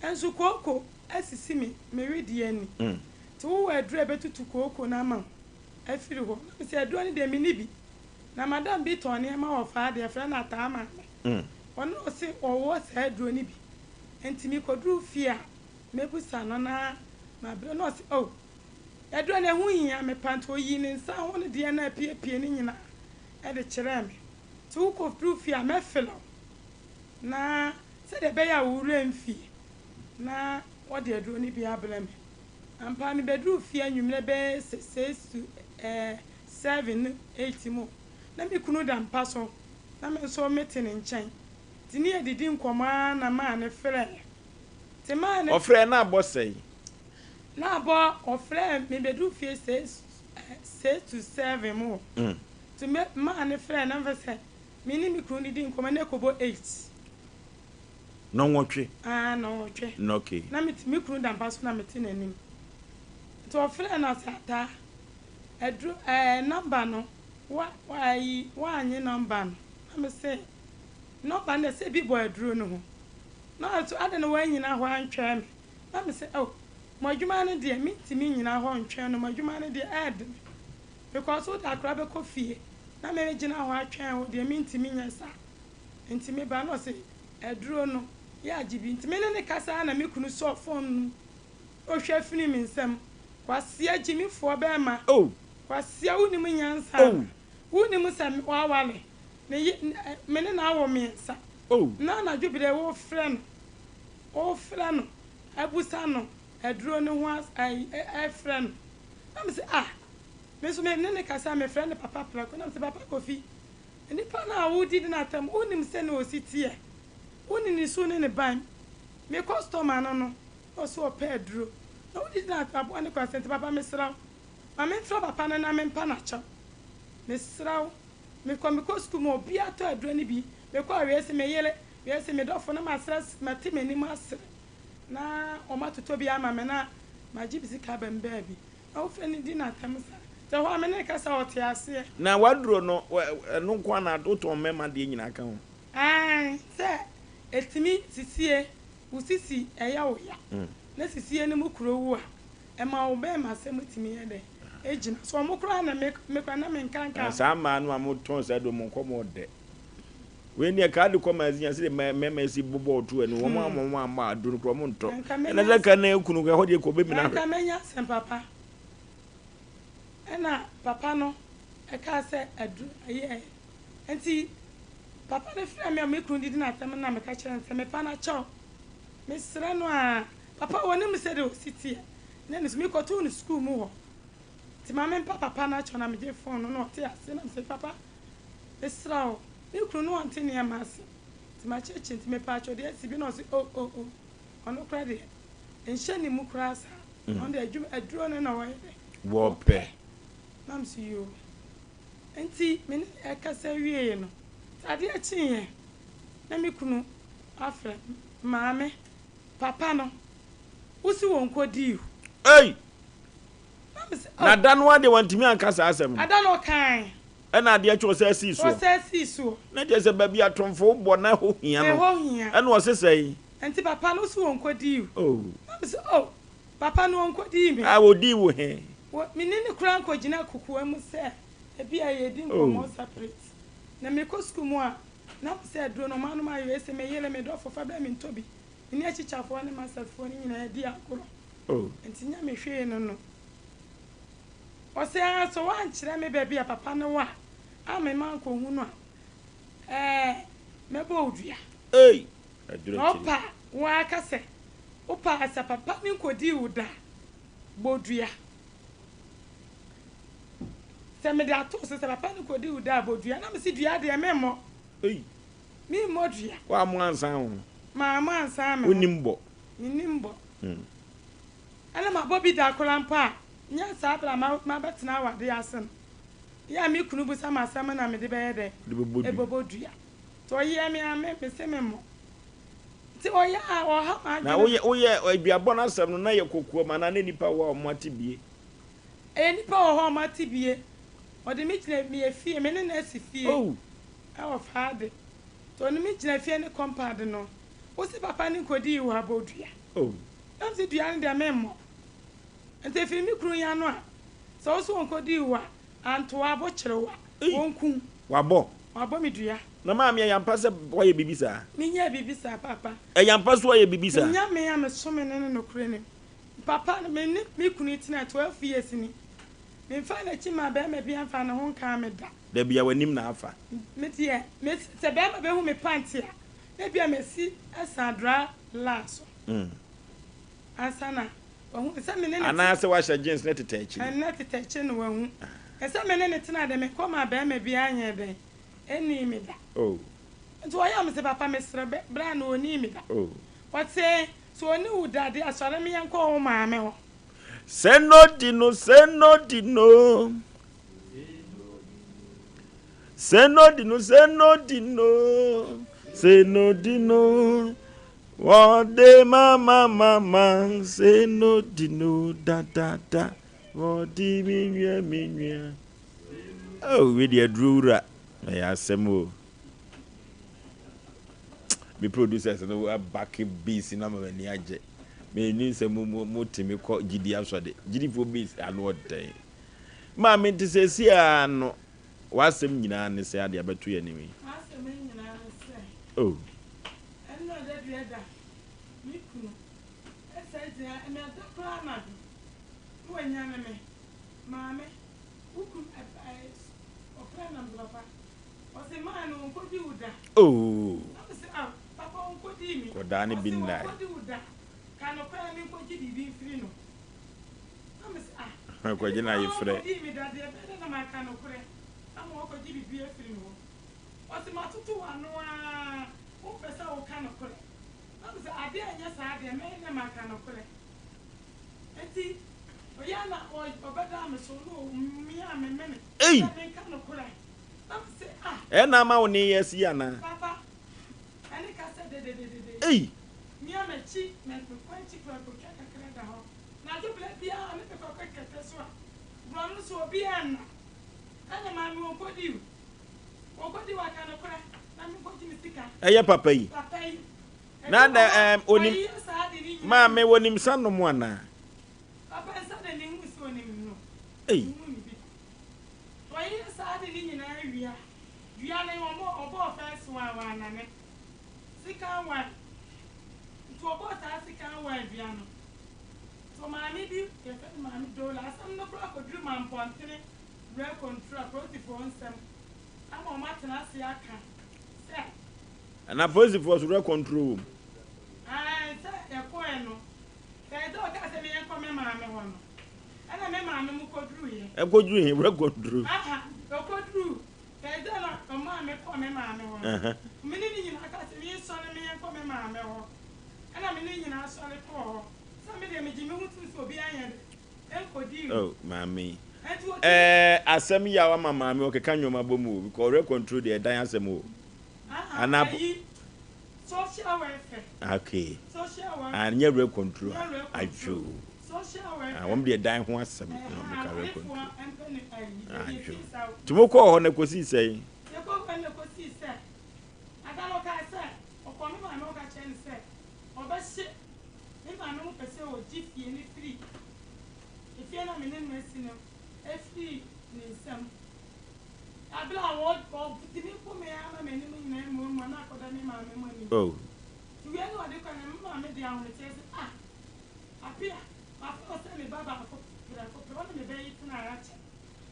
nso kooko asisi me me wedeɛ ani. Nti wowɔ aduro a ɛbɛtutu kooko no ama wo afiri hɔ? Na mese aduro no deɛ menni bi. Na madam bi tɔn nneɛma wɔ faa deɛ yɛfrɛ no Ataa Maame. Ɔno na ɔse ɔwɔ saa aduro no bi. Nti mekɔduruu fie a mɛbusa no na mabrɛ no. Na ɔse oh aduro no ɛho hia me paa nti ɔyii ne nsa ho no deɛ no a apiepie no nyinaa de kyerɛɛ me. Nti wokɔduru fie a, mɛfrɛ wo na sɛdeɛ ɛbɛyɛ a wo werɛ remfie na wɔde aduro no bi abrɛ me. Ampa ara mebɛduruu fie anwummerɛ bɛyɛ sɛ six to eh, seven ne eight mu na me kunu da mpa so na me nso mete ne nkyɛn. Nti ne yɛdidi nkɔmmɔ ara na maa no frɛeɛ. Nti maa no. Ɔfrɛɛ na abɔ sɛn? Na abɔ, ɔfrɛɛ mebɛduruu fie six eh, six to seven mu hɔ. Nti me maa no frɛɛ na mefɛ sɛ me ne me kunu didi nkɔmmɔ na ɛkɔbɔ 8. Nɔnwɔtwe. Ah, nɔnwɔtwe. Na okay. Na me me kunu da mpa so na mete n'anim. Nti ɔfrɛɛ no ɔsɛ ataa aduru ɛɛ nɔmba no wa wa ayi woanye nɔmba no. Na me se nɔmba no deɛ sɛ bi bɔ aduro no ho. Na ɔse adɛn na woannyina hɔ antwɛn me. Na me se oh mo adwuma no deɛ mentumi nnyina hɔ ntwɛn no mo adwuma no deɛ ɛɛdene. Because wode akora bɛkɔ fie na me gyina hɔ atwɛn wo deɛ mentumi nyɛ saa nti me ba na ɔse aduro no yɛ agye bi nti me ne no kasa ara na me kunu sɔɔ phone no mu na ɔhwɛ firi me nsam Kwasia gyimifoɔ bɛɛma Kwasia wonim nyansa anaa wonim sɛ waware ne ye me ne no awo miɛnsa na anadwo berɛ wofrɛ no wofrɛ no abusa no aduro no ho as ɛyi ɛfrɛ no na me se ah Me nso me ne no kasa a, mefrɛ no Papa prɛko, na mese, Papa Kofi, nipa no a wodidi no atɛm, wonim sɛnea ɔsi teɛ? Wonim ne su ne ne ban? Me kɔstɔma no no, na ɔse ɔpɛ aduro, na wodidi no atɛm, aboa no kɔ ase, nti papa mesrɛ wo, ma memfrɛ papa no na mempa no akyɛw. Mesrɛ wo, mekɔ mekɔ sukuu mu a, obiara tɔ aduro no bi, mekɔ a, wei se me yere, wei se me dɔfo, na masrɛ, mate m'anim asere, na wɔatotɔ bi ama me, na magye me sika aba me baabi. Na wofrɛ no di no atɛm saa. Sɛ hɔ a me ne no kasa a ɔte aseɛ. Na w'aduro no ɛno nko ara na wotɔn mmarima deɛ nyinaa ka ho? Aane, sɛ ɛtumi sisie, wo sisi ɛyɛ wo ya na sisie no mu kuro wu a, ɛma wo bɛɛmasɛm tumi yɛ dɛn? Ɛgyina. So wɔn koraa na me me koraa na menka nka. Na saa mmaa no a motɔn saa aduro mo nkɔmmɔ ɔdɛ. Wei deɛ kaa de kɔ magazine ase de mmarima si bobɔ ɔto ani wɔn a wɔn ammɔ aduro no koraa wɔn ntɔ. Ɛna sɛ ka na ekunu ɛhɔ deɛ kɔ bɛmina hwɛ. Nka mɛnya asɛm papa. Ɛna papa no ɛkaa sɛ aduro ɛyɛ nti papa no frɛ me a me kunu didi n'atɛm na meka kyerɛ no sɛ mepa no akyɛw mesrɛ no a papa wɔnim sɛdeɛ ɔsi teɛ na ne so mekɔtoo no sukuu mu hɔ nti ma mempa papa no akyɛw na megye fon no na ɔte ase na mesɛ papa Mesrɛ wo, me kunu no ɔnte nneɛma ase nti makyekye nti mepaakyɛw deɛ asi bi na ɔse oh oh oh ɔno koraa deɛ nhyɛ ne mu koraa saa ɔno deɛ adwuma aduro no na wɔyɛ dɛ Wɔpɛ. Na mese yoo nti me ne no ɛkasa wieɛ no nti adeɛ kyeeɛ na me kunu afrɛ maame papa no wose wɔnkɔdii o. Ei! Na mese oh. Na da no ara deɛ wantumi anka saa asɛm no. Ada no ɔkae. Ɛna adeɛ kye ɔsan sii soɔ. Ɔsan sii soɔ. Na kyerɛ sɛ baabi atomfo bɔ na ɛhɔ hia no. Ɛhɔ hia. Ɛna ɔse sɛn? Nti papa no se ɔnkɔdii o. Oh. Na me se oh, papa no ɔnkɔdii me. Ah, ɔdii wo he? Wɔ, me ne no koraa nkɔgyina kokoa mu sɛ ebi a yɛredi nkɔmmɔ Oh. separate. Na mekɔ sukuu mu a, na me sɛ aduro no ɔmo anom ayɛ ese me yere, me dɔfo fa brɛ me ntɔ bi. Me ne akyikyafoɔ ne masafoɔ no nyinaa di agorɔ. Oh. Nti nyɛ me hwee no no. Ɔse aa sɛ woankyerɛ me baabi a papa no wɔ a, a me mankɔhu no a, ɛɛ mɛbɔ wo dua. Ei! Aduru Na akyiri. ɔpa a, wo ara ka sɛ, wopɛ a sɛ papa no nkɔdii wo da a, bɔ dua. Sɛ mede ato wo so sɛ papa no kɔdii wo da a, bɔ dua. Na mese dua deɛ memmɔ. Ei! Memmɔ dua. Woammɔ ansan wo ho. Mammɔ ansan me ho. Wonnim bɔ. Mennim bɔ. Mm. Ɛna mabɔ bi da koraa mpo a, nyɛ saa bere a mabɛtena awadeɛ ase no. Yɛ a me kunu bisa me asɛm na mede bɛyɛ dɛn? Ɛbɛbɔ dua. Nti ɔyɛɛ me a me, mese memmɔ. Nti ɔyɛ a ɔha m'adwene. Na woyɛ, woyɛ aduabɔ no asɛm no na yɛ kokoam anaa na nnipa wɔ hɔ a wɔate bie? Ɛyɛ nnipa wɔ hɔ a wɔate bie. Ɔde me gyina meyɛ fie, me ne no asi fie Oh! ɛwɔ Faade. Nti ɔne me gyina fie ne compound no. Wose papa no nkɔdii wo abɔ dua. Oh! Na mese dua no deɛ memmɔ. Nti ɛfiri me kunu yi ano a, sɛ wo so wɔnkɔdii wo a, antoa abokyere wo a, wɔnku wo. Wabɔ? Wabɔ me dua. Na maame, ɛyɛ ampa sɛ woayɛ biribi saa? Menyɛɛ biribi saa, papa. Ɛyɛ ampa sɛ woayɛ biribi saa? Me Nyame a mesome no ne nokorɛ nim. Papa, me ne me kunu yi tenaa 12 years ni. Memfaa n'akyi mmaa barima biara mfaa ne ho nkaa me da. Dabi a, w'anim na afa. Me deɛ, mesi, sɛ barima bɛhu me pant a, na ebia masi asan dra line so. Ansa na wahu sɛ me ne no te. Anaasɛ wahyɛ jeans ne tetɛ akyiri. Ɛnnɛ tetɛ akyiri na wahu. Sɛ me ne no tena de, menkɔ maa barima biara nyɛɛ dɛn? Ɛnnii me da. Oh. Nti ɔyɛɛ me sɛ, Papa mesrɛ bɛ, bra na ɔnnii me da. Oh. Ɔse, sɛ ɔnni wo da deɛ a, sɔre me yɛnkɔ wo maame hɔ. Sɛ no di no, sɛ no di no. Sɛ no di no, sɛ no di no. Sɛ no di no. Wɔde ma ma ma ma se no di no da da da wɔde me nua me nua. Oh, wei deɛ aduro wura ɛyɛ asɛm o. Me producers no abake bass na ma m'ani agye. Menim sɛ mo mo mo tumi kɔ gyidi asɔde. Gyidifoɔ bass ano ɔdɛn. Maame nti sɛsi ara no w'asɛm nyinaa ne sɛ adeɛ abɛto yɛn anim yi. M'asɛm nyinaa ne sɛ. Oh. Ɛnna da dua da, me kunu san gyina me da koraa anadwo na wanyane me, Maame, wo kunu ɛ ɛ ɔfrɛ me na mese papa, ɔse maa no ɔnkɔdi wo da. Oh. Na mese ah, papa ɔnkɔdii me. Kɔdaa ne bi Ɔse nnae. ɔnkɔdi wo da, ka nokorɛ na menkɔgye biribi mfiri no. Na mese ah, Kɔgye ɛnde no papa ayefrɛ. ɔnkɔdii me da deɛ ɛbɛyɛ dɛn na maka nokorɛ ama wakɔgye biribi afiri ne hɔ. Ɔse matoto w'ano aa wompɛ sɛ woka nokorɛ. Na mese adeɛ a ɛnyɛ saa deɛ mɛyɛ dɛn maka nokorɛ. Nti ɔyɛ a na ɔbɛdaa me so na ɔmiaa me mene Ei! sɛ menka nokorɛ. Na mese ah. Ɛna ama wo ne yɛ asi anaa? Papa, ɛne kasa dedededede. Ei! Mia m'akyi, mekɔ akyi koraa kɔtwa kakra da hɔ. Anadwo berɛ biara ne mekɔkɔ kɛtɛ so a, borɔno no so obiara nna. Ɛna maame ɔnkɔdi o. Ɛyɛ papa yi. Na da ɛɛm onim maame wonim nsa nom anaa? Ei. Dua no wɔn ɔbɔɔ first one wannane, second one nti ɔbɔɔ saa second one dua no so maame bi yɛfrɛ no maame Dola asɛm no koraa kɔduru Mampɔntene Wura Control apolisifoɔ nsam ama wɔn atena ase aka sɛ. Ana apolisifoɔ so wura control wɔ mu? Ae sɛ yɛkɔɛ no first day ɔkaa sɛ meɛnkɔ me maame hɔ no ɛna me maame mo kɔduruiɛ. Ɛkɔduru he wura control? Aha ɔkɔduruu First day no a ɔmaa me kɔɔ me maame hɔ no, me ne ne nyinaa kaa sɛ mensɔre menkɔ me maame hɔ. Ɛna me ne ne nyinaa sɔre kɔɔ hɔ. Sɛ me deɛ megye me ho tom sɛ obiara nyɛ dɛ nkɔdii mu. Oh maame yi. Ɛnti wɔtumi. Ɛɛ asɛm yi a wama maame ɔkeka nnoɔma bɔ mu o because ɔrɛ control deɛ ɛdan asɛm o. Aha Anaa. ayi social welfare. Okay. Social welfare. Ah nyɛ rɛ control Nyɛ rɛ control. Adwo. Social welfare. Ah wɔn deɛ dan ho asɛm na wɔn ka rɛ Ɛha control. arefoɔ mpɛ ne ayi deɛ Adwo. ɛti sa o. Nti mo kɔɔ hɔ no ɛkɔsii sɛn? Yɛkɔɔ hɔ no ɛkɔsii sɛ ada no ɔkaa sɛ ɔkɔɔ me maame hɔ ka kyerɛɛ no sɛ ɔbɛhye me maame ho pɛ sɛ ɔgye fie no firi efie no a me ne no asi no firi ne nsam. Bere a wɔtumi po me ara ma m'anim nyinaa muamua na akɔda me maame mo anim. Oh. Nti wei na ɔde kɔ na me maame de ahometeɛ sɛ ah Apia mafa wo sɛ me ba baako prɛko pɛ wo ne me ba yi tenaeɛ akyɛ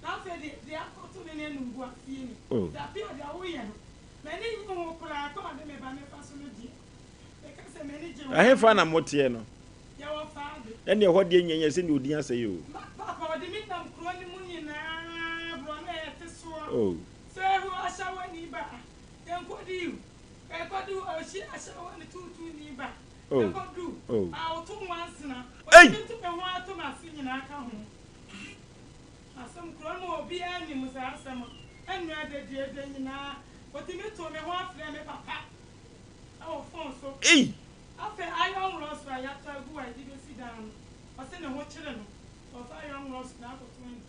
na afei deɛ deɛ akɔto me ne animguaseɛ ni. Oh. Nti Apia deɛ woyɛ no m'ani nnye ho koraa kwan a ɔde me ba no fa so no deɛ meka sɛ m'ani gye ho. Ɛhefa na moteɛ no? Yɛwɔ faa de. Ɛnneɛ ɛhɔ deɛ nyɛ nyɛ sɛdeɛ odin asɛe o. Ma papa ɔde me nam kuro no mu nyinaa borɔno a yɛte soɔ. Oh. Sɛ ehu ahyɛwani ba a, yɛnkɔdi o. Yɛkɔdu ɔhyi ahyɛwani tuutuuni ba Oh. yɛkɔdu Oh. a ɔto nwansena. Ei! Ɔde me to me ho ara to m'ase nyinaa ka ho. Asɛm kuro no mu obiara nim saa asɛm ɛnnɛ adaduada nyinaa ɔtumi to me ho afrɛ me papa wɔ phone so. Ei! Afei iron rods a yɛatɔ agu a yɛde besi dan no, ɔse ne ho kyere no, nti ɔfa iron rods na akɔto adi.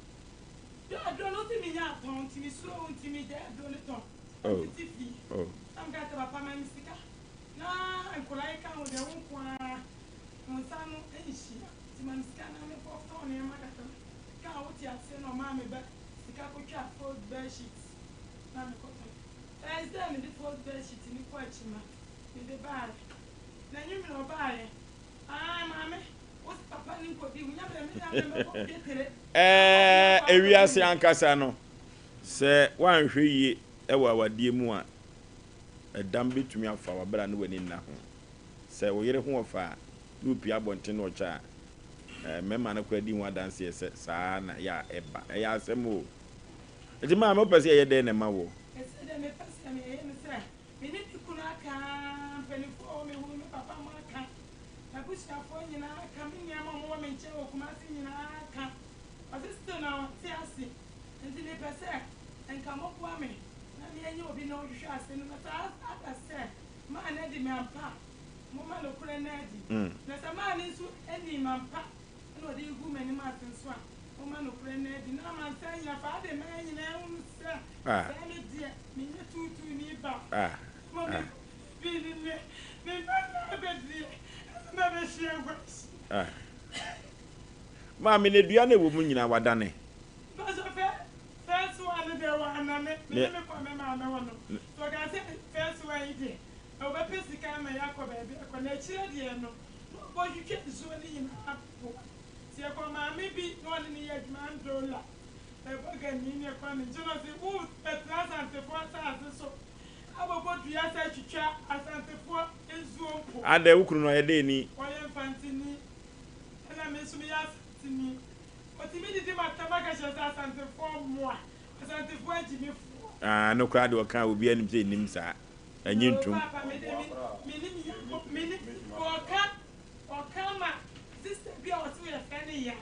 Dɛ aduro no ɔse menya atɔn nti mesuro wo nti megyae aduro no tɔn tete fie. Na meka sɛ papa ma me sika na nkwadaa yi ka ho deɛ wo nko ara wo nsa ano nhyia nti ma me sika na menkɔ tɔn nneɛma kakra. Kaa wote aseɛ na ɔmaa me ba sika kɔtwaa fold bed sheet na mekɔtɔn. First day a mede fold bed sheet no kɔɔ akyima Mede baeɛ. Na anwummerɛ ɔbaeɛ. Aah maame, wo se papa no nkɔdi wo nya berɛ me deɛ me mɛkɔ dwetire. Ɛɛ ewiase ankasa no, sɛ woanhwɛ yie wɔ awadeɛ mu a, ɛdam bɛtumi afa wo berɛ a na w'ani nna ho. Sɛ wo yere ho ɔfɛ a, na ɔpue abɔnten na ɔkyɛ a, ɛɛ mmarima no koraa di ho adanseɛ sɛ saa ara na ɛyɛ a ɛba. Ɛyɛ asɛm o. Nti maame wopɛ sɛ yɛyɛ dɛn na ɛma woɔ? Ɛsɛ deɛ mepɛ sɛ meyɛ ne sɛ Me ne me kunu aka, mpanimfoɔ a wɔwɔ me ho, me papa mo aka, m'abusuafoɔ nyinaa aka, me nuanom a wɔwɔ me nkyɛn wɔ Kumasi nyinaa aka. Ɔse still na ɔnte ase. Nti mepɛ sɛ nka moboa me na meanya obi na ɔnhwehwɛ asɛm no mu. Na sɛ ada sɛ maa no adi me ampa a, momma nokorɛ no adi. Na sɛ maa no nso annii me ampa na ɔde regu m'anim ase nso a, momma nokorɛ no adi. Na amansan nyinaa, fa ade mmaa nyinaa nhunu sɛ saa me deɛ, menyɛ tuutuuni ba. Mmom me bi ne me, me mma nyinaa bɛdie, ɛsɛ mɛbɛhyia nkwanhyia. Maame, na dua no a ɛwɔ mu nyinaa, wadane? Mpakyɛ fɛ, first one no deɛ wannane, me ne me kɔ me maame hɔ no, nti ɔkaa sɛ first one yi deɛ, ɔbɛpɛ sika ama yɛakɔ baabi akɔ, na akyire deɛ no, na ɔkɔhwehwɛ nsuo no nyinaa boa. Nti yɛkɔɔ maame bi na ɔne no yɛ adwuma Andola, Ɛbɔgani ne Kwame nkyɛn na ɔse wo bɛtena Asantefoɔ asase so abɔbɔ dua sɛ twitwa Asantefoɔ nsuo mpo. Adɛn wo kunu no ɔyɛ dɛn ni? Ɔyɛ Mfanteni ɛna me nso meyɛ Asanteni. Ɔtumi didi m'atɛm aka kyerɛ sɛ Asantefoɔ mmoa, Asantefoɔ agyimifoɔ. Ah ɛno koraa deɛ ɔka a obiara nim sɛ nnim saa. Ɛnye Oo ntom. paapa me de me menim Nyankopɔn menim ɔka ɔka ma sister bi a ɔse yɛfrɛ no Yaa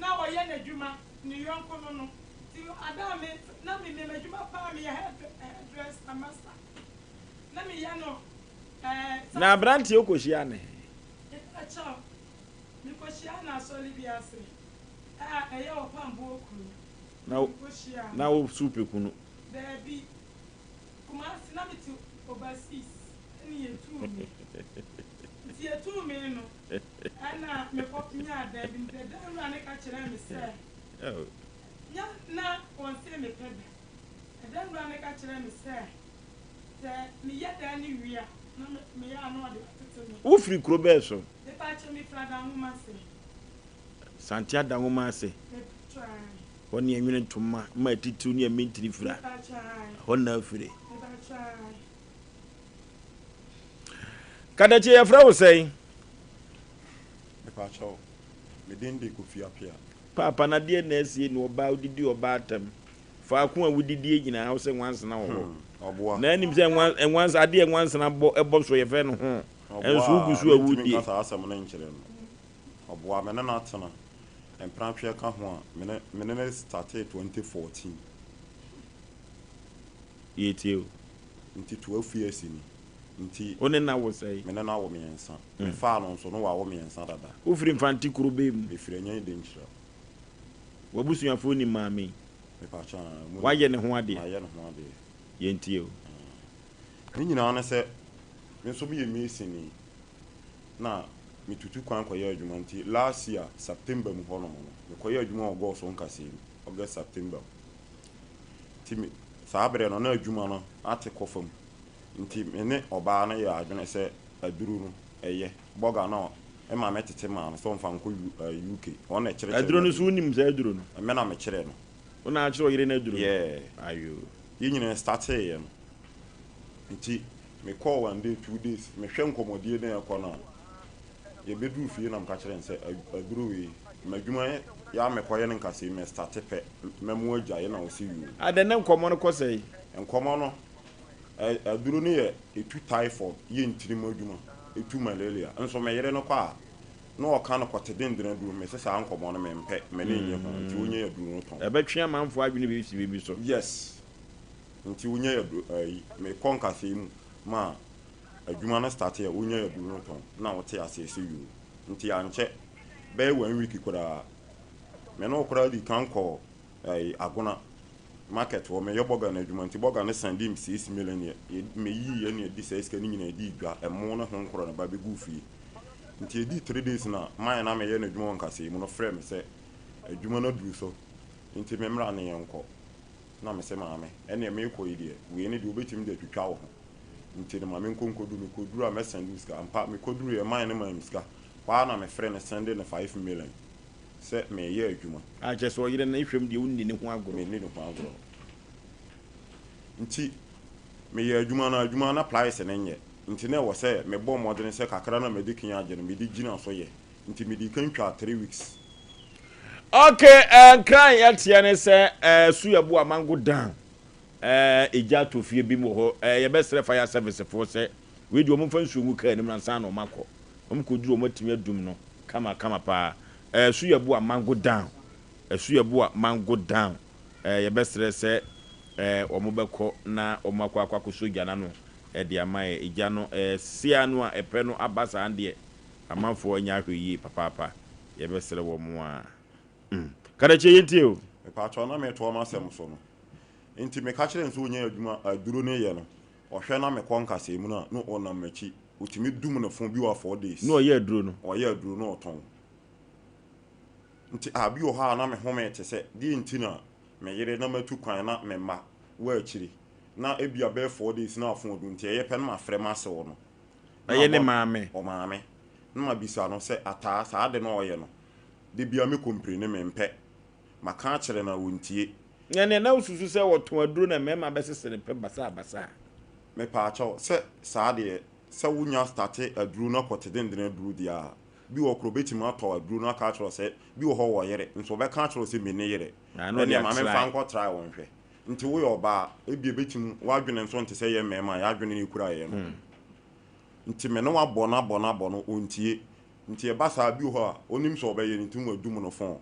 na ɔyɛ n'adwuma ne yɔnko no no nti ada a me na me me m'adwuma paa meyɛ hair hairdresser master na meyɛ no ɛɛ Na abranteɛ wokɔ hyia no he? Mepakyɛw mekɔ hyia no asɔre bi ase a ɛyɛ ɔpamboɔ kuro Na mekɔ hyia na no. wo so wopɛ kunu? Daabi. Kumasi na mete overseas ɛna yɛtuu me nti yɛtuu me no ɛna mekɔ nyaa dan bi nti dan wura no ka kyerɛɛ me sɛ nya na wɔn se mepɛ da. Ɛdan wura no ka kyerɛɛ me sɛ, sɛ meyɛ dan no wie a, na meyɛ a na ɔde atete me. Wofiri kuro bɛn so? Mepaakyɛw, mefiri Adanwoma ase. Sante Adanwoma ase. Mepaakyɛw, ae. Hɔ ne ɛnwene ntoma ma atitiriw ne amintiri fira. Mepaakyɛw, ae. Hɔ na afiri. Mepaakyɛw, ae. Kadakye, yɛfrɛ wo sɛn? Mepaakyɛw, me din de Kofi Appiah. Paapa, na deɛn na asie ne ɔbaa wodidi ɔbaa atɛm? Faako a wodidie nyinaa wo sɛ nwansena wɔ hɔ. Ɔboa. Na anim sɛ nwan nwansa adeɛ a nwansena bɔ ɛbɔ so yɛfrɛ no ho. Ɛnso wogu Ɔboa so a mentumi wodie. nka saa asɛm no nkyerɛ no. Ɔboa me ne no atena mpenatweɛ ka ho a me ne me ne no startee 2014. Yɛtie o. Nti 12 years ni. Nti. Wo ne no awo sɛn? Me ne no awo mmiɛnsa. Mefaa no nso no wawo mmiɛnsa dada. Wofiri Mfante kuro bɛn mu? Mefiri Anyan Denkyira. W'abusuafoɔ nim maame yi? Mepakyɛ aa, mo Wayɛ ne ho adeɛ? Mayɛ ne ho adeɛ. Yɛntie o. Ne nyinaa ne sɛ, me nso meyɛ masonni na metutu kwan kɔyɛ adwuma nti last year September mu hɔnom no, mekɔyɛɛ adwuma wɔ Gɔɔso Nkasɛɛ mu, August, September mu. Nti me, saa berɛ no na adwuma no ate kɔ fam nti me ne ɔbaa no yɛɛ adwene sɛ aduro no ɛyɛ, bɔga no a me maame tete maa no sɛ ɔmfa nkɔ UK, ɔno na ɛkyerɛkyerɛ Aduro me no so wonim saa aduro no? Me na mekyerɛ no. Wo na akyerɛ ɔyere no aduro no? Yeah. Ayoo. Yɛn nyinaa starteeɛ no. Nti mekɔɔ one day, 2 days, mehwɛ nkɔmmɔdie no a ɛrekɔ no a, yɛbɛduru fie na meka kyerɛɛ no sɛ aduro wei, m'adwuma yɛ a mekɔyɛ no nkasɛi, me starte pɛ, mɛmo agyae na ɔse yoo. Adɛn na nkɔmmɔ no kɔ sɛe? Nkɔmmɔ no, aduro no yɛ ɛtu typhoid, yɛ ntini mu adwuma, ɛtu malaria. Nso me yere no kɔ a, na ɔka no kɔte dendene aduro, mese saa nkɔmmɔ no mempɛ, m'ani nnye ho, nti wonyɛ aduro no tɔn. Ɛbɛtwe amanfoɔ adwene bɛsi biribi so. Yes, nti wonyɛ aduro ayi, mekɔ nkasɛi mu ma adwuma no starte a wonyɛ aduro no tɔn, na wote aseɛ sɛ yoo. Nti ankyɛ, bɛyɛ one week koraa, me ne wo koraa dii kan kɔɔ ɛyi Agona market hɔ, meyɛ bɔga no adwuma nti bɔga no sɛndee me 6 million yɛ, meyiiɛ na yɛde saa sika no nyinaa dii dwa, ɛmo ne ho nkorɔ no ba bɛguu fie. Nti ɛdii 3 days na man a na meyɛ no adwuma wɔ nkasɛi mu no frɛɛ me sɛ adwuma no aduru so nti me mmra ne yɛnkɔ. Na mese maame, ɛneɛ meekɔ yi deɛ, wei no deɛ wobɛtumi de atwitwa wo ho nti no ma menkɔ nkɔduru, mekɔduru a mɛsɛnde wo sika. Ampa mekɔduruiɛ man no maa me sika, hɔ ara na mefrɛ no sɛnde no 5 million sɛ mereyɛ adwuma. A kyerɛ sɛ ɔyere no hwɛm deɛ wonni ne ho agorɔ. Menni ne ho agorɔ. Nti meyɛ adwuma no, adwuma no na price no nyɛ nti na ɛwɔ sɛ mebɔ mmɔdene sɛ kakra no a madi kan agye no mede gyina so yɛ. Nti medii kan twaa 3 weeks. Okay, eh, nkran yɛteɛ ne sɛ eh, Suyabu Amango Dam eh, egya atɔ fie bi mu wɔ hɔ. Eh, yɛbɛsrɛ fire service foɔ sɛ wei deɛ wɔmfa nsuo ngu kaa no mu ansa na wɔakɔ. Wɔn kɔduru wɔn atumi adum no kama kama paa. Eh, Suyabu Amango Dam, eh, Suyabu Amango Dam. Eh, yɛbɛsrɛ sɛ eh, wɔn bɛkɔ na wɔn akɔ akɔ akɔsɔ gya no ano de ama yɛ. Egya no eh, sea no a ɛpɛ no aba saa deɛ amanfoɔ anya ahwɛ yie papaapa. Yɛbɛsrɛ wɔn a. Kadakyie yɛntie o. Mepaakyɛw na metoa m'asɛm so no nti meka kyerɛɛ no sɛ ɔnya adwuma aduro no yɛ no ɔhwɛ na mekɔ nkasɛɛ mu no a na ɔnam m'akyi ɔtumi dum ne fon bi wɔ 4 days. Na ɔyɛ aduro no. Ɔyɛ aduro no ɔtɔn nti a bi wɔ hɔ a na me home te sɛ deɛ nti na me yere na matu kwan na me mma wɔ akyiri na ebia bɛyɛ 4 days na afon adu nti ɛyɛ pɛ na mafrɛ m'asew no. Ɛyɛ ne maame. Ɔmaame na mabisa no sɛ ataa saa ade na ɔyɛ no da bia me complain mempɛ maka akyerɛ no a ɔntie. Ɛnneɛ na wosusu sɛ wɔtɔn aduro na mmarima bɛsese no pɛ basabasa? Mepaakyɛw, sɛ saa deɛ, sɛ wonya starte aduro na kɔte dendene aduro deɛ a, bi wɔ hɔ koraa obɛtumi atɔ aduro no aka akyerɛ wo sɛ, bi wɔ hɔ wɔ yere, nso ɔbɛka akyerɛ wo sɛ menni yere, Ah, na ɔde ɛnneɛ ma atra. memfa nkɔ try wo nhwɛ. Nti woyɛ ɔbaa, ebia ɛbɛtumi, w'adwene nso nte sɛ yɛn mmarima a yɛn adwene no kura yɛn no. Nti me ne wo abɔ no abɔ no abɔ no, ɔntie. Nti ɛba saa, bi wɔ hɔ a, ɔnim sɛ ɔbɛyɛ no nti na wadum no phone.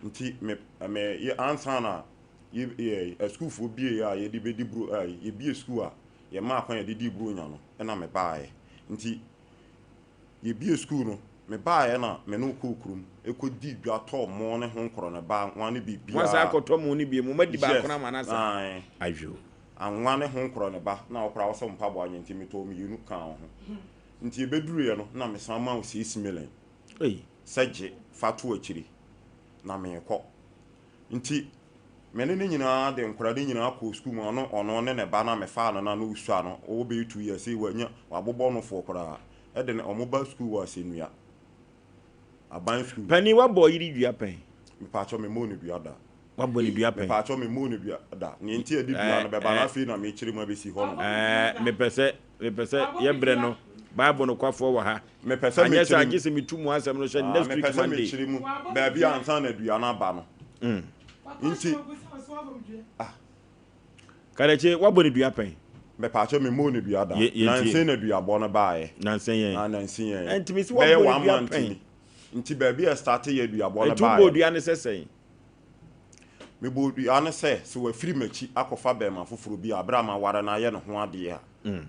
Nti me, me, yɛ, ansa na yɛ, yɛ, asukuufoɔ bieeɛ a yɛde bɛdi buro, ɛ, yɛbie sukuu a, yɛmaa kwan yɛde dii buronya no, ɛna mebaeɛ. Nti yɛbie sukuu no, mebaeɛ na me ne wo kɔɔ kurom, ɛkɔdii dwa tɔɔ mo ne ho nkorɔ ne ba, anwa ne Moasan biribiara. akɔtɔ mo no bio, moadi baako Yes, no ama no asa. ae. Ayo. Anwa ne ho nkorɔ ne ba, na wo koraa wo sɛ wo mpaboa nyɛ nti metɔɔ mmienu kaa wo ho. Nti yɛbɛduruiɛ no, na mesan maa wo 6 million Ei. sɛ gye fa to akyiri na meekɔ. Nti. Me ne no nyinaa de nkwadaa no nyinaa kɔɔ sukuu mu, ɔno ɔno ne ne ba no a mefaa no no a na ɔsua no, ɔwɔ bɛyɛ 2 years, sei wanya, wabobɔ nofoɔ koraa, ɛde no, wɔn ba sukuu wɔ Asɛnnua, aban sukuu. Panin, woabɔ ɔyere dua pɛn? Mepaakyɛw, memmɔɔ no dua da. Woabɔ no dua pɛn? Mepaakyɛw, memmɔɔ no dua da. Nea nti a ɛde dua no bɛba no, afei na mekyerɛ mu abɛsi hɔ nom. Ɛɛ, mepɛ sɛ, mepɛ sɛ yɛbrɛ no. Bible nokwafoɔ wɔ ha. Mepɛ sɛ Anyɛ saa mekyerɛ a, mu. gye sɛ metu mo asɛm no hyɛ Ah, next week mepɛ sɛ Monday. mekyerɛ mu baabi a ansa na dua no aba no. Nti, ah. Kadakye, woabɔ no dua pɛn? Mepaakyɛw, memmɔɔ no dua da. Yɛ, yɛntie. Nansa yi na duabɔ no baeɛ. Nansa yi Ah, nansa yi. Ɛnti mese Bɛyɛ woabɔ no one dua month pɛn. ni. Nti baabi a ɛstarte yɛ duabɔ no Ɛnti baeɛ wobɔɔ no. dua no sɛ sɛn? Mebɔɔ dua no sɛ, sɛ wafiri m'akyi akɔfa bɛrima foforɔ bi a, berɛ a maware no ayɛ ne ho adeɛ a,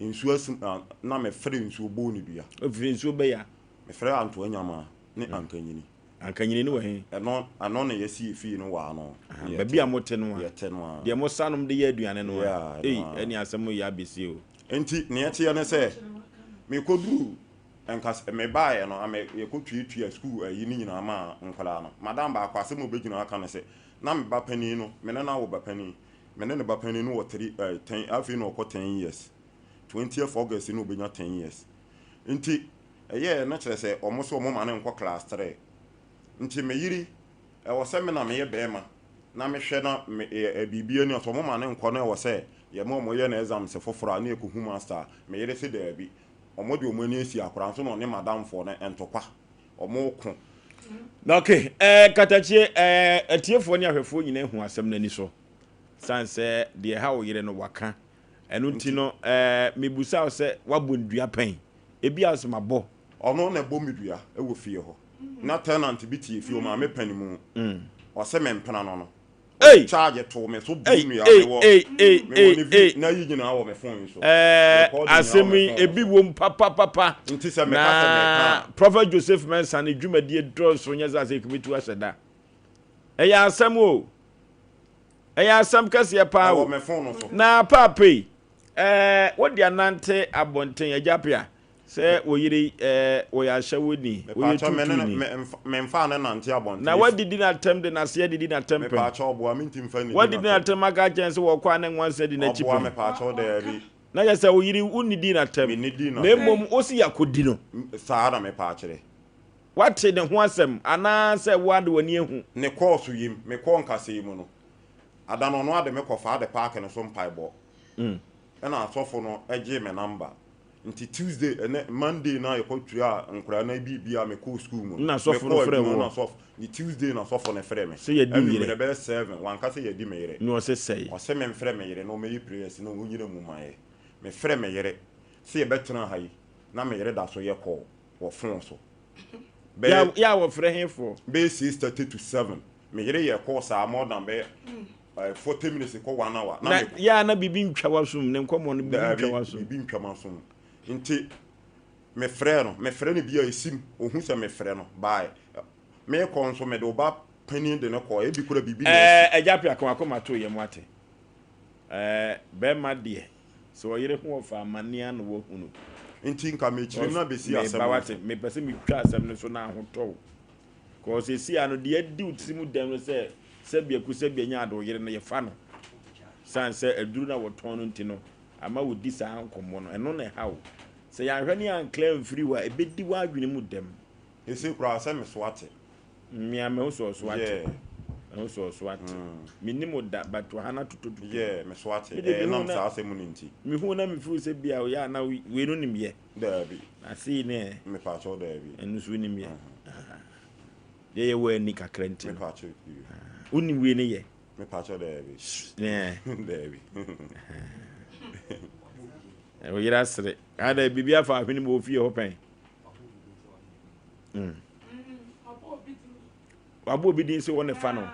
nsuo asim a, na mefrɛ nsuo bɔɔ no dua. Wofrɛ nsuo bɛya? Mefrɛ Antoa Nyamaa ne Ankanyini. Ankanyini no wɔ he? Ɛno, ɛno na yɛasi yɛ fie no wɔ ano. Aha, baabi a mote no a? Yɛte no a. Deɛ mosa nom de yɛ aduane no a? Yeah, ɛno Ei, a. ɛne asɛm yɛ abɛsie o. Nti, nea ɛteɛ ne sɛ, mekɔduruu Nka sɛ mebaeɛ no, ame yɛkɔtuatua sukuu ayi no nyinaa maa nkwadaa no. Madam baako, asɛm a ɔbɛgyina aka ne sɛ, na me ba panin no, me ne no awo ba panin, me ne ne ba panin no wɔ three, eh, ten, afei na ɔkɔ ten years. Twentieth August na ɔbɛnya ten years. Nti, ɛyɛɛ no kyerɛ sɛ wɔn sɛ wɔn ma no nkɔ class three. Nti me yere, ɛwɔ sɛ me na meyɛ bɛrima na mehwɛ na me, ɛ, ɛ, biribi ani a, sɛ wɔn ma no nkɔ na ɛwɔ sɛ yɛma wɔn yɛ no exams foforɔ a, na yɛkɔhu master a, me yere se daabi. Ɔmo de ɔmo ani asi akora nso na ɔne madamfoɔ no ntɔkwa. Ɔmo ko. Na ok eh, Katakyie eh, atiefoɔ ne ahwɛfoɔ nyinaa hu asɛm no ani so. Sane sɛ deɛ ɛha wo yere no waka. Ɛno nti no eh, mebusa wo sɛ woabɔ no dua pɛn? Ebia wo sɛ mabɔ. Ɔno na ɛbɔ me dua wɔ fie hɔ. Na tenant bi te fie hɔ, maame panin mu. Ɔse mempena no no. Ei! Charge too me so Ei, bum nua ei, mewɔ ei, ei, mewɔ ei, ne vi ei. na yi nyinaa wɔ me phone yi so. Ɛɛ, Recording nyinaa wɔ asɛm me yi phone ebi so. wom papapapa. Nti sɛ meka sɛ meka Na a. Prophet Joseph Mensah ne dwumadie dɔɔso nyɛ sɛ asɛ yɛkɔbɛtu ahyɛ da. Ɛyɛ asɛm o. Ɛyɛ asɛm kɛseɛ paa Ɛwɔ o. me phone no so. Na paapa yi, ɛɛ, wode anante abɔnten, Agya Appiah, Sɛ wo yere eh, wɔyɛ ahyɛwoni, wɔyɛ Mepaakyɛw, me ne no, tuutuuni. me mfa, memfaa no nante abɔnten Na esi. woadidi no atɛm de n'ase adidi no atɛm pɛn. Mepaakyɛw, ɔboa, minti mfa nnidi no Woadidi no atɛm. atɛm aka akyerɛ no sɛ wɔkɔ a ne nwansa di n'akyi Ɔboa, pɛn. mepaakyɛw, daabi. Na kyerɛ sɛ wo yere, wonnidii no atɛm. Mennidii no Na atɛm. mmom wose yɛakɔdi no. Saa na mepaakyerɛ. Woate ne ho asɛm anaasɛ wo ara de w'ani ahu? Ne kɔɔso yi mu, mekɔɔ nkasɛɛ mu no, ada no ɔno ara de me kɔfaa de paake no so mpaebɔ. Ɛna asɔfo no gyee me number. Nti Tuesday ɛnɛ Monday na yɛkɔ tua nkoraa na bi bi a mekɔɔ school mu no. Na sɔfo no Mekɔɔ frɛ adwuma woɔ? na sɔfo ne Tuesday na sɔfo no frɛ me. Sɛ yɛadi wo Anwummerɛ yerɛ? bɛyɛ 7 wanka sɛ yɛadi me yere. Na ɔse sɛe? Ɔse memfrɛ me yere na ɔmmɛyɛ prayers na ɔnyina mu ma yɛ. Mefrɛ me yere sɛ yɛbɛtena ha yi na me yere da so yɛ call wɔ phone so. Bɛyɛ Yɛ a wɔfrɛ hefoɔ? Bɛyɛ 6:30 to 7 me yere yɛ call saa more than bɛyɛ 40 minutes kɔ 1 hour na Na me yɛ a na biribi ntwa w'asom, ne nkɔmmɔ no biribi Daabi, ntwa w'asom. biribi ntwa m'asom. Nti mefrɛɛ no, mefrɛ no bi a esim, ohu sɛ mefrɛ no, bye. Mekɔ nso mede wo ba panin de no kɔɔ, ebi koraa biribi na Ɛɛ asi. Agya Appiah ka w'akoma to yam wate. Ɛɛ bɛrima deɛ sɛ ɔyere ho ɔfa amaneɛ a na wahunu. Nti nka mekyerɛ mu na bɛsi Meba asɛm no wate, so. mepɛ sɛ metwa asɛm no so na ahotɔ wo. Cause seesei ara no deɛ adi wo tiri mu dɛm no sɛ sɛbi aku sɛbi anya ade wo yere no yɛfa no. Sane sɛ aduru no a wɔtɔn no nti no ama wodi saa nkɔmmɔ no ɛno na ɛha wo. Sɛ yɛanhwɛ ne yɛanclear amfiri hɔ a ɛbɛdi w'adwene mu dɛm. Seesei koraa sɛ me so ate. Me a mahu sɛ ɔso ate. Yeah. Mahu sɛ ɔso ate. Mennim wo da but ɔha no atotototo. Yeah, me so ate. Me deɛ Ɛɛ mehu nam na saa asɛm no nti. Mehu na me feel sɛ bia ɔyɛ a na wei no nim yɛ. Daabi. Na sei ne ɛ. Mepaakyɛw daabi. Ɛno nso wonim yɛ. Deɛ yɛ wɔ ani kakra nti no. Mepaakyɛw bi. Wonim wei ne yɛ. Mepaakyɛw daabi. Ne ɛ. Daabi. Wo yere asere. Ada biribi afa ahwene mu wɔ fie hɔ pɛn. Mm. Wabɔ obi din sɛ wɔ ne fa no.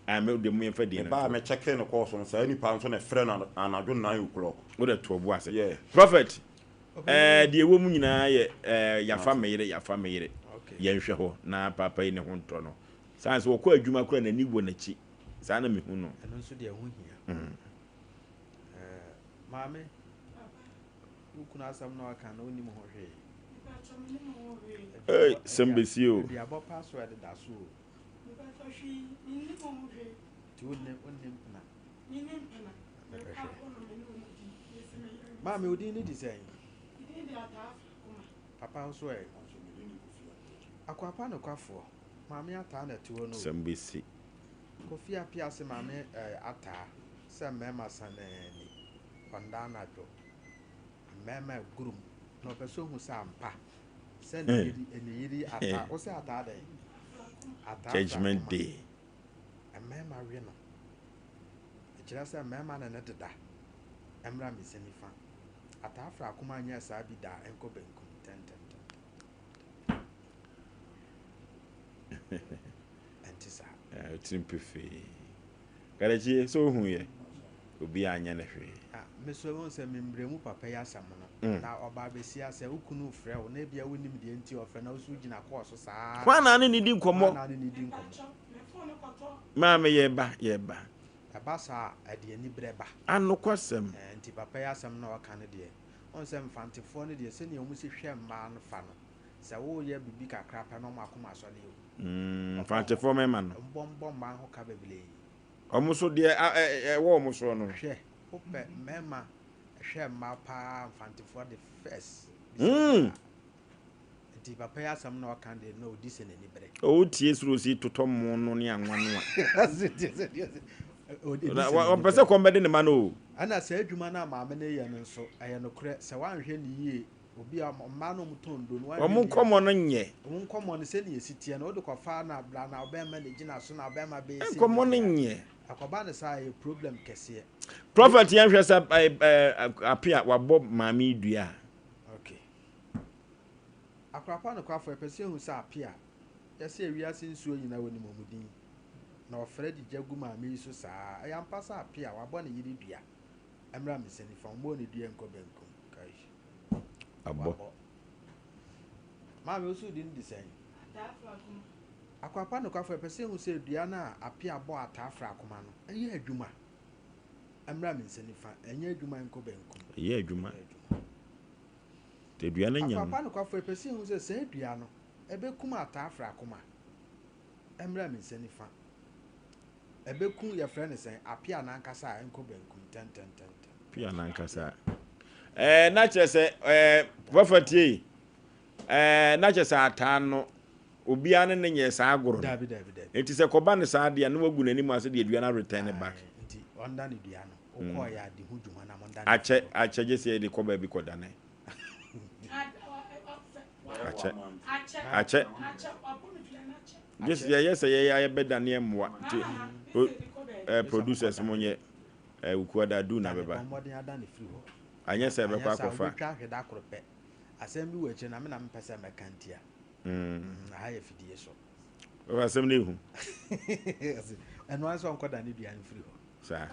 Ah, me de mu yɛmfa din no. Mebaa me kyɛkee no kɔɔ so no saa nipa nso na ɛfrɛ no anadwo 9 o'clock. Wo de to ɔbo ase. Yeah. Prophet. Ɛɛ deɛ ɛwɔ mu nyinaa yɛ ɛɛ yafa me yere yafa me yere. Yɛnhwɛ hɔ na papa yi ne ho ntɔ no. Saa sɛ wɔkɔ adwuma koraa n'ani wɔ n'akyi. Saa na mehu no. Ɛno nso deɛ ɛho hia. Ɛɛ maame, wo kunu asɛm na ɔka no wonim ho hwee. Ei, sɛm bɛsi o. Aduabɔ password da so o. Mepakyɛ hwee, mennim ho hwee. Nti wonni wonni mpena? Menni mpena. Mebɛhwɛ. Mekɔ no me ne wɔn di. Mesi me yere. Maame wo din ne di sɛn? Me din de Ataa Afrakoma. Papa nso ɛ? Akwapa nokwafoɔ, Maame Ataa na ɛte hɔ no o. Asɛm bɛsi. Kofi Appiah se Maame eh, Ataa sɛ mmarima sanani, ɔnda anadwo, mmarima agurum, na ɔpɛ sɛ ohu sɛ ampa sɛ ne yere, ne yere Ataa, wo sɛ Ataa dɛn? Ataa Judgment Frakoma. day. Mmarima we no. Ɛkyerɛ sɛ mmarima ne no deda. Ɛmmra me nsa nifa. Ataa Frakoma nyɛɛ saa bi da, ɛnkɔ benkum ntɛntɛntɛm. Ɛnte saa. Eh, tirim pefee. Kadakyi, sɛ ohu yɛ, obi anyɛ ne hwee. Ah, me so ehu sɛ membrɛ mu papa yi asɛm no. Na ɔbaa besia sɛ wo kunu frɛ wo na ebia wonim deɛ nti ɔfrɛ na wo so wogyina kɔɔ so saa. Hwan na ne ne di nkɔmmɔ? Hwan na ne ne di nkɔmmɔ? Maame yɛba, yɛba. Ɛba saa a, ɛde anibrɛ ba. Anokwasɛm. Eh, nti papa yi asɛm no a ɔka no deɛ, wohu sɛ Mfantefoɔ no deɛ sɛnea wɔn si hwɛ mmaa no fa no, sɛ woreyɛ biribi kakra pɛ na wɔn akoma asɔ ne o. Mm, Mfantefoɔ mmarima no. Wɔbɔ bɔ mmaa ho ka bebree. Wɔn nso deɛ ɛwɔ wɔn soɔ no. Hwɛ, wopɛ mmarima hwɛ mmaa paa Mfantefoɔ de first. Mm. Nti papa yi asɛm na ɔka deɛ na ɔdi sɛ n'ani bere. O tie soro si totɔ mo no ne anwa no a. Ɔmpɛ sɛ kɔm bɛde ne ma no o. Ɛna saa adwuma no a maame no yɛ no nso, ɛyɛ nokorɛ, sɛ woanhwɛ no yie, obi a mmaa no wɔtɔn nnuro no, woanhwɛ Wɔn no yie a, nkɔmmɔ no nyɛ. Wɔn nkɔmmɔ no sɛdeɛ ɛsi teɛ no, wode kɔfa na bra na ɔbɛrima na ɛgyina so na ɔbɛrima bɛyɛ sei Nkɔmmɔ no ne nyɛ. Ɛkɔba no saa a, ɛyɛ problem kɛseɛ. Prophet yɛnhwɛ sɛ Appiah wabɔ maame yi dua a. Okay. Akorapa nokwafo, yɛpɛ sɛ yɛhu sɛ Appiah, yɛsɛ ewiase nsuo nyinaa wɔnim wɔn din, na ɔfrɛ de gya gu maame yi so saa. Ɛyɛ ampa sɛ Appiah, wabɔ ne yere dua. Ɛmmra me nsa nifa, ɔmmɔɔ ne dua nkɔ benkum. Kai. Abɔ. Wabɔ. Maame, wo so wo din de sɛn? Ataa Frakoma. Akorapa nokwafo, yɛpɛ sɛ yɛhu sɛ dua no a Appiah bɔɔ Ataa Frakoma no, ɛyɛ adwuma. Ɛmmra me nsa nifa, ɛnyɛ adwuma nkɔ benkum. Ɛyɛ adwuma. Sɛ dua no nya mu. Akwapa nokwafo, yɛpɛ sɛ yɛhu sɛ saa dua no, ɛbɛkum ataa frakoma. Ɛmmra me nsa nifa. Ɛbɛku, yɛfrɛ no sɛn, apea no ankasa a ɛnkɔ benkum ntɛntɛntɛntɛm. Pea no ankasa. Ɛɛ, na kyerɛ sɛ, ɛɛ, prɔfɛt tie, ɛɛ, na kyerɛ sɛ ataa no, obiara ne ne nyɛ saa agorɔ no. Dabi, dabi, dabi. Nti sɛ kɔba no saa deɛ, na wagu n'anim ase deɛ dua no return ne back. Nti ɔnda ne dua no. Wokɔɔ yɛ ade ho dwuma na monda ne Akyɛ, akyɛ gye sɛ yɛde kɔ baabi kɔdane. Akyɛ, akyɛ. Gye sɛ yɛyɛ sɛ yɛyɛ a yɛbɛdane mmoa. Nti, o, eh, producers mo nyɛ, eh, Wukuada du na bɛba. Bɔ mmɔden adane firi hɔ. Anyɛ sɛ ɛbɛkɔ Anyɛ saa akɔfa. wobɛtwa ahwe da koro pɛ. Asɛm bi wɔ akyire na me na mepɛ sɛ mɛka ntia. Aha yɛ fidie so. Bɛfa asɛm no ehu. Ɛno ara sɛ ɔnkɔdane dua no mfiri hɔ. Saa.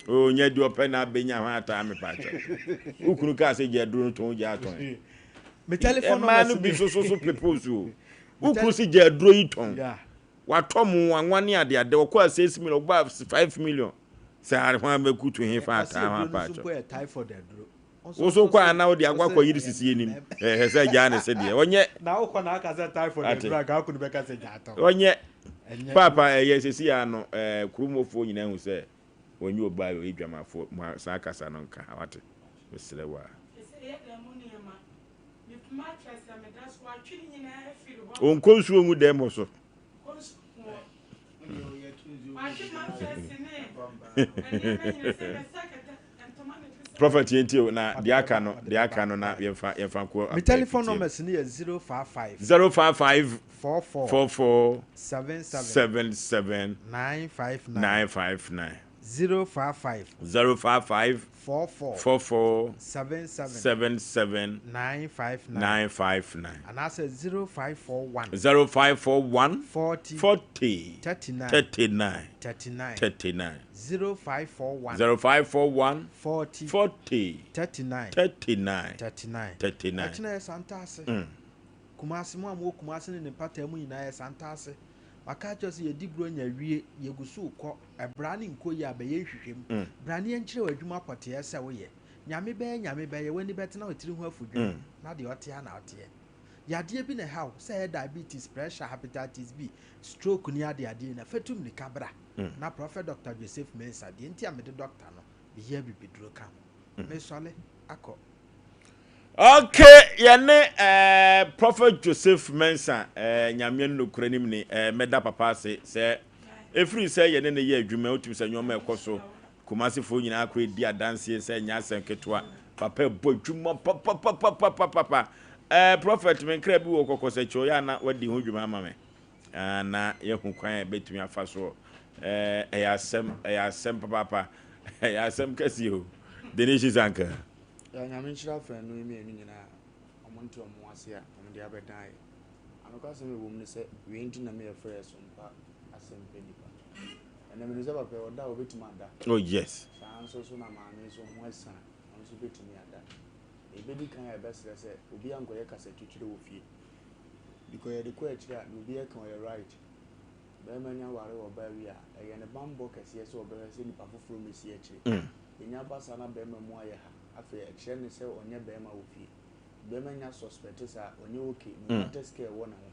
O nyɛ deɛ ɔpɛ na abɛnya ho ataa me paakyɛ. Wo kunu kaa sɛ gya aduro no tɔn gya atɔn. Me telephone Mmaa no bi so so so pepos o. Wo kunu si gya aduro yi tɔn. Watɔ mo anwa ne ade ade ɔkɔ a 6 million ɔba 5 million. Sɛ ho abɛkutu he fa ataa ho apaakyɛ. Wo so kɔ a na wode akɔ akɔ yere sisi anim ɛhɛ sɛ gyaa ne se deɛ ɔnyɛ. Na wokɔ na aka sɛ typhoid aduru anka wo kunu bɛka sɛ gyaa tɔ. Ɔnyɛ. Paapa ɛyɛ sisi a no ɛɛ kuromfoɔ nyinaa hu sɛ wɔnyɛ obaa yɛ ɔyɛ dwamafoɔ mo saa kasa no nka ha wate mesrɛ wo a. Ɔnkɔ nsuo ngu dɛm hɔ so. Prophet yɛn tie o na deɛ aka no deɛ aka no na yɛnfa yɛnfa nko. Me telephone numbers no yɛ 055. 055. 44. 44. 77. 77. 959. 959. 055. 055. 44. 44. 77. 77. 959. 959. Anaasɛ 0541. 0541. 40. 40. 39. 39. 39. 39. 0541. 0541. 40. 40. 39. 39. 39. 39. Ɛkyena yɛ Santase. Kumasi, mo a mowɔ Kumasi ne ne mpataa mu nyinaa yɛ Santase. Maka akyerɛ wo sɛ yɛdi Buronya awie, yɛgu so rekɔ. Ɛbra ne nkɔ yie a, bɛyɛ nhwehwɛmu. Bra ne yɛnkyerɛ wo adwuma pɔtee a ɛsɛ sɛ woyɛ. Nyame bɛyɛ, Nyame bɛyɛ, w'ani bɛtena wo tiri ho afu dwene, na deɛ ɔteɛ ara na ɔteɛ. Yadeɛ bi na ɛha wo, sɛ ɛyɛ diabetes, pressure, hepatitis B, stroke ne adeadeɛ nyinaa, fa tu mmirika bra. Na Prophet Doctor Joseph Mensah, deɛ nti a mede doctor no, meyɛ abibiduro ka ho. Mesɔle akɔ. Ok, yɛne eh, Prophet Joseph Mensah, eh, Nyame no nokorɛ nim ni, eh, mɛda papa ase sɛ ɛfiri sɛ yɛne no yɛ adwuma, wotumi sɛ nneɛma ɛkɔ so, Kumasefoɔ nyinaa kora di adanseɛ sɛ ɛnyɛ asɛm ketewa, papa ɛbɔ adwuma papapapapapapa. Eh, Prophet, me nkra bi wɔ kɔkɔsakyi, ɔyɛ ana wadi ho dwuma ama me, ah, na yɛhu kwan a ɛbɛtumi afa soɔ. Eh, ɛyɛ asɛm, ɛyɛ asɛm papaapa, ɛyɛ asɛm kɛseɛ o. Denise Zanka. Ya Nyame nhyira afanu yi mienu nyinaa a ɔmo nte ɔmo ho ase a ɔmo de abɛdan yɛ. Anokwasɛm a ɛwɔ mu ne sɛ wei nti na me yɛ frɛ so mpa asɛm pɛ nipa. Ɛnɛ menim sɛ papa yi ɔda a ɔbɛtumi ada. Oh yes. Saa nso so na maame nso ho asiane ɔno nso bɛtumi ada. Ɛbɛdi kan a yɛbɛsrɛ sɛ obiara nkɔyɛ kasatwikyire wɔ fie. Because yɛde kɔ akyire a deɛ obiara ka ɔyɛ right. Barima nya ware ɔbaa wie a, ɛyɛ ne bammɔ kɛseɛ sɛ ɔbɛhwɛ sɛ nipa foforɔ mmɛsi akyire. Ɛnya ba saa na barima mu ayɛ ha, afei ɛkyerɛ no sɛ ɔnyɛ barima wɔ fie. Barima nya suspect saa a, ɔnyɛ okay, no matter sika a ɛwɔ ne ho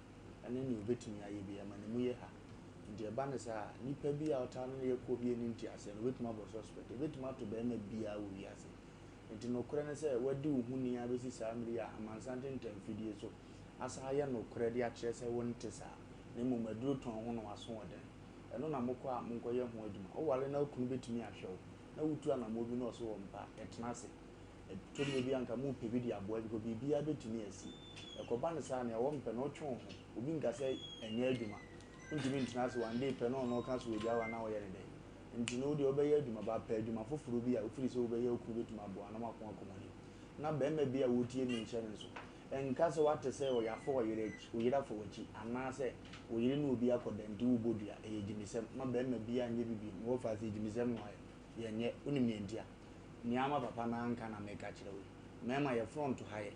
ne nea ɔbɛtumi ayɛ biara, ɛma ne mu yɛ ha. Nti ɛba no saa a, nipa bi a ɔtaa ne no yɛ kuo bi a ɛnni nteaseɛ no, ɔbɛtumi abɔ suspect. Ɛbɛtumi ato barima biara wɔ wiase. Nti nokorɛ ne sɛ, woadi wo ho ni ara bɛsi saa mmerɛ yi a amansan tentamfidie so asan ayɛ nokorɛ de akyerɛ sɛ wonte saa, na mmom aduro tɔn ho na w'asoɔden. Ɛno na mokɔ a monkɔyɛ ho adwuma. Woware na wo kunu bɛtumi ahwɛ wo, na wotu anammɔn bi na ɔse ɔmpɛ a, yɛtena ase. Ɛtɔ mmerɛ bi a anka mopɛ bi de aboa because biribiara bɛtumi asi. Ɛkɔba no saa a, nea wɔmpɛ no wotwe wo ho. Obi nka sɛ ɛnyɛ adwuma. Wontumi ntena ase one day pɛ na ɔno ɔka sɛ ɔgyaa wo a na woyɛ no dɛn? Nti no wo deɛ wobɛyɛ adwuma but pɛ adwuma foforɔ bi a wofiri sɛ wobɛyɛ wo kunu bɛtumi aboa na moako akɔ mo anim. Na barima bi a wotie me nhyɛ no nso. Nka sɛ woate sɛ ɔyɛ afa ɔyere akyi, wo yere afa w'akyi, anaasɛ wo yere ne obi akɔda nti wobɔ dua. Ɛyɛ gyimisɛm. Mma barima biara nyɛ bi bio. Mewɔ fa ase, gyimisɛm na wayɛ. Yɛnyɛ. Wonim nea nti a? Nea ama papa no anka na meka kyerɛ wo yi. Mmarima, yɛ front ha yɛ.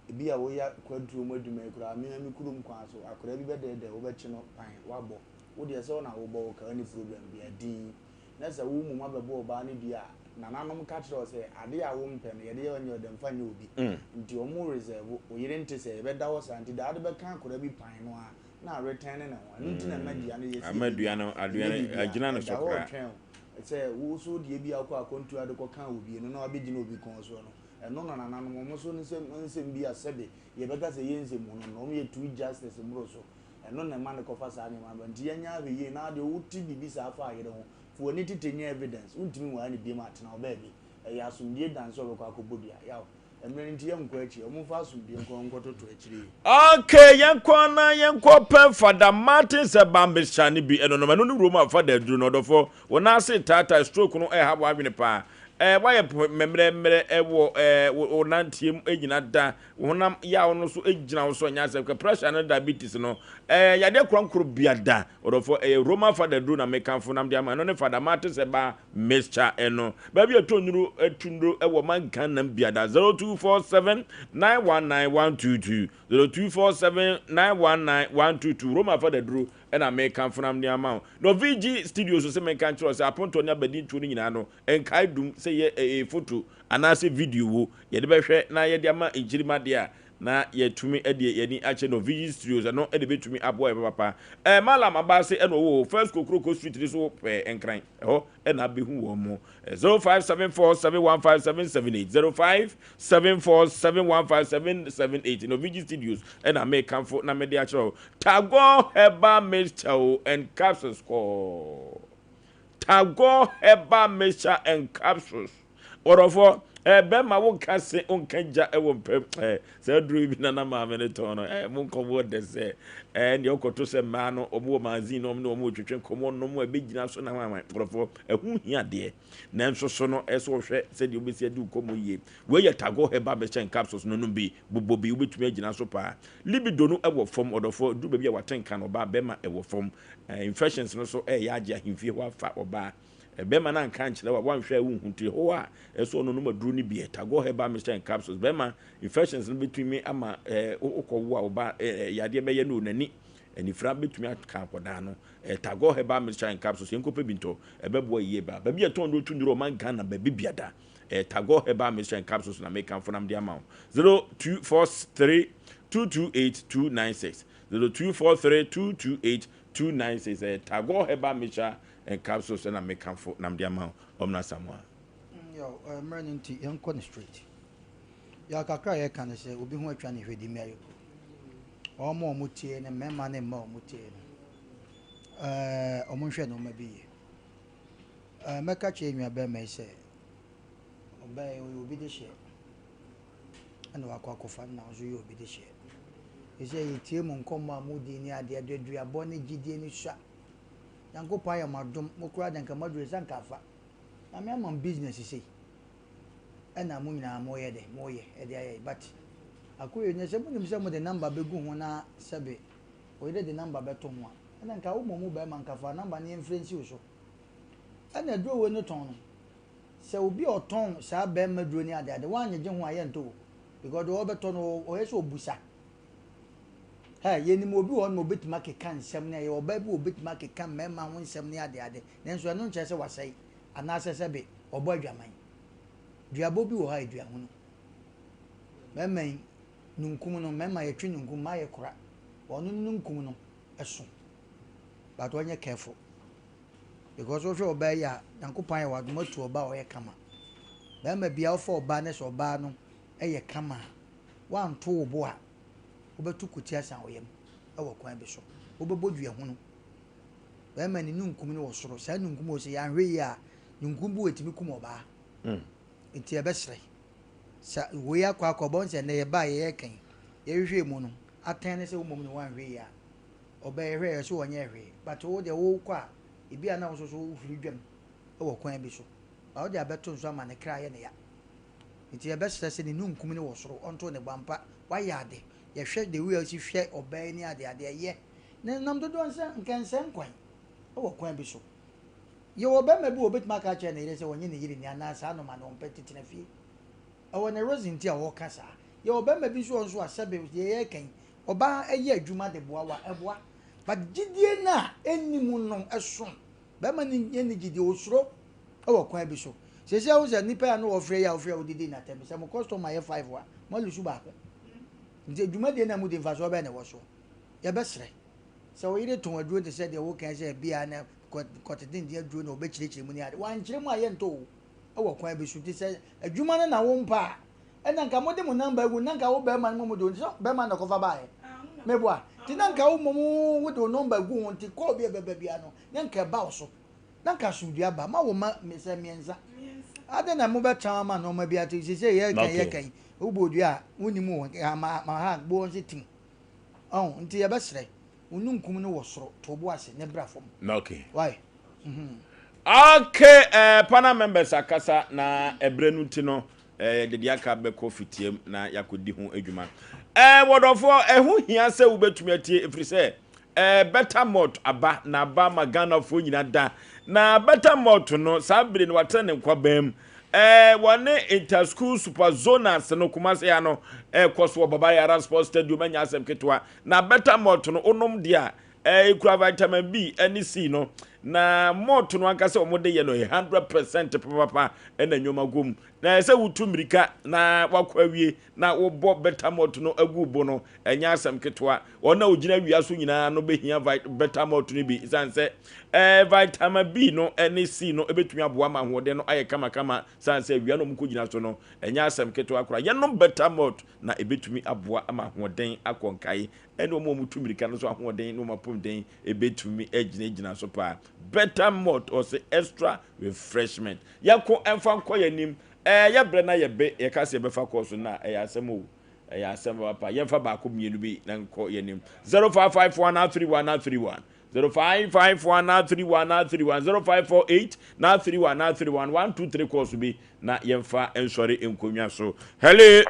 Ebia woyɛ akwantuo mu adwuma yi koraa, me ara me kurom kwan so, akwadaa bi bɛdɛɛdɛɛ wo, wobɛkye no pan, woabɔ. Wo deɛ sɛ wo na wobɔ wo ka, wonni problem biara, dinn. Na sɛ wo mmom abɛbɔ ɔbaa no dua a, nananom ka kyerɛ wo sɛ, adeɛ a wompɛ no, yɛde yɛ wo nyɛ ɔdɛ, mfa nyɛ obi. Nti wɔn reserve, wo yere nte sɛ, yɛbɛda hɔ saa, nti da wode bɛka akwadaa bi pan no ara, na aretɛn ne ho. Ɛno nti na ɛma dua no yɛsi Ama yɛde dua no, ɛnyɛ adua no, biribiara. agyina ne so Ɛda hɔ koraa. retwɛn wo. Sɛ wo nso deɛ bi a wokɔ akwantuo a wode kɔka obi no na wabɛgyina obi kɔn soɔ no, ɛno na nananom, wɔn nso nsɛm, nsɛm bi a sɛbe yɛbɛka sɛ ɛyɛ nsɛmhunu no, wɔyɛ too justice mmoro so. Ɛno na ɛma no kɔfa saa nneɛma no ba. Nti yɛnyɛ ahwɛyie na adeɛ wote biribi saa fa yere ho, fa w'ani tete nyɛ evidence, wontumi nware no biom atena wo baabi. Ɛyɛ asomdwie dan sɛ ɔbɛkɔ akɔbɔ dua. Yaw, mmerɛ no nti yɛnkɔ akyire, wɔmfa asomdwie nkɔ nkɔtoto akyire yi. Ok, yɛnkɔ na yɛnkɔ pɛ Fada Martin sɛ bambesa no bi ɛnonom, ɛno ne Roma fada aduro no, ɔdɔfoɔ, wo nan ase retaataa, stroke no ɛreha w'adwene paa, ɛɛ woayɛ mmerɛmmerɛ ɛwɔ ɛɛ wo nanteɛ mu ɛnyina da, Wo honam yaw no so gyina wo so ɛnyɛ asɛm kɛ pressure ne diabetes no ɛyɛ yadeɛ korankoro bia da ɔdɔfoɔ ɛyɛ Roma fada duro na mekamfo nam de ama ɛno ne fada mate sɛ ba mixture ɛno baabi ɛtɔ nnuro ɛtu nnuro ɛwɔ man Ghana bia da 0247 919 122 0247 919 122 Roma fada duro ɛna mekamfo nam de ama wo na VG studio so sɛ menka nkyerɛ sɛ apontoɔ ne abadintuo no nyinaa no nkae dum sɛ yɛ ɛyɛ foto anaasɛ video wo yɛde bɛhwɛ na yɛde ama nkyirimma deɛ a na yɛatumi de yɛn ani akyɛ no Vision Studios ɛno de bɛtumi aboa yɛn papapa ɛɛ Malam Abaase ɛna ɔwɔ hɔ First Kokroko Street no so pɛɛ Nkran ɛhɔ ɛna abɛhu wɔn mo 0574715778 0574715778 no Vision Studios ɛna mekamfo na mede akyerɛ wo Tagore Herbal Mixture and Capsules kɔɔ Tagore Herbal Mixture and Capsules. Ɔdɔfoɔ, eh, bɛma wo nka se wo nka gya wɔ mpam. Eh, saa duro yi bi na na maame no tɔn no. Eh, mo nkɔmmɔ dɛ sɛ, eh, deɛ ɔkɔto sɛ mmaa no, wɔn wɔ magazine no, wɔn ne wɔn retwetwe nkɔmmɔ nom a ɛbɛgyina so na hwan Ɔdɔfoɔ, ɛho hia deɛ. Nanso so no, ɛsɛ ɔhwɛ sɛdeɛ wobɛsi adi wo nkɔmmɔ yie. Wei yɛ Tagore Herbal Mixture and Capsules no nom bi, bobɔ bi, wobɛtumi agyina so paa. Libido no wɔ fam, ɔdɔfoɔ, ɛduru baabi a wate nka no, ɔbaa, bɛrima ɛwɔ fam. Eh, infections no so ɛreyɛ agye ahemfie hɔ afa ɔbaa. Bɛrima no anka ankyerɛ wo a, woanhwɛ a wonhu nti hɔ a ɛsɛ ɔno nom aduro no bi. Tagore Herbal Mixture and Capsules. Bɛrima, infections no bɛtumi ama eh, wokɔwo a ɔba eh, yadeɛ bɛyɛ no n'ani. Anifira bɛtumi aka akwadaa no. Eh, Tagore Herbal Mixture and Capsules, yɛnkɔpɛ bi ntɔ. Ɛbɛboa yie baa. Baabi a ɛtɔn duro tu nnuro ɔman Ghana baabi biada. Eh, Tagore Herbal Mixture and Capsules na mekamfo nam de ama wo. 0243 228 296, 0243 228 296. Ɛyɛ Tagore Herbal Mixture and Capsules ɛna mekamfo na mede ama wo, Ɔmena Asamoah. Yaw, mmerɛ no nti yɛnkɔ no straight. Yaw kakra a yɛka ne sɛ obi ho atwa ne hwɛ di mmea yoko. Wɔn a wɔtie no, mmarima ne mmaa a wɔtie no, ɛɛ wɔnhwɛ nneɛma bi yie. Ɛɛ mɛka kyerɛ nua bɛrima yi sɛ ɔbaa yi ɔyɛ obi de hyeɛ ɛna wakɔ akɔfa no na nso yɛ obi de hyeɛ. Ɛsɛ yɛtie mu nkɔmmɔ a modi ne adeɛ aduaduabɔ ne gyidie ne sua. Nyankopɔn ayɛ mo adom, mo koraa deɛ nka moaduru sɛ nka afa. Nyame ama mo business sei ɛna mo nyinaa mo yɛ dɛ mo yɛ ɛde ayɛ but akoyɛ no sɛ mo nim sɛ mo de number bɛgu ho na sɛbe oyere de number bɛto ho a ɛna nka wo mmom bɛrima nka fa number no yɛmfrɛ nsi wo so ɛna aduro wei no tɔn no sɛ obi a ɔtɔn saa bɛrima duro ne ade ade woanyegye ho a yɛntɔ o because deɛ ɔbɛtɔ no ɔyɛ sɛ ɔbusa Hɛ, yɛnim obi wɔ hɔ nom a obetumi akeka nsɛm ne ɛyɛ ɔbaa bi wɔ obetumi akeka mmarima ho nsɛm ne adeade, nanso ɛno nkyerɛ sɛ wasɛe anaasɛ sɛbe ɔbɔ adwaman. Duabɔ bi wɔ hɔ a ɛyɛ duahunu. Mmarima yi, nunkum no, mmarima yɛtwe nunkum, mmaa yɛkora. Ɔno ne nunkum no ɛso. But ɔnyɛ careful. Because wohwɛ ɔbaa yi a, Nyankopɔn ayɛ w'adom atu ɔbaa a ɔyɛ kama. Barima biara wofa ɔbaa ne sɛ ɔbaa no yɛ kama a, woanto wo bo a, wobɛto koti asan wo yam wɔ kwan bi so. Wobɛbɔ dua hunu. Bɛrima ne nunkum no wɔ soro. Saa nunkum wɔ sɛ yɛanhwɛ yie a, nunkum bi wɔ ɛtumi kum ɔbaa. Mm. Nti yɛbɛsrɛ. Sɛ wei akɔ akɔ bɔn sɛ nnɛ yɛbaa yɛyɛ kan. Yɛhwehwɛ mu no, atɛn ne sɛ wo mmom no woanhwɛ yie a, ɔbaa yɛhwɛ yɛ so wɔnyɛ hwee. But wo deɛ wokɔ a, ebi a na wo nso so wohuri dwam wɔ kwan bi so. Ba wode abɛto nso ama ne kra ayɛ ne ya. Nti yɛbɛsrɛ sɛ ne nunkum no wɔ soro ɔnto ne bo ampa wayɛ ade yɛhwɛ the way a ɔsi hwɛ ɔbaa yi ne ade ade ɛyɛ ne nam dodoɔ nsɛ nkɛnsɛ nkwan wɔ kwan bi so yɛwɔ bɛrima bi wɔ obetumi aka akyerɛ ne yere sɛ ɔnye ne yere ni anaa saa noma no ɔmpɛ tete na fie ɛwɔ ne reason nti a ɔka saa yɛwɔ bɛrima bi nso wɔ nso a sɛbe deɛ yɛreka yi ɔbaa ɛyɛ adwuma de boa wa ɛboa but gyidie no a ɛnni mu no ɛso Bɛrima no nni gyidie, ɔsuro wɔ kwan bi so. Seesei wohu sɛ nnipa yi a na wɔfrɛ yi a wofrɛ a wodidi no atɛm, sɛ mo customer yɛ five a, moalusu baako. Nti dwumadie no a modi mfasoɔ bɛn na ɛwɔ soɔ? Yɛbɛsrɛ, sɛ wo yere tɔn aduro te sɛ deɛ woka yi sɛ bia na kɔte denden aduro na ɔbɛkyerɛkyerɛ mu ne ade, wankyerɛ mu a yɛntɔ o wɔ kwan bi so. Nti sɛ adwuma no na wompɛ a, Ɛna nka mode mo number agu na nka wo bɛrima no mmom de sɛ bɛrima na kɔfa baeɛ meboa nti na nka wo mmom wode wo number gu ho nti kɔɔ bi a ɛbɛba biara no na nka ɛba wo so na nka asomdue aba ma wo ma sɛ mmiɛnsa ade na mobɛtra ama nneɛma bi ate sɛ sɛ yɛka yɛka yi wobɔ dua a wonim wo ma ha boɔ nso tim ɔn nti yɛbɛsrɛ wo nunkum no wɔ soro to bo ase ne bra fam okay why Okay, eh, panel members akasa na ɛbrɛ no nti no eh, yɛde deɛ aka bɛkɔ fitiam na yɛakɔdi ho adwuma. Eh, wɔdɔfoɔ, ɛho hia sɛ wobɛtumi atie ɛfiri sɛ eh, Better Malt aba na aba ma Ghanafoɔ nyina da. Na Better Malt no, saa bere no watena ne nkwaban mu. Eh, wɔne Inter-School Super Zonals no Kumasi ha no ɛrekɔ so wɔ Baba Yara Sports Stadium anya asɛm ketewa. Na Better Malt no, wonom deɛ a, Ekura vitamin B ne C no, na malt no ankasa a wɔde yɛ no yɛ 100% papapa na nneɛma gu mu. Na ɛsɛ wotu mmirika na wakɔ awie na wobɔ beta malt no agu bo no, ɛnyɛ asɛm ketewa. Wɔn a wɔgyina awia so nyinaa no bɛhia beta malt no bi, ɛsiane sɛ ɛɛ vitamin B no ne C no bɛtumi aboa ma ahoɔden no ayɛ kamakama, ɛsiane sɛ awia no wɔkɔgyina so no, ɛnyɛ asɛm ketewa koraa. Yɛnom beta malt na ɛbɛtumi aboa ama ahoɔden akɔ nkae ɛne wɔn a wɔtu mmirika no nso ahoɔden ne wɔn apɔmuden bɛtumi agyinagyina so paa. Better malt ɔse extra refreshment. Yɛnko ɛmfa nkɔ yɛn anim. Ɛɛ yɛ brɛ na yɛ be yɛka sɛ yɛbɛfa kɔɔ so na ɛyɛ asɛm o. Ɛyɛ asɛm papa. Yɛmfa baako mmienu bi na nkɔ yɛn anim. 0551 31 31 0551 31 31 0548 31 31 1 2 3 kɔɔ so bi na yɛmfa nsɔre nkonnwa so. Hello.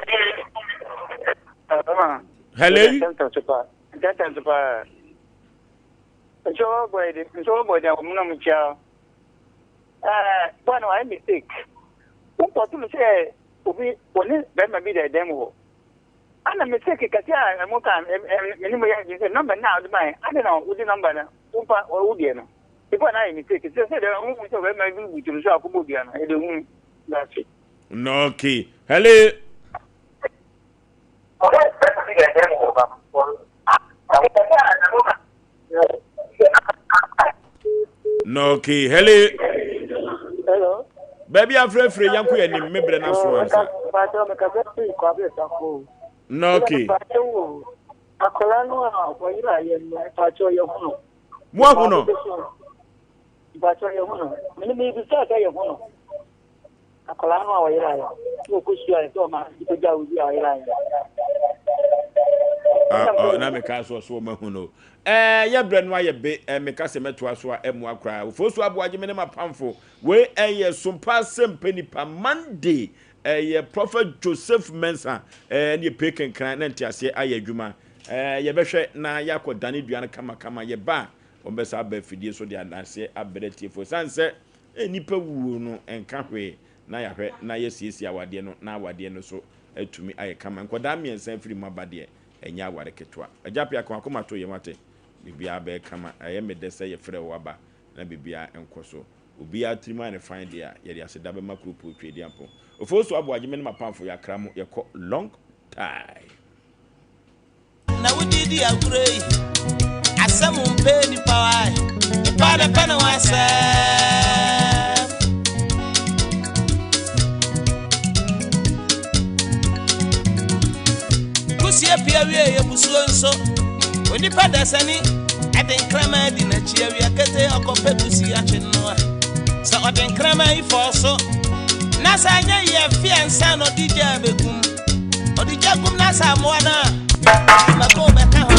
Hello. Ntɛntɛnso paa. Nso bɔ de nso bɔ de wɔn nam kyia. Ɛɛ bɔ no ayɛ mistake. Wokɔ tum sɛ obi wɔne bɛrima bi da dan mu hɔ. Ana mistake kɛse a ɛmo ka me ne mo yɛ adwene sɛ nɔmba no a wode mae ade na wode nɔmba no womfa wo deɛ no. Before na ayɛ mistake sɛ sɛ deɛ wohu sɛ bɛrima bi butu no so akɔbɔ dua no ɛde hu dase. Okay. Hello. No, okay. Hello. Hello. Baabi afrɛfrɛ yɛnko yɛ nim me brɛ no aso ansa. No, okay. Akwadaa no a wɔyera yɛ no, mpakyɛ yɛ hu no. Mo ahu no? Mpakyɛ yɛ hu no. Mene mebisa sɛ yɛ hu no. Akwadaa no a ɔyeraeɛ no, na ɔkɔsuaeɛ sɛ ɔma bi kɔgya obi a ɔyeraeɛ no. Ah, oh, na meka so so ɔma no. Eh, yɛ brɛ no ayɛ be, eh, meka sɛ mɛtoa so a ɛmmoa koraa. Ofo so aboagye me ne m'apamfo. Wei ɛyɛ sompa asɛmpɛ nipa Monday. Ɛyɛ Prophet Joseph Mensah. Eh, ne pɛ kenkran na nteaseɛ ayɛ adwuma. Eh, yɛbɛhwɛ na yɛakɔ dane dua no kama kama. Yɛba a, wɔbɛsa aba afidie so de adanseɛ abrɛ atiefoɔ. Ɛsiane sɛ Nnipa wuo no nka hwee na yɛahwɛ na yɛasiesie awadeɛ no na awadeɛ no so atumi ayɛ kama. Nkwadaa mmiɛnsa afiri mu aba deɛ, ɛnyɛ aware ketewa. Agya Appiah ka w'akoma to yam wate? Biribiara bɛyɛ kama. Ɛyɛ me dɛ sɛ yɛfrɛɛ wo aba na biribiara nkɔ so. Obiara tirim ayɛ no fann deɛ a, yɛde aseda bɛma Kuropɔn Tweaduampɔn. Ofosu Aboagye, me ne m'apamfo yɛakra mo, yɛkɔ long time. Na wodi di agorɔ yi asɛm mpɛ nipa wa nipa na pɛ ne ho asɛm. Kusie pia wie yɛ busuo nso onipa dasani ɛde nkraman di n'akyi awia kete ɔkɔpɛ kusi akye no a sɛ ɔde nkraman yi fɔɔ so na sɛ anyɛ yɛ fia nsa na ɔde gya abɛgum Ɔde gya gum n'asamoa no a, mako bɛka ho.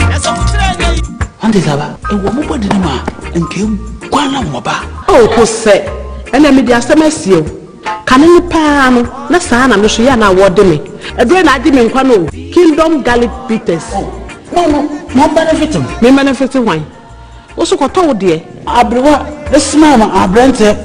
Na sɛ wo tiri anyɛ yi. Ante saba, ɛwɔ mo bɔde no mu a, nka eguan na wɔba. Oh, Kosɛ, ɛnna mede asɛm asie wo. Kane no paa no, na saa na me nso yɛ a na wɔde me. Ɛberɛ na agye me nkwa no o. Kingdom Garlic Bitters. Oh, no, no, mo benefit no. Me benefit hwan? Wo so kɔtɔ wo deɛ. Aberewa smile ma aberanteɛ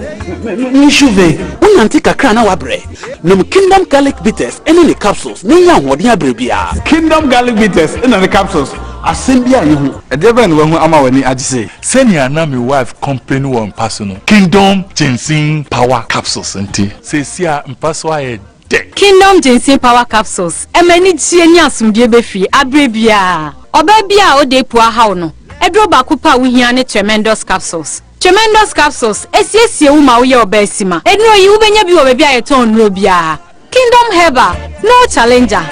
me shuve. Wonante kakra a na woabrɛ. Nom Kingdom Garlic Bitters ne ne capsules na nya ahoɔden abrɛ biara. Kingdom Garlic Bitters na ne capsules, asɛm biara nni ho. Ɛdeɛ bɛn na wahu ama w'ani agye sei? Sɛnea na me wife complain wɔ mpa so no, Kingdom Ginseng Power Capsules nti, seesei a mpa so ayɛ dɛ. Kingdom Ginseng Power Capsules ɛma anigyeɛ ne asomdwoeɛ ba fie aberɛ biara. Ɔbaa biara a ɔda apu ahaw no, aduro baako pɛ a wohia ne Tremendous Capsules. Tremendous Capsules ɛsiesie wo ma woyɛ ɔbaa sima. Nnuro yi wobɛnya bi wɔ baabi a yɛtɔn nnuro biara. Kingdom Herbal, no challenger.